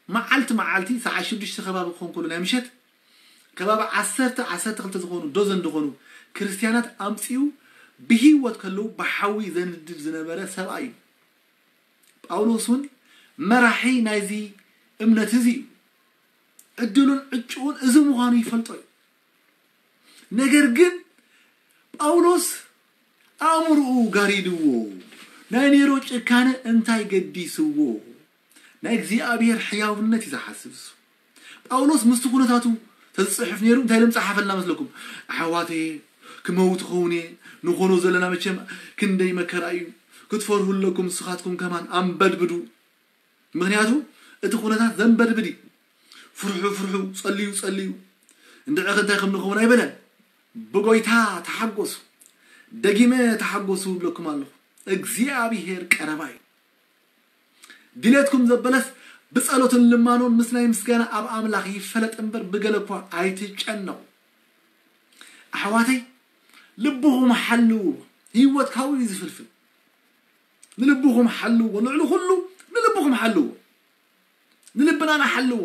መዓልቲ መዓልቲ ሰዓት ሽዱሽተ ከባቢ ክኾን ከሎ ናይ ምሸት ከባቢ ዓሰርተ ዓሰርተ ክልተ ዝኾኑ ዶዘን ዝኾኑ ክርስትያናት ኣምጺኡ ብህይወት ከለዉ ብሓዊ ዘንድድ ዝነበረ ሰብኣይ እዩ። ጳውሎስ እውን መራሒ ናይዚ እምነት እዚ እዩ። ዕድሉን ዕጭኡን እዚ ምዃኑ ይፈልጦ እዩ። ነገር ግን ጳውሎስ ኣእምርኡ ጋሪድዎ። ናይ ኔሮ ጭካነ እንታይ ገዲስዎ? ናይ እግዚኣብሔር ሕያውነት እዩ ዝሓስብ እሱ። ጳውሎስ ምስቲ ኩነታቱ ተዝጽሕፍ ነይሩ እንታይ ኢሎም ጸሓፈልና መስለኩም? ኣሕዋተየ ክመውት ኸውን እየ፣ ንኾኖ ዘለና መቸም ክንደይ መከራ እዩ፣ ክትፈርሁ ኣለኩም ንስኻትኩም ከማን ኣንበድብዱ። ምክንያቱ እቲ ኩነታት ዘንበድብድ እዩ። ፍርሑ ፍርሑ፣ ጸልዩ ጸልዩ፣ እንድዕኸ እንታይ ከም ንኸውን ኣይበለን። ብጎይታ ተሓጎሱ፣ ደጊመ ተሓጎሱ እብለኩም ኣለኹ። እግዚኣብሔር ቀረባ እዩ። ድሌትኩም ዘበለስ ብጸሎትን ልማኖን ምስ ናይ ምስጋና ኣብ ኣምላኽ ይፈለጥ እምበር ብገለ እኳ ኣይትጨነቑ። ኣሕዋተይ ልብኹም ሓልውዎ፣ ህይወት ካብኡ እዩ ዝፍልፍል። ንልብኹም ሓልውዎ፣ ልዕሊ ኩሉ ንልብኹም ሓልውዎ። ንልብና ንሓልዎ፣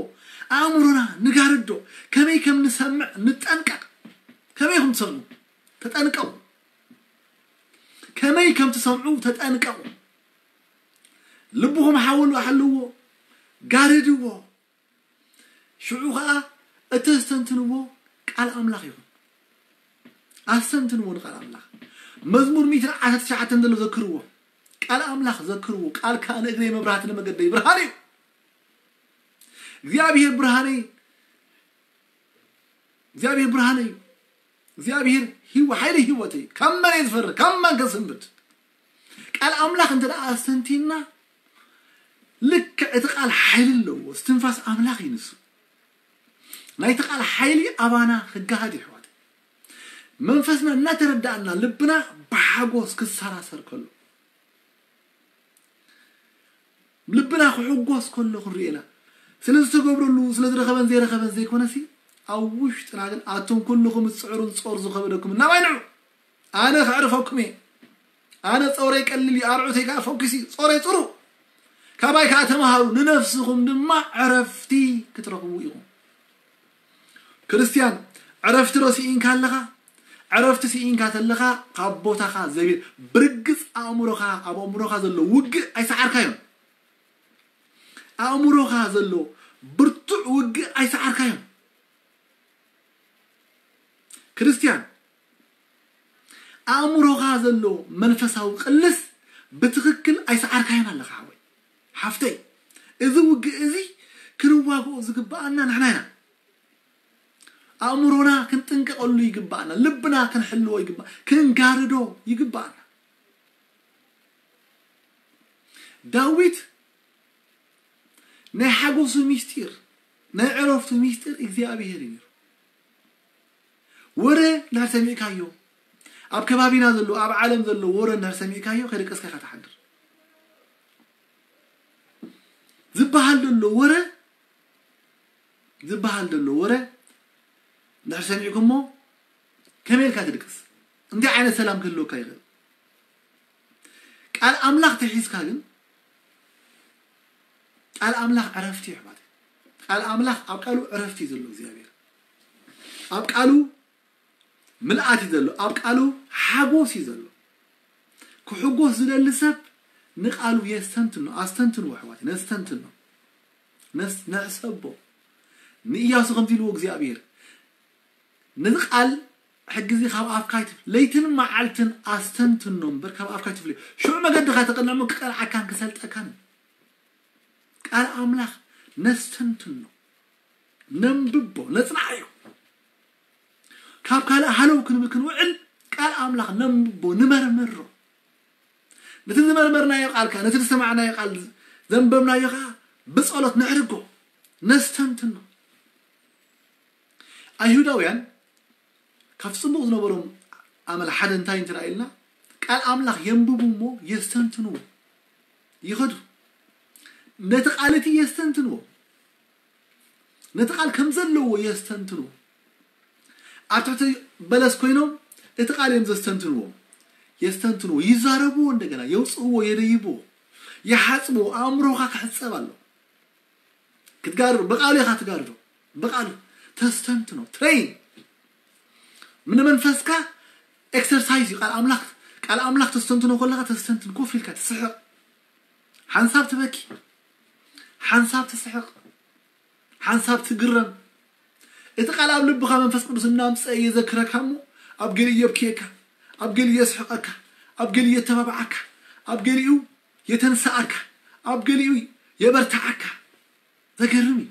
ኣእምሮና ንጋርዶ፣ ከመይ ከም ንሰምዕ ንጠንቀቕ። ከመይ ኢኹም ትሰምዑ? ተጠንቀቑ። ከመይ ከም ትሰምዑ ተጠንቀቑ። ልብኹም ሓውሉ ሓልዎ፣ ጋርድዎ። ሽዑ ኸኣ እተስተንትንዎ ቃል ኣምላኽ ይኹን። ኣስተንትንዎ ንቃል ኣምላኽ። መዝሙር ሚእትን ዓሰርተ ትሽዓተን ዘሎ ዘክርዎ። ቃል ኣምላኽ ዘክርዎ። ቃልካ ንእግረይ መብራህቲ ንመገደይ ብርሃን እዩ። እግዚኣብሔር ብርሃነይ፣ እግዚኣብሔር ብርሃነይ፣ እግዚኣብሔር ህይወ-፣ ሓይሊ ህይወተይ። ካብ መን እየ ዝፈርህ? ካብ መን ከስንብድ? ቃል ኣምላኽ እንተ ደኣ ኣስተንቲና፣ ልክዕ እቲ ቃል ሓይሊ ኣለዎ። እስትንፋስ ኣምላኽ እዩ ንሱ። ናይቲ ቃል ሓይሊ ኣባና ክገሃድ እዩ፣ ኣሕዋተይ። መንፈስና እናተረዳእና፣ ልብና ብሓጎስ ክሰራሰር ከሎ፣ ልብና ክሕጎስ ከሎ ክንርኢ ኢና። ስለ ዝተገብረሉ፣ ስለ ዝረኸበን ዘይረኸበን ዘይኮነሲ፣ ኣብ ውሽጥና ግን፣ ኣቱም ኩልኹም እትጽዕሩን ጾር ዝኸበደኩም እናባይ ንዑ። ኣነ ከዕርፈኩም እየ። ኣነ ጾረይ ቀሊል እዩ፣ ኣርዑተይ ከኣ ፈኲስ እዩ። ጾረይ ጽሩ፣ ካባይ ከኣ ተመሃሩ፣ ንነፍስኹም ድማ ዕረፍቲ ክትረኽቡ ኢኹም። ክርስትያን፣ ዕረፍቲ ዶ ስኢንካ ኣለኻ? ዕረፍቲ ስኢንካ ተለኻ፣ ካብ ቦታኻ ዘቢል፣ ብርግጽ ኣእምሮኻ፣ ኣብ ኣእምሮኻ ዘሎ ውግእ ኣይሰዓርካዮን። ኣእምሮኻ ዘሎ ብርቱዕ ውግእ ኣይሰዓርካዮን። ክርስትያን፣ ኣእምሮኻ ዘሎ መንፈሳዊ ቅልስ ብትኽክል ኣይሰዓርካዮን ኣለኻ ሓወይ፣ ሓፍተይ። እዚ ውግእ እዚ ክንዋግኦ ዝግብኣና ንሕና ኢና። ኣእምሮና ክንጥንቀቐሉ ይግብኣና፣ ልብና ክንሕልዎ ይግብኣ፣ ክንጋርዶ ይግብኣና። ዳዊት ናይ ሓጎሱ ሚስጢር፣ ናይ ዕረፍቱ ሚስጢር እግዚኣብሔር እዩ ነይሩ። ወረ እንድሕር ሰሚዕካዮ፣ ኣብ ከባቢና ዘሎ፣ ኣብ ዓለም ዘሎ ወረ እንድሕር ሰሚዕካዮ፣ ከይደቀስካ ኢኻ ትሓድር። ዝበሃል ዘሎ ወረ፣ ዝበሃል ዘሎ ወረ እንድሕር ሰሚዕኩሞ፣ ከመይ ኢልካ ትድቅስ? እንታይ ዓይነት ሰላም ክህልወካ ይኽእል? ቃል ኣምላኽ ተሒዝካ ግን፣ ቃል ኣምላኽ ዕረፍቲ እዩ ኣሕዋተይ። ቃል ኣምላኽ፣ ኣብ ቃሉ ዕረፍቲ እዩ ዘሎ እግዚኣብሔር። ኣብ ቃሉ ምልኣት እዩ ዘሎ፣ ኣብ ቃሉ ሓጎስ እዩ ዘሎ። ክሕጎስ ዝደሊ ሰብ ንቃሉ የስተንትኖ። ኣስተንትንዎ ኣሕዋተይ፣ ነስተንትኖ። ነስ-፣ ንሕሰቦ። ንኢያሱ ከምዚ ኢልዎ እግዚኣብሔር፣ ነዚ ቃል ሕጊ እዚ ካብ ኣፍካ ኣይትፍ-፣ ለይትን መዓልትን ኣስተንትኖ እምበር ካብ ኣፍካ ኣይትፍለዮ። ሽዑ መገድኻ ተቐንዕ እሞ ክቀንዓካን ክሰልጠካን እዩ። ቃል ኣምላኽ ነስተንትኖ፣ ነንብቦ፣ ነጽንዓዮ። ካብ ካልእ ሃለው ክንብል ክንውዕል ቃል ኣምላኽ ነንብቦ፣ ንመርምሮ። ነቲ ዝመርመርናዮ ቃልካ፣ ነቲ ዝሰማዕናዮ ቃል፣ ዘንበብናዮ ኸዓ ብጸሎት ነዕርጎ፣ ነስተንትኖ። ኣይሁዳውያን ካብ ጽቡቕ ዝነበሮም ኣመል ሓደ እንታይ እንትርኣ ኢልና፣ ቃል ኣምላኽ የንብቡ እሞ የስተንትንዎ ይኸዱ። ነቲ ቃል እቲ የስተንትንዎ። ነቲ ቃል ከም ዘለዎ የስተንትንዎ። ኣብ ትሕቲ በለስ ኮይኖም እቲ ቃል እዮም ዘስተንትንዎ። የስተንትንዎ፣ ይዛረብዎ፣ እንደገና የውፅእዎ፣ የደይብዎ፣ ይሓፅብዎ። ኣእምሮኻ ክሕፀብ ኣሎ። ክትጋርዶ፣ ብቃሉ ኢኻ ትጋርዶ። ብቃሉ ተስተንትኖ፣ ትሬን። ንመንፈስካ ኤክሰርሳይዝ እዩ። ቃል ኣምላኽ፣ ቃል ኣምላኽ ተስተንትኖ ከለኻ ተስተንትን፣ ኮፍ ኢልካ ትስሕቕ። ሓንሳብ ትበኪ፣ ሓንሳብ ትስሕቕ፣ ሓንሳብ ትግረም። እቲ ቃል ኣብ ልብኻ መንፈስ ቅዱስ እናምፀ የዘክረካ እሞ ኣብ ገሊኡ የብክየካ፣ ኣብ ገሊኡ የስሕቐካ፣ ኣብ ገሊኡ የተባብዓካ፣ ኣብ ገሊኡ የተንስኣካ፣ ኣብ ገሊኡ የበርትዓካ። ዘገርም እዩ።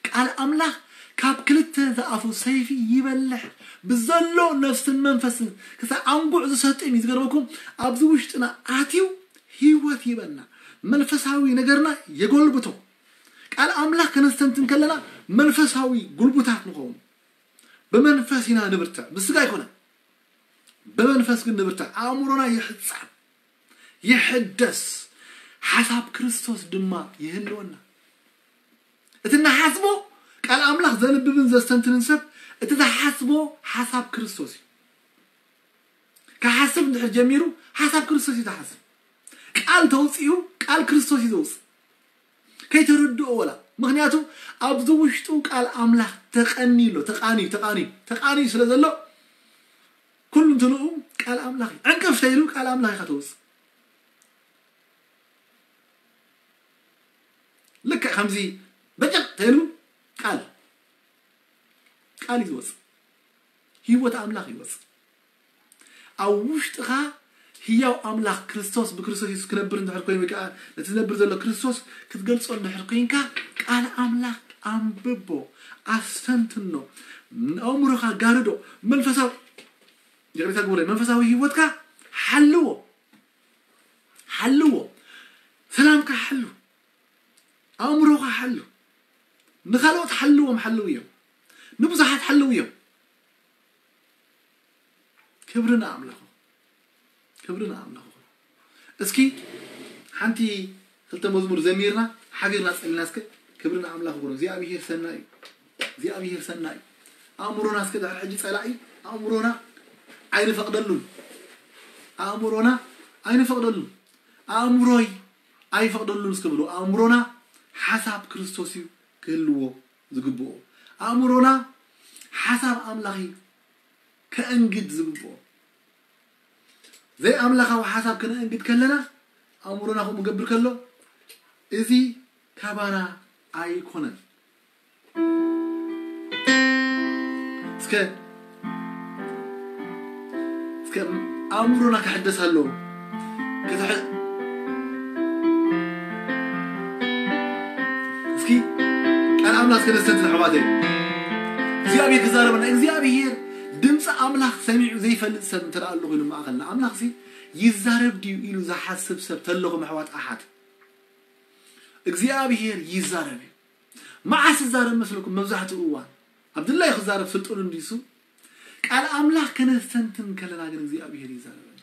ቃል ኣምላኽ ካብ ክልተ ዝኣፉ ሰይፊ ይበልሕ፣ ብዘሎ ነፍስን መንፈስን ክሳብ ኣንጉዕ ዝሰጥም እዩ። ዝገርመኩም፣ ኣብዚ ውሽጥና ኣትዩ ህይወት ይበና፣ መንፈሳዊ ነገርና የጎልብቶ። ቃል ኣምላኽ ከነስተንትን ከለና መንፈሳዊ ጉልቡታት ንኸውን። ብመንፈስ ኢና ንብርትዕ፣ ብስጋ ኣይኮነን። ብመንፈስ ግን ንብርትዕ። ኣእምሮና ይሕጻብ፣ ይሕደስ፣ ሓሳብ ክርስቶስ ድማ ይህልወና። እቲ ንሓስቦ ቃል ኣምላኽ ዘንብብን ዘስተንትንን ሰብ፣ እቲ ዝሓስቦ ሓሳብ ክርስቶስ እዩ። ክሓስብ እንድሕር ጀሚሩ፣ ሓሳብ ክርስቶስ እዩ ዝሓስብ። ቃል ተውፅኡ፣ ቃል ክርስቶስ እዩ ዘውፅእ። ከይተረድኦ ወላ። ምኽንያቱ ኣብዚ ውሽጡ ቃል ኣምላኽ ተቐንዩ ኣሎ። ተቓንዩ፣ ተቓንዩ፣ ተቓንዩ ስለ ዘሎ፣ ኩሉ እንትንኡ ቃል ኣምላኽ እዩ። ዕንቅፍ ተይሉ ቃል ኣምላኽ ኢኻ ተውፅእ። ልክዕ ከምዚ በጨቕ ተይሉ ቃል፣ ቃል እዩ ዝወፅእ። ህይወት ኣምላኽ ይወፅእ። ኣብ ውሽጥኻ ህያው ኣምላኽ ክርስቶስ፣ ብክርስቶስ የሱስ ክነብር እንድሕር ኮይኑ፣ ወይ ከዓ ነቲ ዝነብር ዘሎ ክርስቶስ ክትገልጾ እንድሕር ኮይንካ፣ ቃል ኣምላኽ ኣንብቦ፣ ኣስተንትኖ፣ ንኣእምሮኻ ጋርዶ፣ መንፈሳዊ፣ ይቕሬታ ግበረለይ፣ መንፈሳዊ ህይወትካ ሓልዎ፣ ሓልዎ፣ ሰላምካ ሓሉ፣ ኣእምሮኻ ሓሉ፣ ንኻልኦት ሓልዎም፣ ሓልው እዮም፣ ንብዙሓት ሓልው እዮም። ክብሪ ንኣምላኽ፣ ክብሪ ንኣምላኽ። እስኪ ሓንቲ ክልተ መዝሙር ዘሚርና፣ ሓቢርና ጸሊና እስከ። ክብሪ ንኣምላኽ ይኹን። እግዚኣብሄር ሰናይ እዩ። እግዚኣብሄር ሰናይ እዩ። ኣእምሮና እስከ ድሕሪ ሕጂ ጸላኢ ኣእምሮና ኣይንፈቕደሉን። ኣእምሮና ኣይንፈቕደሉን። ኣእምሮይ ኣይፈቕደሉን እስከ ብሎ። ኣእምሮና ሓሳብ ክርስቶስ እዩ ክህልዎ ዝግብኦ። ኣእምሮና ሓሳብ ኣምላኽ እዩ ከእንግድ ዝግብኦ። ዘይኣምላኻዊ ሓሳብ ክነእንግድ ከለና፣ ኣእምሮና ከምኡ ገብር ከሎ፣ እዚ ካባና ኣይኮነን። እስከ እስከ ኣእምሮና ክሕደስ ኣለዎ። ከተሕ- እስኪ ቃል ኣምላኽ ከነስተንትን ኣሕዋተይ። እግዚኣብሔር ክዛረበና። እግዚኣብሔር ድምፂ ኣምላኽ ሰሚዑ ዘይፈልጥ ሰብ እንተ ደኣ ኣሎ ኮይኑ ማእኸልና፣ ኣምላኽሲ ይዛረብ ድዩ ኢሉ ዝሓስብ ሰብ ተለኹም ኣሕዋት ኣሓት፣ እግዚኣብሔር ይዛረብ እዩ። መዓስ ይዛረብ መስለኩም? መብዛሕትኡ እዋን ኣብ ድላዩ ክዛረብ ስልጡን እንዲሱ፣ ቃል ኣምላኽ ከነስተንትን ከለና ግን እግዚኣብሔር ይዛረበና።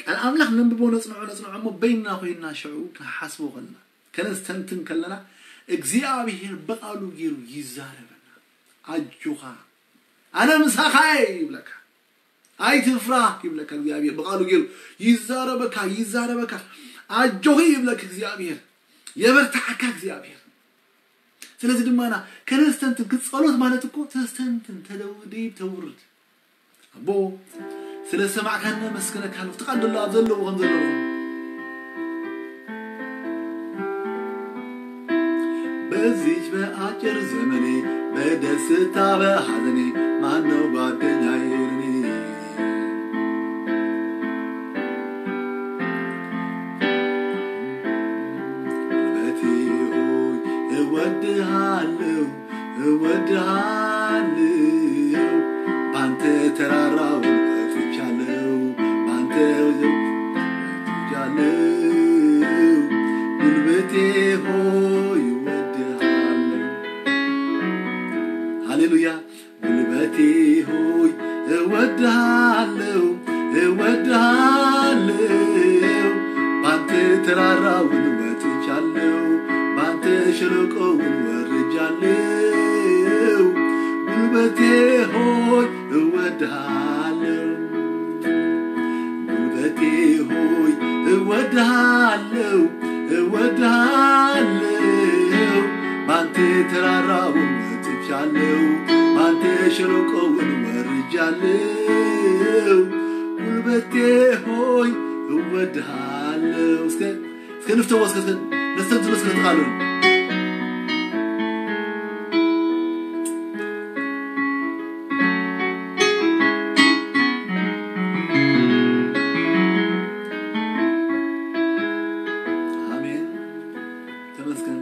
ቃል ኣምላኽ ነንብቦ፣ ነጽንዖ፣ ነጽንዖ እሞ በይንና ኮይንና ሽዑ ክንሓስቦ ከለና፣ ከነስተንትን ከለና እግዚኣብሔር ብቓሉ ገይሩ ይዛረበና። ኣጆኻ ኣነ ምሳኻ እየ ይብለካ። ኣይትፍራህ ይብለካ እግዚኣብሔር ብቓሉ ገይሩ ይዛረበካ፣ ይዛረበካ። ኣጆኺ ይብለካ እግዚኣብሔር፣ የበርትዓካ እግዚኣብሔር። ስለዚ ድማና ከነስተንትን፣ ጸሎት ማለት እኮ ተስተንትን፣ ተደውድብ፣ ተውርድ። ኣቦ ስለ ሰማዕካና ነመስግነካ ኣለኹ። ትቃል ደሎ ኣብ ዘለዎ ከም ዘለዎ በዚች በአጭር ዘመኔ በደስታ በሐዘኔ ማነው ጓደኛዬ ለኔ? ጉልበቴ ሆይ እወድሃለሁ፣ እወድሃለሁ። ባንተ ተራራውን ወጥቻለሁ፣ ባንተ ወጥቻለሁ። ጉልበቴ ሆይ እወድሃለሁ። ሃሌሉያ። ጉልበቴ ሆይ እወድሃለሁ፣ እወድሃለሁ። ባንተ ተራራውን ወጥቻለሁ፣ ባንተ ሸለቆውን ወርጃለሁ። ጉልበቴ ሆይ እወድሃለሁ። ጉልበቴ ሆይ እወድሃለሁ፣ እወድሃለሁ። ባንተ ተራራውን ወጥቻለሁ፣ ባንተ ሸለቆውን ወርጃለሁ። ጉልበቴ ሆይ እወድሃለሁ። እስከ እስከ ንፍተዎ፣ እስከ እስከ ነስተንትኖ፣ እስከ ተቃለሉ። ኣሜን። ተመስገን።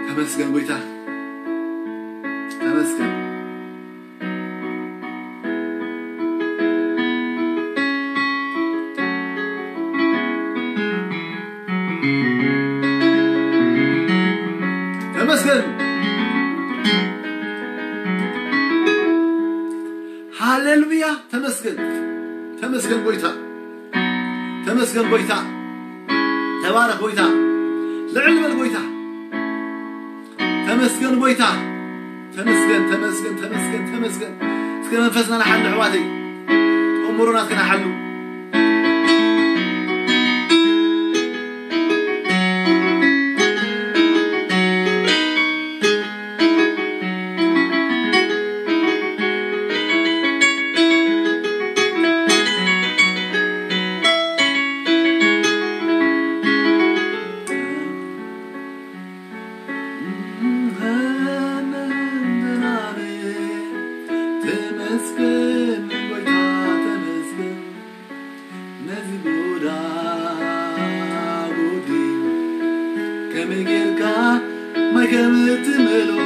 ተመስገን ጎይታ፣ ተመስገን። ተመስገን። ሃሌሉያ። ተመስገን፣ ተመስገን ጎይታ፣ ተመስገን ጎይታ። ተባረኽ ጎይታ፣ ልዕል በል ጎይታ። ተመስገን ጎይታ። ተመስገን፣ ተመስገን፣ ተመስገን፣ ተመስገን። እስከ መንፈስና ንሓሉ ኣሕዋተይ። እምሮና እስከ ንሓሉ። ተመስገን ጎይታ ተመስገን። ነዚ ጎዳ ጎዲ ከመይ ጌርካ ማይ ከም እትመልኦ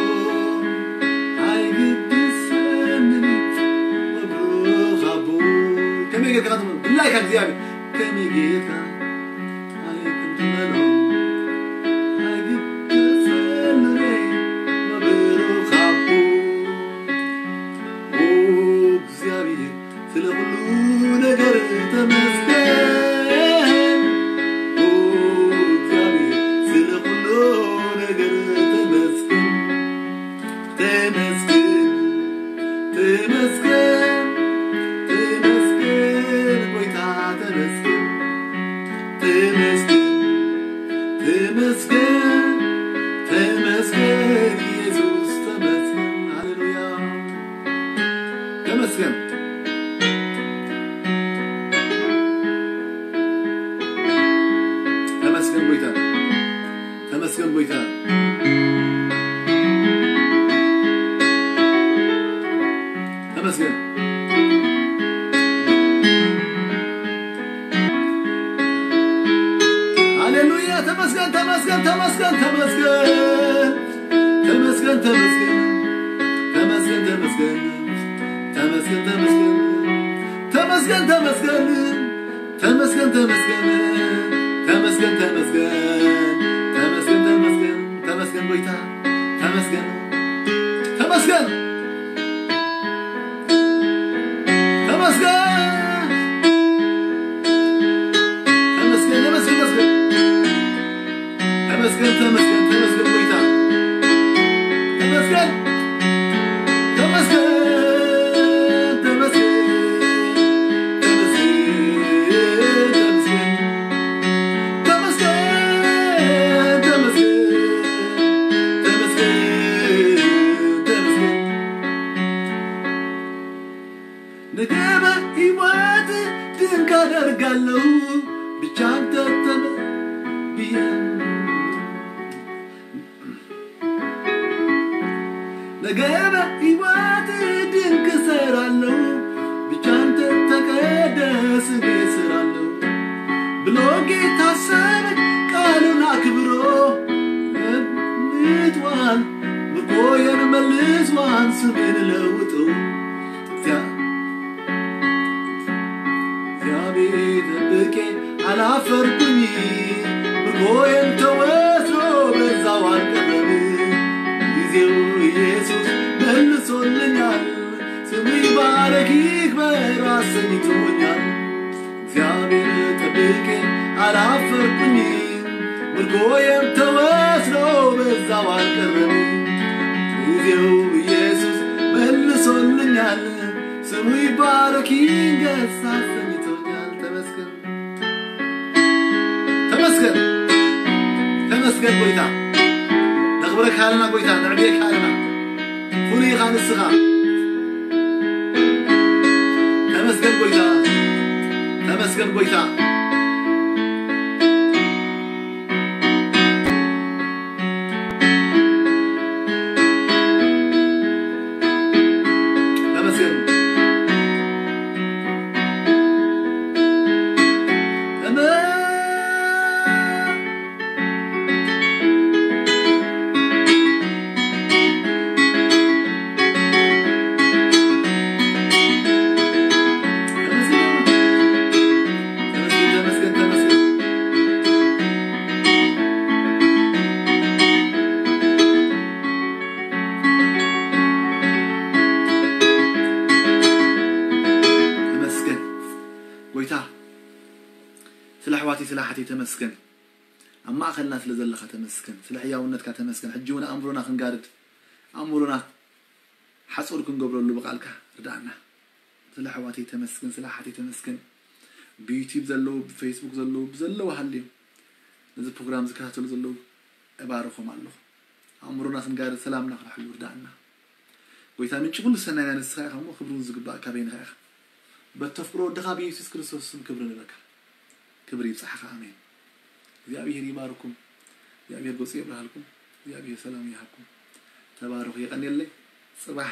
ኣይግድሰንን። መብሩኽ ኣቦ፣ ከመይ ጌርካ ትመልኦ? ድላይካ እግዚኣብሔር፣ ከመይ ጌርካ ማይ ከም እትመልኦ ኣይግድሰንን። መብሩኽ ኣቦ፣ ኦ እግዚኣብሔር፣ ስለ ኩሉ ነገር ተመስገን። ኦ እግዚኣብሔር፣ ስለ ኩሉ ነገር ተመስገን። ተመስገን፣ ተመስገን፣ ተመስገን ጎይታ ተመስገን። ተመስገን፣ ተመስገን፣ ተመስገን ኢየሱስ ተመስገን። ሃሌሉያ። ጎይታ፣ ተመስገን ጎይታ፣ ተመስገን። ሃሌሉያ፣ ተመስገን፣ ተመስገን፣ ተመስገን፣ ተመስገን። ተመስገን፣ ተመስገን። ተመስገን፣ ተመስገን። ተመስገን፣ ተመስገን። ተመስገን፣ ተመስገን። ተመስገን፣ ተመስገን። ተመስገን፣ ተመስገን። ተመስገን፣ ተመስገን። ተመስገን ጎይታ። ተመስገን። ተመስገን። ተመስገን። ተመስገን፣ ተመስገን፣ ተመስገን። ተመስገን፣ ተመስገን፣ ተመስገን፣ ተመስገን ጎይታ። ተመስገን። ተመስገን፣ ተመስገን፣ ተመስገን፣ ተመስገን። ተመስገን፣ ተመስገን፣ ተመስገን፣ ተመስገን። ነገረ ሕይወት ድንቅ አደርጋለሁ ብቻ አንተ ተመ-፣ ብዬ። ነገረ ሕይወት ድንቅ እሰራለሁ ብቻ አንተ ተቀደስ እኔ እሰራለሁ ብሎ ጌታ ሰበ ቃሉን አክብሮ ለምጥዋን ምርኮዬን መልሷን ስሜን ለውጦ። እግዚአብሔር ጠብቄ አላፈርኩኝ፣ ምርኮዬም ተወስዶ በዛው አልቀረም። ጊዜው ኢየሱስ መልሶልኛል፣ ስሙ ይባረክ ይክበር አሰኝቶኛል። እግዚአብሔር ጠብቄ አላፈርኩኝ፣ ምርኮዬም ተወስዶ በዛው አልቀረም። ጊዜው ኢየሱስ መልሶልኛል፣ ስሙ ይባረክ ይንገስ አሰኝቶኛል። ተመስገን፣ ተመስገን፣ ተመስገን ጎይታ። ነኽብረካ ኣለና ጎይታ፣ ነዕብየካ ኣለና። ፍሉይ ኢኻ ንስኻ። ተመስገን ጎይታ፣ ተመስገን ጎይታ። ተመስገን። ተመስገን፣ ተመስገን፣ ተመስገን። ተመስገን ጎይታ፣ ስለ ኣሕዋተይ ስለ ኣሓተይ ተመስገን። ኣብ ማእኸልና ስለ ዘለኻ ተመስገን። ስለ ሕያውነትካ ተመስገን። ሕጂ እውን ኣእምሮና ክንጋርድ፣ ኣእምሮና ሓጹር ክንገብረሉ ብቓልካ ርድኣና። ስለ ኣሕዋተይ ተመስገን፣ ስለ ኣሓተይ ተመስገን። ብዩቲዩብ ዘለዉ፣ ብፌስቡክ ዘለዉ፣ ብዘለዉ ሃልዮም ነዚ ፕሮግራም ዝከታተሉ ዘለዉ እባርኾም ኣለኹ። ኣእምሮና ክንጋርድ፣ ሰላምና ክነሕሉ ርድኣና። ጎይታ ምንጪ ኩሉ ሰናይና ንስኻ ኢኻ እሞ ክብሪ እውን ዝግባእካ በይንኻ ኢኻ። በተፍቅሮ ወድኻ ብየሱስ ክርስቶስ ስም ክብሪ ንበካ። ክብሪ ይብጻሕኻ። ኣሜን። እግዚኣብሔር ይባርኩም። እግዚኣብሔር ገጹ የብርሃልኩም። እግዚኣብሔር ሰላም ይሃብኩም። ተባረኹ። የቐንየለይ። ጽባሕ